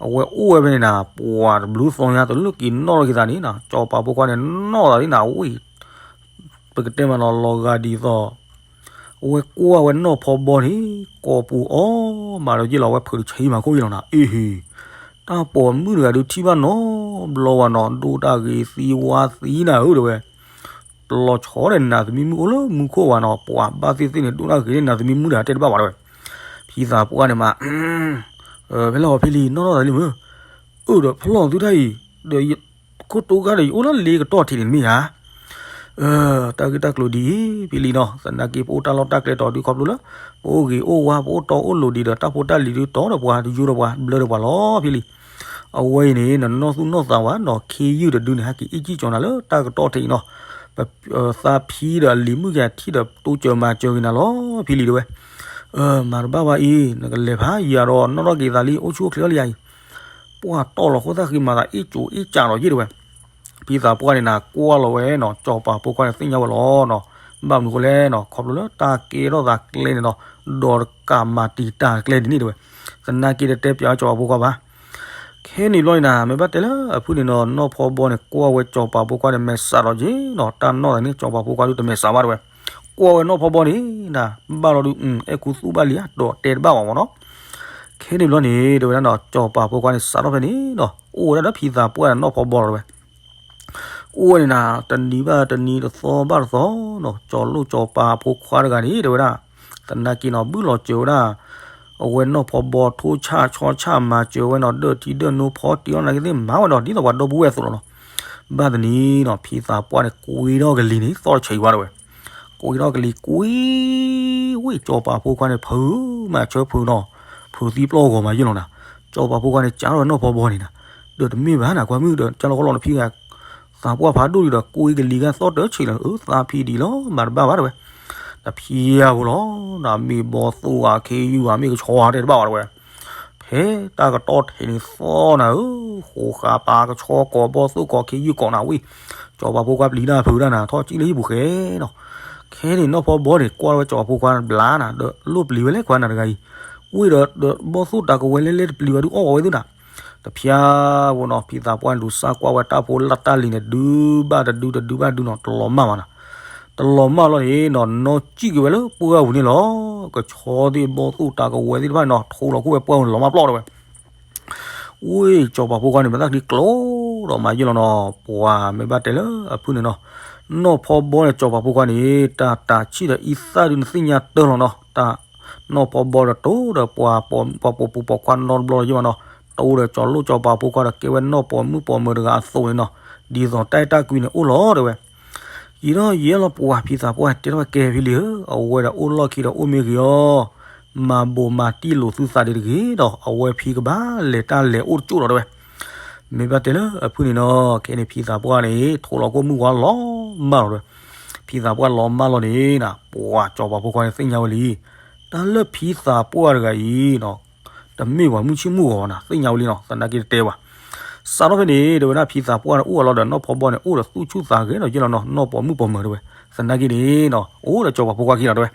အဝဲအိၣ်ဝဲဖဲန့ၣ်နၤ ပှၤတဘျုးသီညါတလၢက့ၤနီၣ်ထီၣ်က့ၤသးန့ၣ်နီၤ, ကၠီၤပၤဖိခွါန့ၣ် နီၣ်သးဒ်နၤဝံၤ ပကတဲမးနီၤ လီၤဂာ်ဒ်သိး အဝဲကွၢ်ဝဲနီၢ်ဖီဘီန့ၣ် ကိာ်ပူၤအီၣ်မးဒီးယဲၢ်လီၤ အဝဲဖုးတဆံမးခိၣ်ယဲၢ်လီၤနၤ, အ့ဟ့ၣ်, တၢ်ပိာ်မုၣ်တဂၤဒုးထံၣ်ဘၣ်နီတဘျီဝဲနီၤ ဒိၣ်တၢ်ဂ့ၤသံဝါသံနၤဧၢ တဲဝဲ, တလီၤဆီဒီးနၤသမံမုၣ်အိၣ်လၢမူခိၣ်ဝဲနီၤ, ပှၤဘၣ်သ့ၣ်သ့ၣ်န့ၣ် ဒိၣ်တၢ်ဂ့ၤန့ၣ် နၤသမံမုၣ်တဂၤတဲတဘၣ်ဝဲ တဲဝဲ, ဖံသးပှၢ်န့ၣ်မး ဖဲလဲၣ်အီၤဖံလံၤ နီၢ်နီၢ်သးလံမ့ၢ်, အၢၣ်ဒီးဖျီၣ်သုတၢ်အံၤ, ဒီးခိၣ်တိကါဒီးယအိၣ်လၢလ့ကတီၢ်ထံးန့ၣ်မ့ၢ်ဧါ, တၢ်ဂ့ၢ်တၢ်ကျိၤဒ်အံၤ ဖံလံၤနီၤ, သနာ်က့ပအိၣ်တၢ်လီၢ်တၢ်ကျဲတီၤဒုးခီဖျိလၢ ပအိၣ်ဂ့ၤအိၣ်ဝါ ပအိၣ်တီအိၣ်လိၤဒံးဒီး တၢ်ဖိတၢ်လံၤဒုးတီဒီးပှၤ တယိဒီးပှၤ ဘျၢဒီးပှၤလီၤ ဖံလံၤ, အဝဲအံၤန့ၣ် နနီၢ်သူၣ်နီၢ်သးဝဲနီၤ ခ့ယုၢ်တဒုန့ၣ် ဟဲက့ၤအ့ၣ်ကံၣ်ကၠီၤနၤလၢတၢ်ကတီၢ်ထဲအံၤနီၤ, သးဖံဒီးအလံၤမုၣ်ကထံၣ်ဒီးတိစၢၤမၤစၢၤက့ၤနၤလီၤ ဖံလံၤတဲဝဲ. မၤတဘၣ်ဘၣ်အံၤ နကလဲၤဖးယၤဒီးနီၣ်ထီၣ်က့ၤသးလံ အိၣ်ဆူၣ်အိၣ်ချ့အီၤလံယၤအံၤ, ပှၢ်တီၢ်လီၤဃိသၣ်ဃံမၤသးအ့ၣ်ကၠိအ့ၣ်ကၠၢ်လီၤယ့ၢ်တဲဝဲ. ဖံသးပှၢ်န့ၣ်နၤ ကွၢ်လီၤဝဲနီၤ စီၤပၤဖိခွါန့ၣ်သ့ၣ်ညါဝဲလီၤနီၤ. ဘၣ်မနုၤဃိလဲၣ်နီၤ ခီဖျိလၢတၢ်ကဲထီၣ်သးကျဲန့ၣ်နီၤ ဒီးတကးမၤတံာ်တာ်ကျဲဒ်န့ၣ်တဲဝဲ. သနာ်က့တတဲပၠးဝဲစီၤပၤဖိခွါဘၣ်. ခဲန့ၣ်ဘျီန့ၣ်နၤ မ့ၢ်ဘၣ်တဲလၢအဖုၣ်န့ၣ်နီၤ နီၢ်ဖီဘီန့ၣ် ကွၢ်ဝဲစီၤပၤဖိခွါန့ၣ် မဲာ်စးထီၣ်က့ၤနီၤ တၢ်နီၣ်သးန့ၣ် စီၤပၤဖိခွါဒုးတမဲာ်စးဘၣ်တဲဝဲ. ကွၢ်ဝဲနီၢ်ဖီဘီန့ၣ်နၤ ဘၣ်လီၤဒုး အဲၣ်ခူသူၣ်ဘၣ်လံဧါ ဒီးတဲတဘၣ်ဘၣ်မ့ၢ်နီၤ. ခဲန့ၣ်ဘျီန့ၣ် တဲဝဲဒၣ်နီၤ စီၤပၤဖိခွါန့ၣ် စးထီၣ်ဖဲန့ၣ်နီၤ အိၣ်ဝဲဒၣ်ဒီးဖံသးပှၢ်ဒီးနီၢ်ဖီဘီလီၤတဲဝဲ. အိၣ်ဝဲန့ၣ်နၤ တနံၤဘၣ်တနံၤ တသီဘၣ်တသီနီၤ စီၤလိၣ်စီၤပၤဖိခွါတဂၤန့ၣ် တဲဝဲဒၣ် သနာ်က့နီၤ ဘုၣ်လီၤစၢၤဝဲဒၣ် အဝဲနီၢ်ဖီဘီထိၣ်ဆၣ်ဆီဆၣ်မၤစၢၤဝဲနီၤ ဒၢၣ်ထံဒၢၣ်နိဖီတံၢ်အီၣ်နာ်က့သ့ၣ် မၤဝဲဒီးဒ်သိးပှၤဒီပုၢ်ဝဲၢ်အသိးလီၤနီၤ. ဘၣ်တနံၤနီၤ ဖံသးပှၢ်န့ၣ် ကွ့ထီၣ်ကလံၤန့ၣ် သီၣ်တဆံးဝဲတဲဝဲ. ကွ့ထီၣ်ကလံၤကွ့ ဝ့ၢ်စီၤပၤဖိခွါန့ၣ် ဖုးမၤဆၢဖုးနီၤ ဖုးသံပျီၢ်ဂီၤမးယ့ၢ်လီၤနၤ. စီၤပၤဖိခွါန့ၣ် ကးထီၣ်ဝဲနီၢ်ဖီဘီန့ၣ်နၤ ဒီးတမ့ၢ်ဘၣ်နၤ ကွၢ်မုၣ်ဒီး ကၢလီၤကီလီၤနဖံဂၤ သးပှၢ်ဖးဒိၣ်ဒံးဒီး ကွ့ကလံၤဂၤသီၣ်တဆံးလီၤ အၢ သးဖံဒံးလီၤ မၤတဘၣ်ဘၣ်တဲဝဲ. တဖျါဖိလီၤ နမ့ၢ်ဘီသိၣ်ဧါ ခ့ယုၢ်ဧါ မ့ၢ်ကဆီဧါ တဲတဘၣ်ဘၣ်တဲဝဲ. ဖဲတၢ်ကတီၢ်ထဲန့ၣ်သီၣ်နၤဧၢ ဃိးဃာ်ပာ်ကဆီကိးဘီသိၣ်ကိးခ့ယုၢ်ကိးနၤဝံၤ စီၤပၤဖိခွါပျံၤတၢ်ဖုးတၢ်နၤ ထီၣ်ကံၣ်လၢဟံၣ်ပူၤဃဲနီၤ. ခဲန့ၣ်နီၢ်ဖီဘီန့ၣ် ကွၢ်ဝဲစီၤပၤဖိခွါဘျါနၤ ဒီးလိၣ်ပျံၤဝဲလဲၣ်ခွါနၤတဂၤအံၤ ဝံၤဒီး ဒီးဘီသိၣ်တၢ်ကဝဲၤလဲၣ်လဲၣ်တပျံၤဝဲဒုးအီၣ်ဝဲသုနၤ. တဖျါဖိနီၤ ဖံသးပှၢ်န့ၣ် ဒုးစၢ်ကွၢ်ဝဲတၢ်ဖိလၢ်တၢ်လံၤန့ၣ် ဒုးဘၣ်တဒုတဒုဘၣ်ဒုနီၤ တလီၤမၢ်ဘၣ်နၤ. တလီၤမၢ်လီၤန့ၣ်နီၤ နီၢ်စံၣ်က့ၤဝဲလၢပှၢ်ပူၤန့ၣ်လီၤ. ကဆီသ့ၣ်ဘီသိၣ်တၢ်ကဝဲၤသ့ၣ်တဖၣ်န့ၣ်နီၤ ထိးလီၤခိၣ်ဝဲပှၢ်ပူၤန့ၣ် လီၤမၢ်ပျီၢ်တဲဝဲ. ဝ့ၢ်စီၤပၤဖိခွါန့ၣ် မ့ၢ်သၣ်ချံကျိဒီးမၤယ့ၢ်လီၤနီၤ ပှၤမ့ၢ်ဘၣ်တဲလၢအဖုၣ်န့ၣ်နီၤ နီၢ်ဖီဘီန့ၣ် စီၤပၤဖိခွါန့ၣ် တၢ်တၢ်ဆံၣ်ဒီးအံသၣ်ဒုးနသ့ၣ်ညါတၢၢ်လီၤနီၤ တၢ် နီၢ်ဖီဘီဒီးတိၢ်ဒီးပှၤ ပှၤပိာ်ပူၤပိာ်ခွါနီတဘျီလီၤယ့ၢ်မးနီၤ တိၢ်ဒီးစီၤလိၣ်စီၤပၤဖိခွါဒီးကဲဝဲနီၢ်ပိာ်မုၣ်ပိာ်မၢၤတဂၤအသိးန့ၣ်နီၤ ဒ်သိးတၢ်အဲၣ်တၢ်ကွံန့ၣ်အိၣ်လီၤတဲဝဲ. ယံာ်ထီၣ်ယံာ်လီၤပှၤဖံသးပှၢ်တဲထီၣ်ဝဲကဲဖံလံဧၢ အဝဲဒီးအိၣ်လီၢ်ခံဒီးအိၣ်မ့ၢ်ဂ့ၤအီၤ မၤဘိးမၤတံၢ်လိာ်သုသးဒံးတဂ့ၤဒီး အဝဲဖံကဘၣ်လဲၤတၢ်လဲၤအိၣ်တကၠိၣ်လီၤတဲဝဲ. မ့ၢ်ဘၣ်တဲလၢအဖုၣ်န့ၣ်နီၤ ခဲန့ၣ်ဖံသးပှၢ်န့ၣ် ထိးလီၤခိၣ်မုၣ်ဝါလီၤမၢ်လီၤတဲဝဲ. ဖံသးပှၢ်လီၤမၢ်လီၤန့ၣ် ပှၤစီၤပၤဖိခွါန့ၣ်သ့ၣ်ညါဝဲလံ တၢ်လၢဖံသးပှၢ်တဂၤအံၤနီၤ တမ့ၢ်ပှၤမုၢ်ဆ့ၣ်မုၢ်ဂီၤဘၣ်နၤ သ့ၣ်ညါဝဲလံနီၤ သနာ်က့တတဲဘၣ်. စးထီၣ်ဖဲန့ၣ် တဲဝဲဒၣ်ဖံသးပှၢ်န့ၣ် အိၣ်အလီၢ်ဒီးနီၢ်ဖီဘီန့ၣ် အိၣ်ဒီးသူၣ်ဆူၣ်သးဂဲၤဒီးယ့ၢ်လီၤနီၤ နီၢ်ပိာ်မုၣ်ပိာ်မၢၤတဲဝဲ. သနာ်က့န့ၣ်နီၤ အိၣ်ဒီးစီၤပၤဖိခွါခံလီၤတဲဝဲ.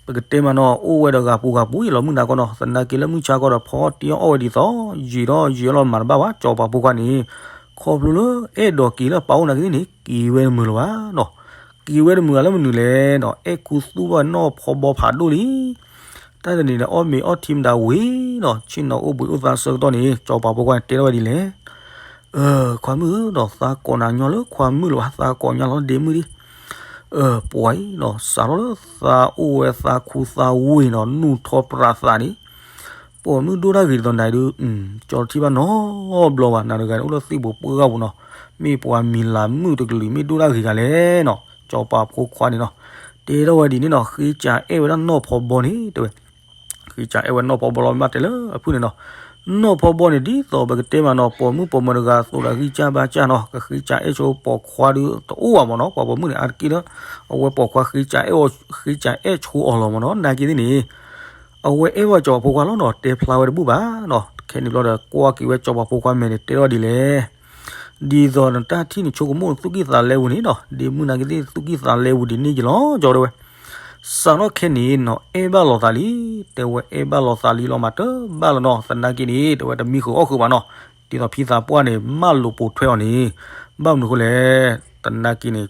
ပကတဲမးနီၤ အိၣ်ဝဲဒီးဂၤပူၤဂၤပူၤအံၤလီၤမုၢ်နၤကီနီၤ သနာ်က့လၢမုၢ်ဆါကီဒီး ဖီတံၢ်အီၣ်ဝဲဒ်သိး ယံာ်ထီၣ်ယံာ်လီၤမၤတဘၣ်ဘၣ် စီၤပၤဖိခွါန့ၣ် ခီဖျိလၢအဲၣ်ဒိးက့ၤလၢပၢ်အိၣ်နာ်က့သ့ၣ်န့ၣ် က့ၤဝဲတမုာ်လၢၤဘၣ်နီၤ. က့ၤဝဲတမုာ်လၢမနုၤလဲၣ်နီၤ အဲၣ်ခူသူၣ်ဘၣ်နီၢ်ဖီဘီဖးဒိၣ်လံ တၢ်တနံၤန့ၣ် အီၣ်မ့ၤအီထံမတၤဝံၤနီၤ ဆ့ၣ်နီၤအိၣ်ဘှံးအိၣ်သါဆၢကတီၢ်န့ၣ် စီၤပၤဖိခွါန့ၣ်တဲထီၣ်ဝဲဒ်လဲၣ်. ခွါမုၣ်ဧၢနီၤ သးကိးနၤညီလၢခွါမုၣ်လၢၤဘၣ် သးကိးညီလီၤဒ့မုၣ်ဒံး. ပှၤအံၤနီၤ စးထီၣ်လၢသးအိၣ်ဝဲသးခူသးဝ့ၢ်နီၤ နူၢ်ထီၣ်ပြးသးန့ၣ် ပိာ်မုၣ်ဒိၣ်တၢ်ဂ့ၤဒ်သိးနၤဒုး ကၠီထံၣ်ဘၣ်နီတဘျီဘၣ် နၤတဂၤန့ၣ် အိၣ်လၢသ့ၣ်ပူၤပှၢ်ပူၤနီၤ မ့ၢ်ပှၤမံၤလၤမုၣ်တကလုာ် မ့ၢ်ဒိၣ်တၢ်ဂ့ၤဂၤလဲၣ်နီၤ စီၤပၤဖိခွါန့ၣ်နီၤ တဲထီၣ်ဝဲဒ်န့ၣ်နီၤ ဃ့ကးအဲၣ်ဝဲဒၣ်နီၢ်ဖီဘီန့ၣ်တဲဝဲ ဃ့ကးအဲၣ်ဝဲနီၢ်ဖီဘီလီၤ မ့ၢ်ဘၣ်တဲလၢအဖုၣ်န့ၣ်နီၤ နီၢ်ဖီဘီန့ၣ် ဒ်သိးပကတဲမးနီၤ ပိာ်မုၣ်ပိာ်မၢၤတဂၤအသိးဒီး ဂံၢ်စၢ်ဘါစၢ်နီၤ ကဃ့ကးအဲၣ်ဆိပိာ်ခွါဒုးတအိၣ်ဘၣ်မ့ၢ်နီၤ ပှၤပိာ်မုၣ်န့ၣ် အါတက့ၢ်လၢ အဝဲပိာ်ခွါဃ့ကးအဲၣ်အီၤ ဃ့ကးအဲၣ်ဆိအီၤလီၤမ့ၢ်နီၤ နာ်က့သ့ၣ်န့ၣ် အဝဲအဲၣ်ဝဲစီၤပၤဖိခွါလီၤနီၤ တဲဖျါဝဲတဘူၣ်ဘၣ်နီၤ ခဲန့ၣ်ဘျီဒီး ကွၢ်က့ၤဝဲစီၤပၤဖိခွါမဲာ်န့ၣ် တဲထီၣ်ဒ်လဲၣ် ဒ်သိးနတၢ်ထံၣ်နဆိကမိၣ်နသူၣ်ကံၢ်သးလဲပူၤန့ၣ်နီၤ ဒ့မုၣ်နာ်က့သ့ၣ်သူၣ်ကံၢ်သးလဲပူၤဒ်န့ၣ်က့ၤလီၤ ကၠီတဲဝဲ စးထီၣ်ခဲန့ၣ်နီၤ အဲၣ်ဘၣ်လိာ်သးလံ တဲဝဲအဲၣ်ဘၣ်လိာ်သးလံလီၤမးတဘၣ်လီၤနီၤ သနာ်က့န့ၣ် တဲဝဲတမံဃုာ်အီၣ်ဃုာ်ဘၣ်နီၤ ဒ်သိးဖံသးပှၢ်န့ၣ် မၢလိာ်ပိာ်ထွဲအီၤန့ၣ် ဘၣ်မနုၤဃိလဲၣ် သနာ်က့န့ၣ်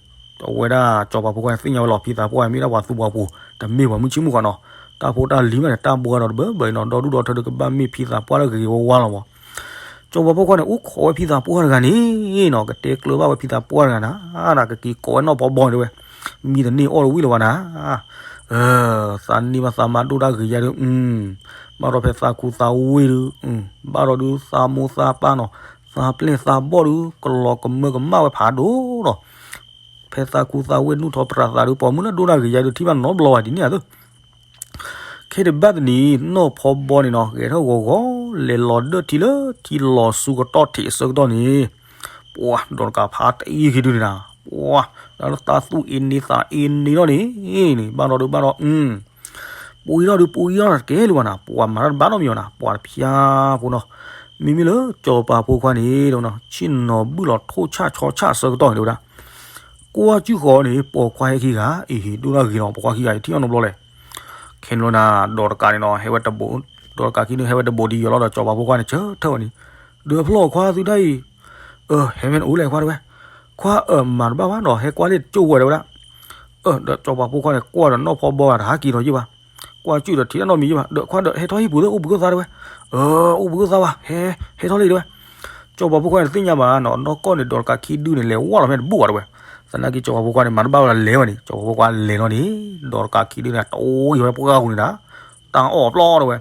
အဝဲဒၣ်စီၤပၤဖိခွါန့ၣ် သ့ၣ်ညါဝဲလီၤ ဖံသးပှၢ်မ့ၢ်ဒၣ်ပှၤသူပှၤပူၤ တမ့ၢ်ပှၤမုၢ်ဆ့ၣ်မုၢ်ဂီၤနီၤ တၢ်ဖိတၢ်လံၤမးန့ၣ် တၢ်ဘှါဒီးတဘၢဘၢအံၤနီၤ ဒီဒူၣ်ဒီထၢဒုးကဘၣ်မ့ၢ်ဖံသးပှၢ်လၢဂ့ၤဂ့ၤဝါဝါလီၤမး စီၤပၤဖိခွါန့ၣ် အိၣ်ခိးဝဲဖံသးပှၢ်တဂၤန့ၣ်နီၤ ကတဲကျၢၤဘၣ်ဝဲဖံသးပှၢ်တဂၤနၤ ကက့ၤကိးဝဲနီၢ်ဖီဘီန့ၣ်တဲဝဲ မံတန့ၢ်အီၣ်တဝံၣ်လၢၤဘၣ်နၤ သးန့ၢ်ဘၣ်သးမါဒိၣ်တၢ်ဂ့ၤယါဒုး ဘၣ်ဒီးဖဲသးခူသးဝ့ၢ်ဒုး ဘၣ်ဒီးဒုးသးမိၢ်သးပၢ်နီၤ သးပျဲၢ်သးဘီၣ်ဒုး ကလီၤကမၢကမၣ်ဝဲဖးဒိၣ်နီၤ ဖဲသးခူသးဝ့ၢ်နူၢ်ထီၣ်ပြးသးဒုး ပိာ်မုၣ်လၢဒိၣ်တၢ်ဂ့ၤယါဒုး ထံၣ်ဘၣ်နီတဘျီဘၣ်ဒ်န့ၣ်ဧါသ့ ခဲတဘၣ်တနံၤ နီၢ်ဖီဘီန့ၣ်နီၤ ဂဲၤထီၣ်ဂီၤဂီၤ လဲၤလီၤဒၢၣ်ထံလၢထံလီၤဆူကတီၢ်ထံးအဆၢကတီၢ်န့ၣ်, ပှၤဒီးတကးဖးတအံၤခံဒုန့ၣ်နၤ, ပှၤ လၢသးသူၣ်အ့န့သးအ့န့လီၤန့ၣ်, ဘၣ်ဒီးဒုးဘၣ်ဒီး ပူၤအံၤထီၣ်ဒုးပူၤအံၤထီၣ်တကဲလၢၤဘၣ်နၤ, ပှၤမၤတၢ်တဘၣ်နီတမံၤဘၣ်နၤ, ပှၤတဖျါဖိနီၤ, မ့မ့ၢ်လၢစီၤပၤဖိခွါန့ၣ်ဒီး ဆ့ၣ်နီၤဘုၣ်လီၤထိၣ်ဆၣ်ဆီဆၣ်အဆၢကတီၢ်န့ၣ်တဲဝဲဒၣ်, ကွၢ်ကၠူၣ်ဃီန့ၣ် ပိာ်ခွါဟဲခံဂၤ, အ့ဟ့ၣ်ဒိၣ်ဒၣ်ဂ့ၤနီၤ, ပိာ်ခွါခံဂၤအံၤထံၣ်အီၤနီတဘျီလဲၣ်, ခဲန့ၣ်လီၤနၤ, ဒီးတကးန့ၣ်နီၤ ဟဲဝဲတဘိး, ဒီးတကးခံဒုဟဲဝဲတဘိးဒံးယီၤလီၤဒီး စီၤပၤဖိခွါန့ၣ် ဆၢထၢၣ်ဝဲန့ၣ်, ဒီးဖျီၣ်ခွါသုတၢ်အံၤ, အၢ ဟဲမ့ၢ်နအိၣ်လဲၣ်ခွါတဲဝဲ, ခွါအၢ မၤတဘၣ်ဘၣ်နီၤ, ဟဲကွၢ်လၢတကၠိၢ်ဝဲတဲဝဲဒၣ်, အၢ ဒီးစီၤပၤဖိခွါန့ၣ် ကွၢ်ဒီးနီၢ်ဖီဘီဂၤတဟးက့ၤထီၣ်ယံၣ်ဘၣ်, ကွၢ်ကၠူၣ်ဒီးထံၣ်တၢ်နီတမံၤယံၣ်ဘၣ်, ဒီးခွါဒီးဟဲထီၣ်ဟံၣ်ပူၤသ့ၣ် အိၣ်ဘှံးအိၣ်သါတဲဝဲ, အၢ အိၣ်ဘှံးအိၣ်သါဘၣ်, ဟဲ ဟဲထီၣ်လံတဲဝဲ, စီၤပၤဖိခွါန့ၣ်တသ့ၣ်ညါဘၣ်နီၤ, နီၢ်ကီၢ်န့ၣ် ဒီးတကးခံဒုန့ၣ် လဲၤဝၢ်လီၤမ့ၢ်တဘူၣ်ဘၣ်တဲဝဲ, သနာ်က့စီၤပၤဖိခွါန့ၣ် မၤတဘၣ်ဝဲဒီးလဲၤဝဲန့ၣ်, စီၤပၤဖိခွါလဲၤလီၤန့ၣ်, ဒီးတကးခံဒုန့ၣ် တအိၣ်ယံၤဝဲပှၢ်ဂၤပူၤန့ၣ်ဒၣ်, တၢ်အီၣ်ပျီတဲဝဲ,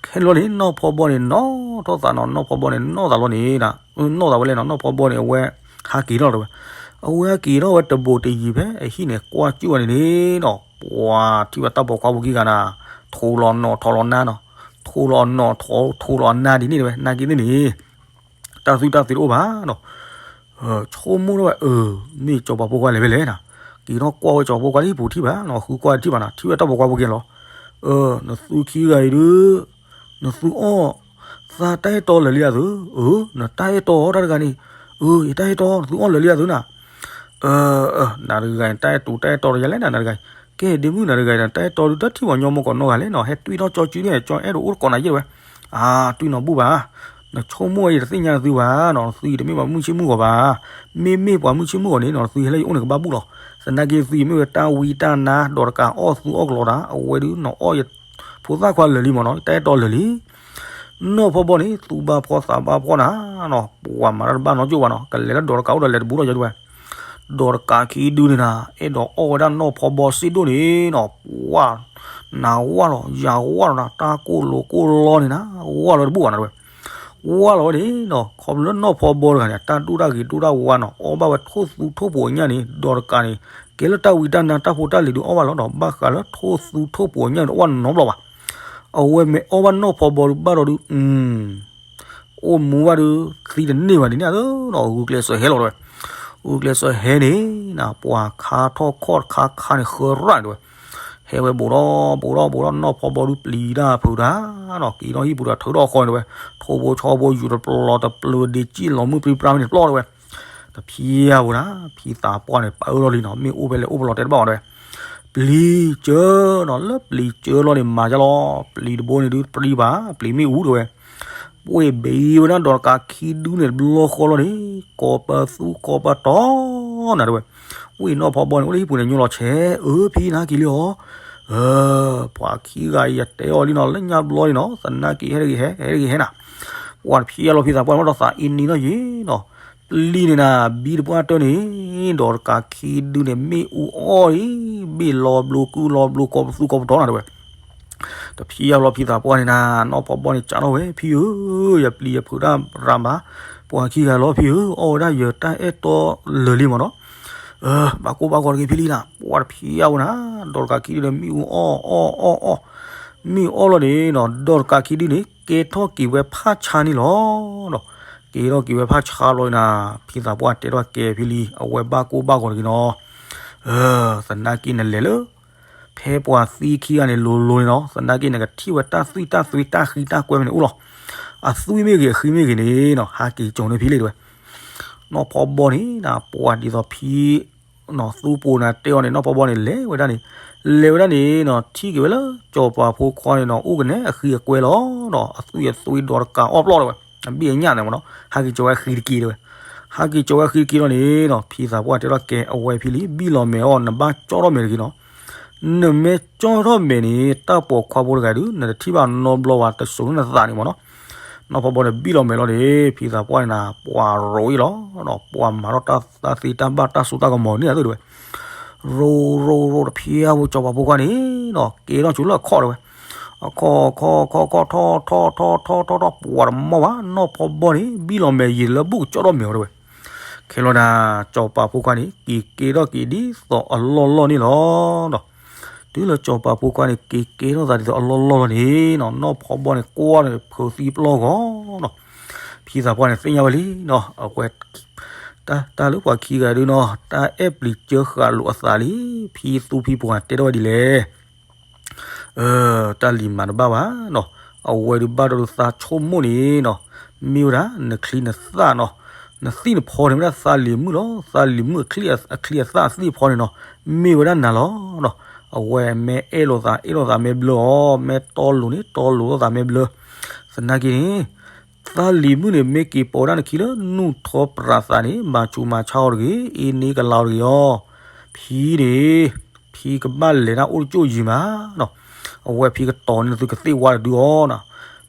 ခဲန့ၣ်လီၤန့ၣ် နီၢ်ဖီဘီန့ၣ် နီၢ်ထီၣ်သးနီၤ, နီၢ်ဖီဘီန့ၣ် နီၢ်သးလီၤန့ၣ်, နီၢ်သးဝဲလဲၣ်နီၤ, နီၢ်ဖီဘီန့ၣ် အဝဲ ဟးက့ၤထီၣ်တဲဝဲ, အဝဲဟဲက့ၤထီၣ်ဝဲတဘိးတယံၤဖဲအဟံၣ်န့ၣ် ကွၢ်ကၠူၣ်ဝဲန့ၣ်န့ၣ်နီၤ, ပှၤထံၣ်ဝဲတၢ်ပိာ်ခွါဖိခံဂၤနၤ, ထိးလီၤနီၤထိးလီၤနါနီၤ, ထိးလီၤနီၤထိးလီၤနါဒ်န့ၣ်တဲဝဲ, နာ်က့သ့ၣ်န့ၣ် တၢ်သွံၣ်တၢ်သွံတအိၣ်ဘၣ်နီၤ, ဆိကမိၣ်ထီၣ်ဝဲ အၢ မ့ၢ်စီၤပၤဖိခွါလဲၤဖဲလဲၣ်နၤ, က့ၤထီၣ်ကွၢ်ဝဲစီၤပၤဖိခွါလၢဟံၣ်ပူၤထံၣ်ဘၣ်နီၤ, ဃုကွၢ်ထံၣ်ဘၣ်နီၤ, ထံၣ်ဝဲတၢ်ပိာ်ခွါဖိက့ၤလီၤ, အၢ နသုခံဂၤအံၤဒုး နသုအီၣ်သးတၢ်အဲၣ်တီလၢာ်လံအသု, အၢ နတၢ်အဲၣ်တီတၢ်တဂၤန့ၣ်, အၢ ယတၢ်အဲၣ်တီ နသုအီၣ်လၢာ်လံအသုနၤ, အၢ နၤတဂၤန့ၣ် တၢ်အဲၣ်တူးတၢ်အဲၣ်တီတယၤလဲၣ်နၤ နၤတဂၤ, ကဲဒ့မုၣ်နၤတဂၤန့ၣ် တၢ်အဲၣ်တီဒုးတၢ်ထံၣ်ပှၤညီမိၢ်ကိးနီၢ်ဂၤလဲၣ်နီၤ, ဟဲတွံၢ်ထီၣ်ကၠီကၠူန့ၣ် ကၠီအဲၣ်ဒိးအိၣ်တကိးနၤယဲၢ်တဲဝဲ, အါ တွံၢ်နီၤဘူၣ်ဘၣ်, နဆိကမိၣ်ဝဲယတသ့ၣ်ညါသုဘၣ်နီၤ, နသုအံၤတမ့ၢ်ပှၤမုၢ်ဆ့ၣ်မုၢ်ဂီၤဘၣ်, မ့မ့ၢ်ပှၤမုၢ်ဆ့ၣ်မုၢ်ဂီၤန့ၣ်နီၤ နသုဟဲလၢယအိၣ်န့ၣ်ကဘၣ်ဘူၣ်လီၤ, သနာ်က့သုအံၤမ့ၢ်ဝဲတၢ်ဝံတၢ်နါ ဒီးတကးအီၣ်သူအီၣ်ကလီတၢ် အဝဲဒုးနီၤအီၣ်ယ ဖိသၣ်ခွါလၢာ်လံမ့ၢ်နီၤ တၢ်အဲၣ်တီလၢာ်လံ, နီၢ်ဖီဘီန့ၣ် သူဘၣ်ဖှီၣ်သးဘၣ်ဖှီၣ်နၤနီၤ, ပှၤမၤတၢ်တဘၣ်နီတကၠိၢ်ဘၣ်နီၤ, ကလဲၤလၢဒီးတကးအိၣ်ဒီးလဲၤတဘူးဒီးယၤဒုးဝဲ, ဒီးတကးခံဒုန့ၣ်နၤ အဲၣ်ဒိးအီၣ်ဝဲဒၣ်နီၢ်ဖီဘီစ့ၢ်ဒိၣ်န့ၣ်နီၤ, ပှၤ နၤဝၢ်လီၤ ယၤဝၢ်လီၤနၤ တၢ်ကိၢ်လိာ်ကိၢ်လီန့ၣ်နၤ ဝၢ်လီၤတဘူးဘၣ်နၤဒုးဝဲ, ဝၢ်လီၤဝဲန့ၣ်နီၤ ခီဖျိလၢနီၢ်ဖီဘီတဂၤန့ၣ် တၢ်ဒိၣ်တၢ်ဂ့ၤဒိၣ်တၢ်ဝါနီၤ အီၣ်ဘၣ်ဝဲထိၣ်သူထိၣ်ပူၤညၣ်န့ၣ် ဒီးတကးန့ၣ် ကဲလၢတၢ်ဝံတၢ်နါတၢ်ဖိတၢ်လံၤဒုးအီၣ်ဘၣ်လီၤဒီး ဘၣ်ဃးလၢထိၣ်သူထိၣ်ပူၤညၣ်န့ၣ် အီၣ်ဘၣ်နီတဘျီဘၣ်, အဝဲမ့ၢ်အီၣ်ဘၣ်နီၢ်ဖီဘီဒုးဘၣ်ဒီးဒုး အိၣ်မူဘၣ်ဒုး သံတန့ၢ်ဘၣ်ဒ်န့ၣ်အသိးနီၤ ဂုာ်ကျဲးစၢးဟဲလီၤတဲဝဲ, ဂုာ်ကျဲးစၢးဟဲန့ၣ်နၤ ပှၤခါထီၣ်ခီၣ်တခါခါန့ၣ် ဃၢရၣ်တဲဝဲ, ဟဲဝဲဘူးဒီးဘူးဒီးဘူးဒီး နီၢ်ဖီဘီဒုးပျံၤတၢ်ဖုးတၢ်နီၤ က့ၤထီၣ်ဟံၣ်ပူၤဒီးထုးထီၣ်ဃီတဲဝဲ, ထိၣ်ဖိဆီဖိယူၤတပျီၤတပျၢၤဒ့ကံၣ်လီၤမုၢ်ပြံပြါမ့ၢ်န့ၣ်ပျီတဲဝဲ, တဖျါဝဲဒၣ် ဖံသးပှၢ်န့ၣ် ပာ်အၢထီၣ်လံနီၤ မ့ၣ်အူဖဲလဲၣ်အိၣ်ပလီၤတဲတဘၣ်အီၤတဲဝဲ ပျံၤစၢၤနီၤ လၢပျံၤစၢၤလီၤန့ၣ် မၤယါလီၤ ပျံၤတဘိန့ၣ်ဒုး တပြံဘၣ် ပျံၤမ့ၣ်အူတဲဝဲ, ပှ့ၤဘ့ဝဲဒၣ်ဒီးတကးခံဒုန့ၣ် တဘျီဃီလီၤန့ၣ် ကိးပသူကိးပတီၤနၤတဲဝဲ, ဝံၤနီၢ်ဖီဘီန့ၣ် အိၣ်လၢဟံၣ်ပူၤန့ၣ် ညိလီၤဆဲး အၢဖံနဟဲက့ၤလံအီၤ, ပှၤခံဂၤအံၤယတဲအီၤလံနီၤ လၢညါဘျီလံနီၤ သနာ်က့ဟဲတဂ့ၤဟဲ ဟဲတဂ့ၤဟဲနၤ, ပှၤတဖျါလီၤဖံသးပှၢ်န့ၣ် အိၣ်ဒီးသးအ့န့လီၤယံၤနီၤ, ပျံၤန့ၣ်နၤ ဘံတပှၢ်တၢၢ်န့ၣ် ဒီးတကးခံဒုန့ၣ် မ့ၣ်အူအီၣ်အံၤ ဘ့ၣ်လီၤဘျိကုၢ်လီၤဘျိကိးပသူကိးပတီၤနၤတဲဝဲ, တဖျါလီၤဖံသးပှၢ်န့ၣ်နၤ နီၢ်ဖီဘီန့ၣ်ကးထီၣ်ဝဲ ဖံဧၢ, ယပျံၤယဖုးတၢ်ရၤမး, ပှၤခံဂၤလီၤဖံဧၢ, အီၣ်ဝဲဒၣ်ယတၢ်အဲၣ်တီလၢာ်လံမ့ၢ်နီၤ, ဘၣ်ကိၢ်ဘၣ်ဂီၤတဂ့ၤဖံလံနၤ, ပှၤတဖျါဝဲနၤ, ဒီးတကးခံဒုန့ၣ် မ့ၣ်အူအီၣ်အီၣ်အီၣ်အီၣ်, မ့ၣ်အူအီၣ်လီၤန့ၣ်နီၤ ဒီးတကးခံဒုန့ၣ် ကဲထီၣ်က့ၤဝဲဖးဆါန့ၣ်လီၤ. ကဲထီၣ်က့ၤဝဲဖးဆါလီၤနၤ, ဖံသးပှၢ်တဲထီၣ်ကဲဖံလံ, အဝဲဘၣ်ကိၢ်ဘၣ်ဂီၤတဂ့ၤနီၤ, သနာ်က့နလဲၤလၢ ဖဲပှၤသံခံဂၤန့ၣ်လိၤလိၤန့ၣ်နီၤ, သနာ်က့နကထံၣ်ဝဲတၢ်သွံၣ်တၢ်သွံတၢ်ဃံတၢ်ကွဲမ့ၢ်န့ၣ်အိၣ်လီၤ. အသွံၣ်မ့ၢ်ဂ့ၤအဃံမ့ၢ်ဂ့ၤန့ၣ်နီၤ, ဟးက့ၤကၠီၤန့ၢ်ဖံလံတဲဝဲ. နီၢ်ဖီဘီန့ၣ် ပှၤဒ်သိးဖံ သူပူၤနၤတဲအီၤန့ၣ် နီၢ်ဖီဘီန့ၣ် လဲၤဝဲဒၣ်န့ၣ်, လဲၤဝဲဒၣ်န့ၣ်နီၤ, ထံၣ်က့ၤဝဲလၢ စီၤပၤဖိခွါန့ၣ်နီၤ, အိၣ်ကနဲအဃံအကွဲလီၤနီၤ, အသွံၣ်အသွံဒီးတကးအီၣ်ပျီတဲဝဲ, အဘ့ၣ်အညၣ်န့ၣ်မ့ၢ်နီၤ, ဟးက့ၤကၠီၤဝဲအဃံတက့ၢ်တဲဝဲ. ဟးက့ၤကၠီၤဝဲအဃံတက့ၢ်လီၤန့ၣ်နီၤ, ဖံသးပှၢ်တဲထီၣ်ကဲအဝဲဖံလံ, ဘံၣ်လီၤမဲာ်အီၤ, နဘၣ်ကၠီထီၣ်မဲာ်တဂ့ၤနီၤ. နမ့ၢ်ကၠီထီၣ်မဲာ်န့ၣ် တၢ်ပိာ်ခွါဖိတဂၤဒုး နတထံၣ်ဘၣ်နီတဘျီဘၣ်, တစိၤလၢနသးန့ၣ်မ့ၢ်နီၤ. နီၢ်ဖီဘီန့ၣ် ဘံၣ်လီၤမဲာ်လီၤန့ၣ်, ဖံသးပှၢ်န့ၣ်နၤ ပှၤရိးအံၤလီၤ, ပှၤမၤထီၣ်တၢ်သ့တၢ်ဘၣ်တၢ်စိတၢ်ကမီၤန့ၣ်အသိးတဲဝဲ. ရိးရိးရိးတဖျါဝဲ စီၤပၤဖိခွါန့ၣ်နီၤ ကဲထီၣ်ကၠိလၢအခီၣ်တဲဝဲ. အခီၣ်ခီၣ်ခီၣ်ခီၣ် ထီၣ်ထီၣ်ထီၣ်ထီၣ်ထီၣ်ထီၣ်ထီၣ် ပှၤတမီၢ်ဘၣ်, နီၢ်ဖီဘီန့ၣ် ဘံၣ်လီၤမဲာ်ယံာ်လၢဘူၣ်ကၠီထီၣ်မဲာ်အီၤတဲဝဲ. ခဲလီၤနၤ စီၤပၤဖိခွါန့ၣ် က့ၤကဲထီၣ်က့ၤဒ်သိးအလီၢ်လီၢ်န့ၣ်လီၤ. တုၤလၢစီၤပၤဖိခွါန့ၣ် က့ၤကဲထီၣ်သးဒ်သိးအလီၢ်လီၢ်လီၤန့ၣ်နီၤ, နီၢ်ဖီဘီန့ၣ် ကွၢ်န့ၣ် ဖုးသံပျီၢ်ဂီၤနီၤ. ဖံသးပှၢ်န့ၣ်သ့ၣ်ညါဝဲလံနီၤ, အဝဲ တၢ် တၢ်လၢပှၤခံဂၤဒုနီၤ တၢ်အဲၣ်ပျံၤကၢဃာ်လိာ်အသးလံ. ဖံသူဖံဖိခွါတဲထီၣ်ဝဲဒ်လဲၣ်, တၢ်လံၤမၤတဘၣ်ဘၣ်နီၤ, အဝဲဒုးဘၣ်ဒီးသးဆိကမိၣ်န့ၣ်နီၤ, မ့ၢ်ဝဲဒၣ်နချံနသၣ်နီၤ, နသ့ၣ်နဖီန့ၣ် မ့ၢ်ဒၣ်သးလံၤမုၣ်လီၤ. သးလံၤမုၣ်အချံအသၣ်အသ့ၣ်ဖီန့ၣ်နီၤ, မ့ၢ်ဝဲဒၣ်နၤလီၤနီၤ. အဝဲမ့ၢ်အဲၣ်လိာ်သး အဲၣ်လိာ်သးမ့ၢ်ဘျၢအီၤ, မ့ၢ်တီလိာ်န့ၣ် တီလိာ်လိာ်သးမ့ၢ်ဘျၢ. သနာ်က့န့ၣ် သးလံၤမုၣ်န့ၣ် မ့ၢ်က့ၤပိာ်ဝဲဒၣ်နခံလၢနူၢ်ထီပြးသးန့ၣ် မၤဆူးမၤဆါအီၤတဂ့ၤ, အ့န့ကလၤအီၤတဂ့ၤအီၤ. ဖံန့ၣ် ဖံကဘၣ်လဲၤတၢ်အိၣ်တကၠိၢ်ယံၤမးနီၤ. အဝဲဖံကတီၤန့ၢ်နသုကသ့ၣ်ဝါတဒုအီၤနီၤ.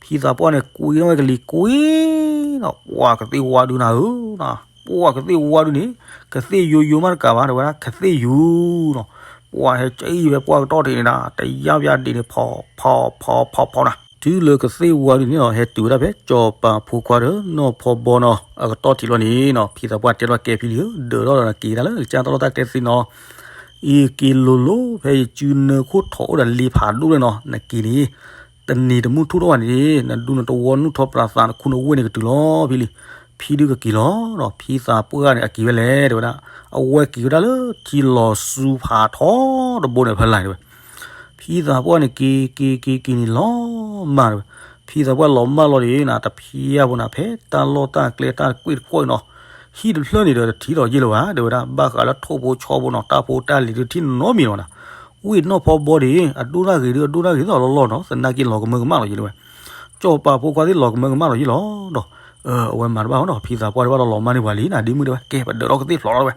ဖံသးပှၢ်န့ၣ် ကွံထီၣ်ဝဲကလံၤကွံနီၤ, ပှၤကသ့ၣ်ဝါဒုနၤဧၢနီၤ, ပှၤကသ့ၣ်ဝါဒုန့ၣ် ကသ့ၣ်ယိယိမးတကးဘၣ် တဲဝဲဒၣ် ကသ့ၣ်ယူၤနီၤ. ပှၤဟဲကံၣ်ဝဲပှၢ်ကတီၢ်ထံးန့ၣ်နီၤ, တယၢ်ပယၢ်ဒံးန့ၣ် ဖီဖီဖီဖီဖီနီၤ. တုၤလၢကသ့ၣ်ဝါဒုန့ၣ်နီၤ ဟဲတုၤဝဲဒၣ်ဖဲစီၤပၤဖိခွါဒီးနီၢ်ဖီဘီနီၤ အကတီၢ်ထံးလီၤန့ၣ်နီၤ, ဖံသးပှၢ်တဲထီၣ်ကဲဖံလံဧၢ, ဒၢးထီၣ်ဒီးနက့ၤဒၣ်လၢကစၢ်တၢ်လီၢ်တၢ်ကျဲသ့နီၤ. အံၤက့ၤလိၤလိၤ ဖဲယစုနၢခိၣ်ထီၣ်အိၣ်ဒီးလ့ဖးဒိၣ်လၢနီၤ, နက့ၤန့ၣ် တနံၤတမုၢ်ထူၣ်ထီၣ်ဘၣ်န့ၣ် နဒူနတဝီနူၢ်ထီပြးသး နခူနဝ့ၢ်န့ၣ်ကတုၤလီၤဖံလံ. ဖံဒုကက့ၤလီၤနီၤ. ဖံသးပှၢ်န့ၣ် အက့ၤဝဲလဲၣ် တဲဝဲဒၣ်, အဝဲက့ၤဝဲဒၣ်လၢထံလီၤစူဖးထီတဘိန့ၣ်ဖဲလဲၣ်တဲဝဲ. ဖံသးပှၢ်န့ၣ်က့ၤက့ၤက့ၤက့ၤန့ၣ်လီၤမၢ်တဲဝဲ. ဖံသးပှၢ်လီၤမၢ်လီၤန့ၣ်နီၤ တဖံယၢ်ဖိန့ၣ် ဖဲတၢ်လီၢ်တၢ်ကျဲတၢ်တကွ့ၢ်တကွီၢ်အံၤနီၤ, ဟံၣ်တဖျၢၣ်န့ၣ်ဒီးတထံၣ်ထီၣ်ယ့ၢ်လၢၤဘၣ် တဲဝဲဒၣ်, ဘၣ်ဃးလၢထိၣ်ဖိဆီဖိနီၤ တၢ်ဖိတၢ်လံၤဒုးတထံၣ်နီတမံၤလၢၤဘၣ်နီၤ. ဝ့ၢ်နီၢ်ဖီဘီဒံး အဒိၣ်တၢ်ဂ့ၤဒုး အဒိၣ်တၢ်ဂ့ၤသီၣ်လီၢ်လီၢ်နီၤ, သနာ်က့လီၤကမၢကမၣ်လီၤယ့ၢ်လၢၤဝဲ. စီၤပၤဖိခွါသ့ၣ်လီၤကမၢကမၣ်လီၤယ့ၢ်လီၤဒီး အဝဲမၤတဘၣ်နီၤ, ဖံသးပှၢ်တဘၣ်လီၤလီၤမၢ်န့ၢ်ပှၤလံနီၤ, ဒ့မုၣ်တဲဝဲ ကဲ ပဒၢးထီၣ်ကသ့ၣ်ဖျိးထီၣ်ဝဲ.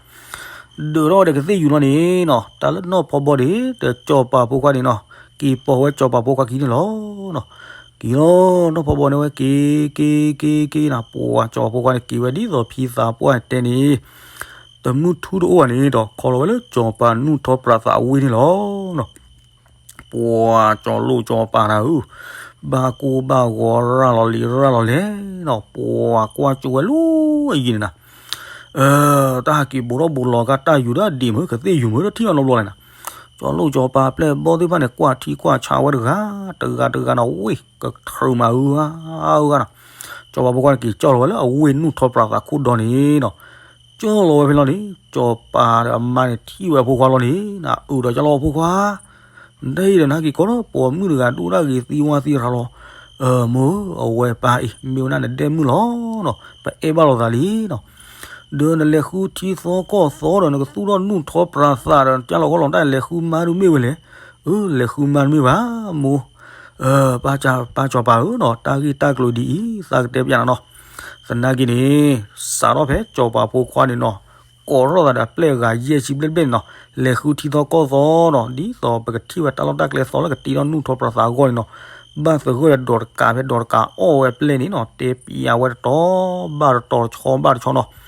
ဒၢးထီၣ်ဝဲဒီးကသ့ၣ်ယူၤလီၤန့ၣ်နီၤ, တၢ်လၢနီၢ်ဖီဘီဒံး ဒီးစီၤပၤဖိခွါန့ၣ်နီၤ, က့ၤပိာ်ဝဲစီၤပၤဖိခွါခံန့ၣ်လီၤနီၤ. က့ၤလီၤ နီၢ်ဖီဘီန့ၣ်ဝဲက့ၤ က့ၤ က့ၤ က့ၤနီၤ, ပှၤစီၤပၤဖိခွါန့ၣ် က့ၤဝဲဒ်သိးဖံသးပှၢ်တဲန့ၣ် တမုၢ်ထူၣ်တအိၣ်ဘၣ်န့ၣ်ဒီး ခီလီၤဝဲလၢစီၤပၤနူၢ်ထီပြးသးအဝ့ၢ်န့ၣ်လီၤနီၤ. ပှၤစီၤလိၣ်စီၤပၤနၤဧၢ, ဘၣ်ကိၢ်ဘၣ်ဂီၤရၤလီၤလံၤရၤလီၤလဲၣ်နီၤ, ပှၤကွၢ်ကၠိဝဲလၢအယံၤန့ၣ်နၤ, တၢ်ဟးက့ၤဘူးထီၣ်ဘူးလီၤကါတၢ်ယူၤဒီးဒံးမ့ၢ် ကသ့ၣ်ယူၤမ့ၢ် တထံၣ်အီၤနီတဘျီလဲၣ်နၤ. စီၤလိၣ်စီၤပၤပျဲၢ်ဘီသ့ၣ်တဖၣ်န့ၣ် ကွၢ်ထံကွၢ်ဆးဝဲတဂၤ တဂၤတဂၤနီၤ, ဝ့ၢ်ကထြုးမးအုဂၤအုဂၤနီၤ. စီၤပၤဖိခွါန့ၣ်က့ၤကၠီၣ်လီၤဝဲလၢအဝ့ၢ်နူၢ်ထီပြးသးခိၣ်ဒီန့ၣ်နီၤ, ကၠီၣ်လီၤဝဲဖဲလီၤန့ၣ် စီၤပၤဒီးအမါန့ၣ်ထံၣ်ဝဲအဖိခွါလီၤန့ၣ် အုးဒီးကၠီၣ်လီၤအဖိခွါ, ဒ်အံၤဒီးနဟဲက့ၤကိးထီၣ်ပိာ်မုၣ်တဂၤ ဒိၣ်တၢ်ဂ့ၤသံဝါသံရၤလီၤ, မ့ၢ်အဝဲပၢ်အံၤ မ့ၢ်ဝဲဒၣ်နဒဲမုၣ်လီၤနီၤ, ပအဲၣ်ဘၣ်လိာ်သးလံနီၤ. ဒီးနလဲၤဃုထံသီကီၢ်သီဒီး နကသူၣ်ထီၣ်နူၢ်ထီပြးသးဒီး နကၢ်လီၤဂီၢ်လီၤတၢ် နလဲၤဃုမါတမ့ၢ်ဝဲလဲၣ်. အၢ လဲၤဃုမါတမ့ၢ်ဘၣ်မိၢ်, ပၢ်စီၤပၤဧၢနီၤ, တၢ်ဂ့ၢ်တၢ်ကျိၤဒ်အံၤ သးကတဲပျးနၤနီၤ. သနာ်က့န့ၣ် စးထီၣ်ဖဲစီၤပၤဖိခွါန့ၣ်နီၤ, ကိးထီၣ်သးဒီးအပျဲၢ်အဂၤယဲၢ်ဆံဘျဲၣ်တဘျဲၣ်န့ၣ်နီၤ, လဲၤဃုထံသီကီၢ်သီနီၤ, ဒ်သိးပကထံၣ်ဝဲတၢ်လီၢ်တၢ်ကျဲသီလၢကတ့ထီၣ်နူၢ်ထီပြးသးအဂီၢ်န့ၣ်နီၤ, ဘၣ်သဂၢၢ်ဒီးဒီးတကးဖဲဒီးတကးအီၣ်ဝဲအပျဲၢ်န့ၣ်နီၤ, တဲပျးဝဲတတီၤဘၣ်တတီၤ တဆီဘၣ်တဆီနီၤ.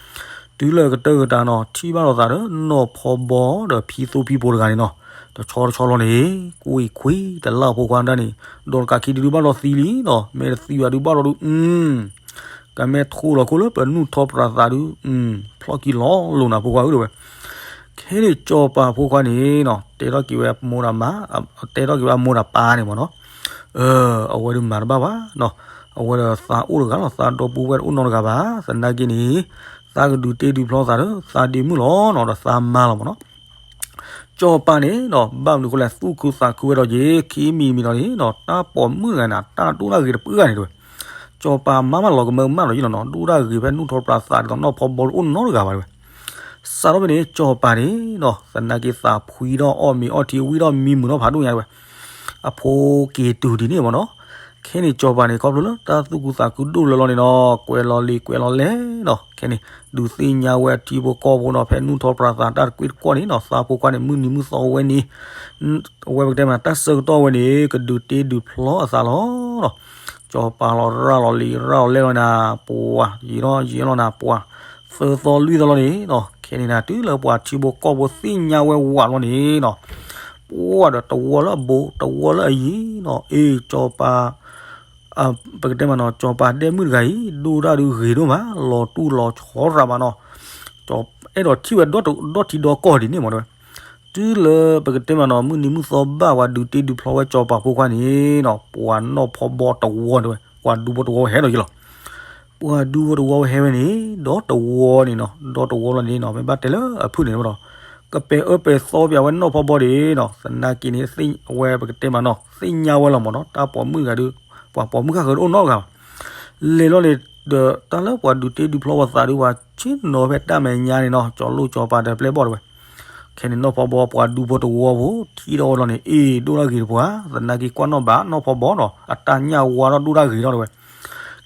တုၤလၢကတၢၢ်ကတၢၢ်နီၤ, ထံၣ်ဘၣ်လိာ်သးဒီးနီၢ်ဖီဘီဒီးဖံသိဖံဖိတဂၤန့ၣ်နီၤ, တဆီတဆီလီၤန့ၣ် ကွံာ်ခွံတလၢ်ဖိခွါဒၣ်န့ၣ်, ဒီးတကးခံဒုးဘၣ်ဒီးသံလံနီၤ, မ့ၢ်တသံဘၣ်ဒုးဘၣ်ဒီးဒုး ကမ့ၢ်ထိၣ်လီၤခိၣ်လၢပနူၢ်ထီပြးသးဒုး, ဖျီၣ်ကံလီၤလိာ်နၤဖိခွါဧၢ တဲဝဲ. ခဲန့ၣ်စီၤပၤဖိခွါန့ၣ်နီၤ, တဲထီၣ်က့ၤဝဲမိၢ်ဒီးမါ, တဲထီၣ်က့ၤဝဲအမိၢ်ဒီးပၢ်န့ၣ်မ့ၢ်နီၤ, အဝဲဒုးမၤတဘၣ်ဘၣ်နီၤ, အဝဲဒီးသးအိၣ်တဂၤလီၤ, သးဒီပုၢ်ဝဲၢ်တအိၣ်နီတဂၤဘၣ်. သနာ်က့န့ၣ် သးကဒုးတ့ဒုးဖျီသးဒီး သးဒ့မုၣ်လီၤနီၤ, ဒီးသးမါလီၤမ့ၢ်နီၤ. စီၤပၤန့ၣ်နီၤ, ဘၣ်မနုၤအဃိလဲၣ်, သူၣ်ခုသးခုဝဲဒီးက့ၤ ခံမံၤမံၤဒီးန့ၣ်နီၤ, တၢ်ပိာ်မုၣ်တဂၤန့ၣ် တၢ်ဒိၣ်တၢ်ဂ့ၤတပှဲၤဂၤန့ၣ်တဲဝဲ. စီၤပၤမါမးလီၤကမၢကမၣ်လီၤယ့ၢ်လီၤနီၤ, ဒိၣ်တၢ်ဂ့ၤဖဲနူၢ်ထီပြးသးဒ်သိးနီၢ်ဖီဘီတအိၣ်နီတဂၤဘၣ်တဲဝဲ. စးထီၣ်ဖဲန့ၣ် စီၤပၤန့ၣ်နီၤ, သနာ်က့သးဖှံထီၣ်အီၣ်မ့ၤအီထံဝံၤဒီးမံမုာ်ထီၣ်ဖးဒိၣ်ညါတဲဝဲ. အဖိက့ၤတုၤဒ်န့ၣ်မ့ၢ်နီၤ. ခဲန့ၣ်စီၤပၤန့ၣ် ခီဖျိလၢတၢ်သူၣ်ခုသးခုဒိၣ်လၢလီၤန့ၣ်နီၤ, ကွဲးလီၤလံာ်ကွဲးလီၤလဲၢ်နီၤ. ခဲန့ၣ် ဒုးသ့ၣ်ညါဝဲအထံဖိကီၢ်ဖိနီၤ, ဖဲနူၢ်ထီပြးသးတၢ်တကွ့ၢ်တကွီၢ်န့ၣ်နီၤ, သးဖိခွါန့ၣ် မုၢ်နံၤမုၢ်သီဝဲန့ၣ် အဝဲပကတဲမး တၢ်ဆၢကတီၢ်ဝဲန့ၣ် ကဒုးတ့ဒုးဖျီအသးလီၤနီၤ. စီၤပၤလီၤရၤလီၤလံာ်ရၤလီၤလဲၢ်လီၤနၤ ပှၤ ယံာ်လီၤယံာ်လီၤနၤ ပှၤ သၢသီလွံၢ်သီလီၤန့ၣ်နီၤ. ခဲန့ၣ်နၤ တုၤလၢပှၤထံဖိကီၢ်ဖိသ့ၣ်ညါဝဲဝးလီၤန့ၣ်နီၤ, ပှၤဒီးတဝီလၢအဘူး တဝီလၢအယံၤနီၤ, အ့ စီၤပၤ ပကတဲမးနီၤ, စီၤပၤဒဲမုၣ်တဂၤအံၤ ဒိၣ်တၢ်ဒုးဂ့ၤဒိၣ်မး လီၤတူၢ်လီၤဆီရၤမးနီၤ. အဲၣ်ဒိးထံၣ်ဝဲဒီထံဒီကီၢ်ဒ်န့ၣ်မ့ၢ်တဲဝဲ. တုၤလၢပကတဲမးနီၤ မုၢ်နံၤမုၢ်သီဘၣ် ပှၤဒုးတ့ဒုးဖျီဝဲစီၤပၤဖိခွါန့ၣ်နီၤ ပှၤနီၢ်ဖီဘီတဝီန့ၣ်ဝဲ ပှၤဒူဖိတဝီဝဲဟဲဒီးယံၤလီၤ. ပှၤဒူဖိတဝီဝဲဟဲဝဲန့ၣ် ဒီတဝီန့ၣ်နီၤ ဒီတဝီလီၤန့ၣ်နီၤ မ့ၢ်ဘၣ်တဲလၢအဖုၣ်န့ၣ်မးနီၤ ကပဲာ်အၢပဲာ်သီပၠးဝဲနီၢ်ဖီဘီန့ၣ်နီၤ သနာ်က့န့ၣ် သ့ၣ်ဝဲပကတဲမးနီၤ သ့ၣ်ညါဝဲလီၤမးနီၤ တၢ်ပိာ်မုၣ်ဂၤဒုး ပှၤပိာ်မုၣ်ဃၣ်ဃၢၤတအိၣ်နီတဂၤဘၣ် လဲၤလီၤန့ၣ် ဒီးတၢ်လၢပှၤဒုးတ့ဒုးဖျီဝဲသးဒုး ပှၤဆ့ၣ်နီၤဖဲတၢ်မဲာ်ညါန့ၣ်နီၤ ကၠီၤလိၣ်ကၠီၤပၤဒီးပျဲၢ်ဘီၣ်တဝဲ ခဲန့ၣ်နီၢ်ဖီဘီပှၤဒူဖိတဝီဖိ ထံၣ်ထီၣ်ဝဲလီၤန့ၣ် အ့ၣ် ဒိၣ်တၢ်ဂ့ၤတပှၤ သနာ်က့ကွၢ်နီၣ်ဘၣ်နီၢ်ဖီဘီနီၤ အတၢ်ညၣ်ဝါထီၣ်ဒိၣ်တၢ်ဂ့ၤထီၣ်တဝဲ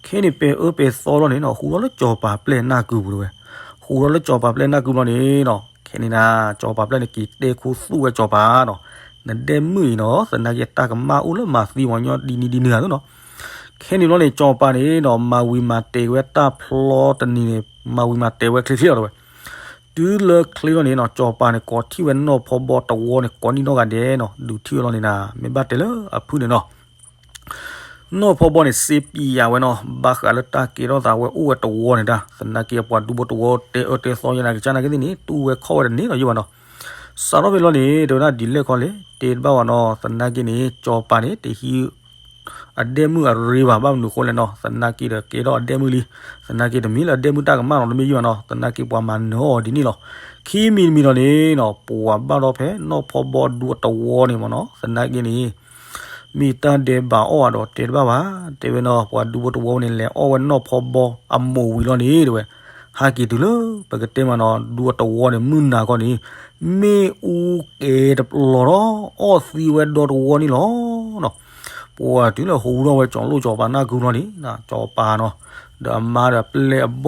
ခဲန့ၣ်ပဲာ်အၢပဲာ်သီလီၤန့ၣ်နီၤ ဃူထီၣ်လၢကၠီၤပၤပျဲၢ်နၢ်ကုပူၤတဝဲ ဃူထီၣ်လၢကၠီၤပၤပျဲၢ်နၢ်ကုပူၤလီၤန့ၣ်နီၤ ခဲန့ၣ်နၤ ကၠီၤပၤပျဲၢ်န့ၣ်က့ၤတဲခူသူၣ်ဝဲကၠီၤပၤနီၤ နဒဲမုၣ်အံၤနီၤ သနာ်က့တၢ်ကမၣ်အိၣ်လၢမၤသံမ့ၢ်ညီဒ်နံၤဒ်နံၤဧါနီၤ ခဲန့ၣ်ဘျီန့ၣ် ကၠီၤပၤန့ၣ်နီၤ မၤဝံၤမၤတဲာ်ဝဲတၢ်ဖျီတနံၤန့ၣ် မၤဝံၤမၤတဲာ်ဝဲချ့ချ့လီၤတဝဲ တုၤလၢချ့လီၤန့ၣ်နီၤ ကၠီၤပၤန့ၣ် ကိးထီၣ်ဝဲနီၢ်ဖီဘီတဝီန့ၣ် ကိးနံၣ်နီၢ်ဂၤဒဲးနီၤ ဒုးထံၣ်ဝဲလီၤန့ၣ်နၤ မ့ၢ်ဘၣ်တဲလၢအဖုၣ်န့ၣ်နီၤ နီၢ်ဖီဘီန့ၣ် စ့ပံးယၤဝဲနီၤ ဘၣ်ဃးလၢတၢ်ကဲထီၣ်သးဝဲအိၣ်ဝဲတဝီန့ၣ်တၢ် သနာ်က့ပှၤဒူဖိတဝီတဲအၢတဲသီယဲနၤကစၢ်နာ်က့သ့ၣ်န့ၣ် တူၢ်ဝဲခီၣ်ဝဲတန့ၢ်ဒီးယဘၣ်နီၤ စးထီၣ်ဖဲလီၤန့ၣ် တဲဝဲဒၣ်ဒ်လဲၣ်ခီလဲၣ် တဲတဘၣ်ဘၣ်နီၤ သနာ်က့န့ၣ် ကၠီၤပၤန့ၣ် တဟံး အဒဲမုၣ်အရ့ဘၣ် ဘၣ်မနုၤဃိလဲၣ်နီၤ သနာ်က့ဒီးကဲထီၣ်အဒဲမုၣ်လံ သနာ်က့တမ့ၢ်လၢအဒဲမုၣ်တၢ်ကမၣ်နီၤ တမ့ၢ်ယဘၣ်နီၤ သနာ်က့ပှၤမၤနၢၤအီၤဒ်န့ၣ်လီၤ ခံမံၤတမံၤလီၤန့ၣ်နီၤ ပှၤဘၣ်ဒီးဖဲနီၢ်ဖီဘီဒူအတဝီန့ၣ်မ့ၢ်နီၤ သနာ်က့န့ၣ် မ့ၢ်တၢ်ဒဲးဘးအီၣ်အဒီးတဲတဘၣ်ဘၣ် တဲဝဲနီၤ ပှၤဒူဖိတဝီန့ၣ် လဲၤအီၣ်ဝဲနီၢ်ဖီဘီအမိၢ်ဝံၤလီၤန့ၣ် တဲဝဲ ဟးက့ၤတုၤလၢ ပကတဲမးနီၤ ဒူအတဝီန့ၣ် မုၢ်နၤခီန့ၣ် မ့ၣ်အူကဲတပျီၤဒီး အီၣ်သံဝဲဒီတဝီန့ၣ်လီၤနီၤ ပှၤတုၤလၢဟူထီၣ်ဝဲကၠီၤလိၣ်ကၠီၤပၤနၢ်ကုလီၤန့ၣ် ကၠီၤပၤနီၤ ဒီးအမါဒီးပျဲၢ်အဘီၣ်နီၤ ဒီးအ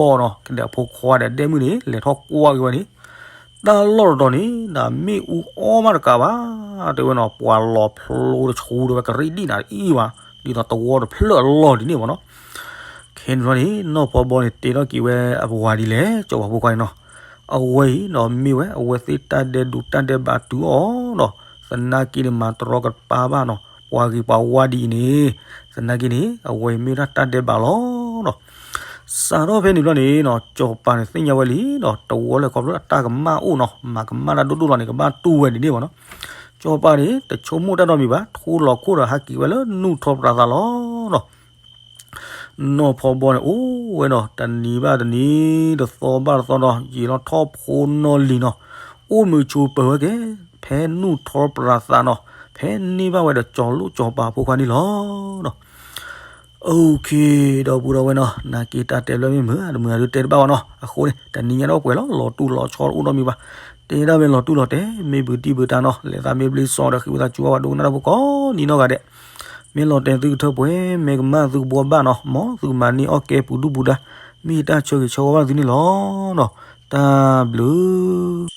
ဖိခွါဒီးဒဲမုၣ်န့ၣ် လဲၤထီၣ်ကွၢ်က့ၤဝဲန့ၣ် တၢ်လီၢ်တတီၤန့ၣ် မ့ၣ်အူအီၣ်မးတကးဘၣ် တဲဝဲနီၤ ပှၤလီၤဖျိတဆူဒီးဝဲကရံၣ်ဒံၣ်နၤအံၤဘၣ် ဒ်သိးတဝီတဖျၢၣ်အလီၢ်ဒ်န့ၣ်မ့ၢ်နီၤ ခဲန့ၣ်ဘျီန့ၣ် နီၢ်ဖီဘီန့ၣ် တဲထီၣ်က့ၤဝဲအပှၤဒ်လဲၣ် ကၠီၤပၤဖိခွါန့ၣ်နီၤ အဝဲအံၤနီၤ မ့ၢ်ဝဲအဝဲသ့ၣ်တၢ်ဒဲးဒူတၢ်ဒဲးဘးတုၤအီၤနီၤ သနာ်က့န့ၣ် မၤတရီကပါဘၣ်နီၤ ပှၤဂ့ၤပှၤဝါဒ်အံၤန့ၣ် သနာ်က့န့ၣ် အဝဲအံၤမ့ၢ်ဝဲဒၣ်တၢ်ဒဲးဘးလီၤနီၤ စးထီၣ်ဖဲန့ၣ်ဘျီန့ၣ်နီၤ ကၠီၤပၤန့ၣ်သ့ၣ်ညါဝဲလံနီၤ တဝီလၢခီဖျိအတၢ်ကမၣ်အိၣ်နီၤ မၤကမၣ်တၢ်ဒိၣ်ဒိၣ်လီၤန့ၣ် ကဘၣ်တူၢ်ဝဲဒ်န့ၣ်မ့ၢ်နီၤ ကၠီၤပၤန့ၣ် တဆိကမိၣ်တၢ်နီတမံၤဘၣ် ထူလီၤခိၣ်ဒီးဟးက့ၤဝဲလၢနူၢ်ထီပြးသးလီၤနီၤ နီၢ်ဖီဘီန့ၣ် အိၣ်ဝဲနီၤ တနံၤဘၣ်တနံၤ တသီဘၣ်တသီဒီး ယံာ်လီၤထီၣ်ဖိနီၢ်လံၤနီၤ အိၣ်မုာ်ဆိးပၢၤဝဲက့ၤ ဖဲနူၢ်ထီပြးသးနီၤ ဖဲန့ၢ်ဘၣ်ဝဲဒီးကၠီၤလိၣ်ကၠီၤပၤဖိခွါန့ၣ်လီၤ OK ဒီပုၢ်ဒီဝဲၢ်နီၤ နာ်က့တၢ်တဲဘျၢမ့ၢ်မုာ် တမုာ်အဒုးတဲတဘၣ်ဘၣ်နီၤ အဃိန့ၣ် တနံၤညါဒီးပှဲၤလီၤ လီၤတူၢ်လီၤဆီတအိၣ်နီတမံၤဘၣ် တဲဒၣ်ဝဲလီၤတူၢ်လီၤတဲာ် မ့ၢ်ဘုးတံၢ်ဘုးတၢ်နီၤ လဲၤသးမ့ၢ်ဘျ့စီဒီးဃ့ဝံသးစူၤဘၣ်ပှၤဒိကနၣ်တၢ်ဖိကိးနံၤနီၢ်ဂၤဒဲး မ့ၢ်လီၤတဲာ်သုကထၢပှဲၤ မ့ၢ်ကမၣ်သုကဘှီဘၣ်နီၤ မ်သုကမၤန့ၢ်အီၣ်ကဲပူၤဒူၣ်ပူၤဒါ မ့ၢ်တၢ်ဆၢဂ့ၤဆၢဝါဘၣ်သုန့ၣ်လီၤနီၤ တၢ်ဘျုး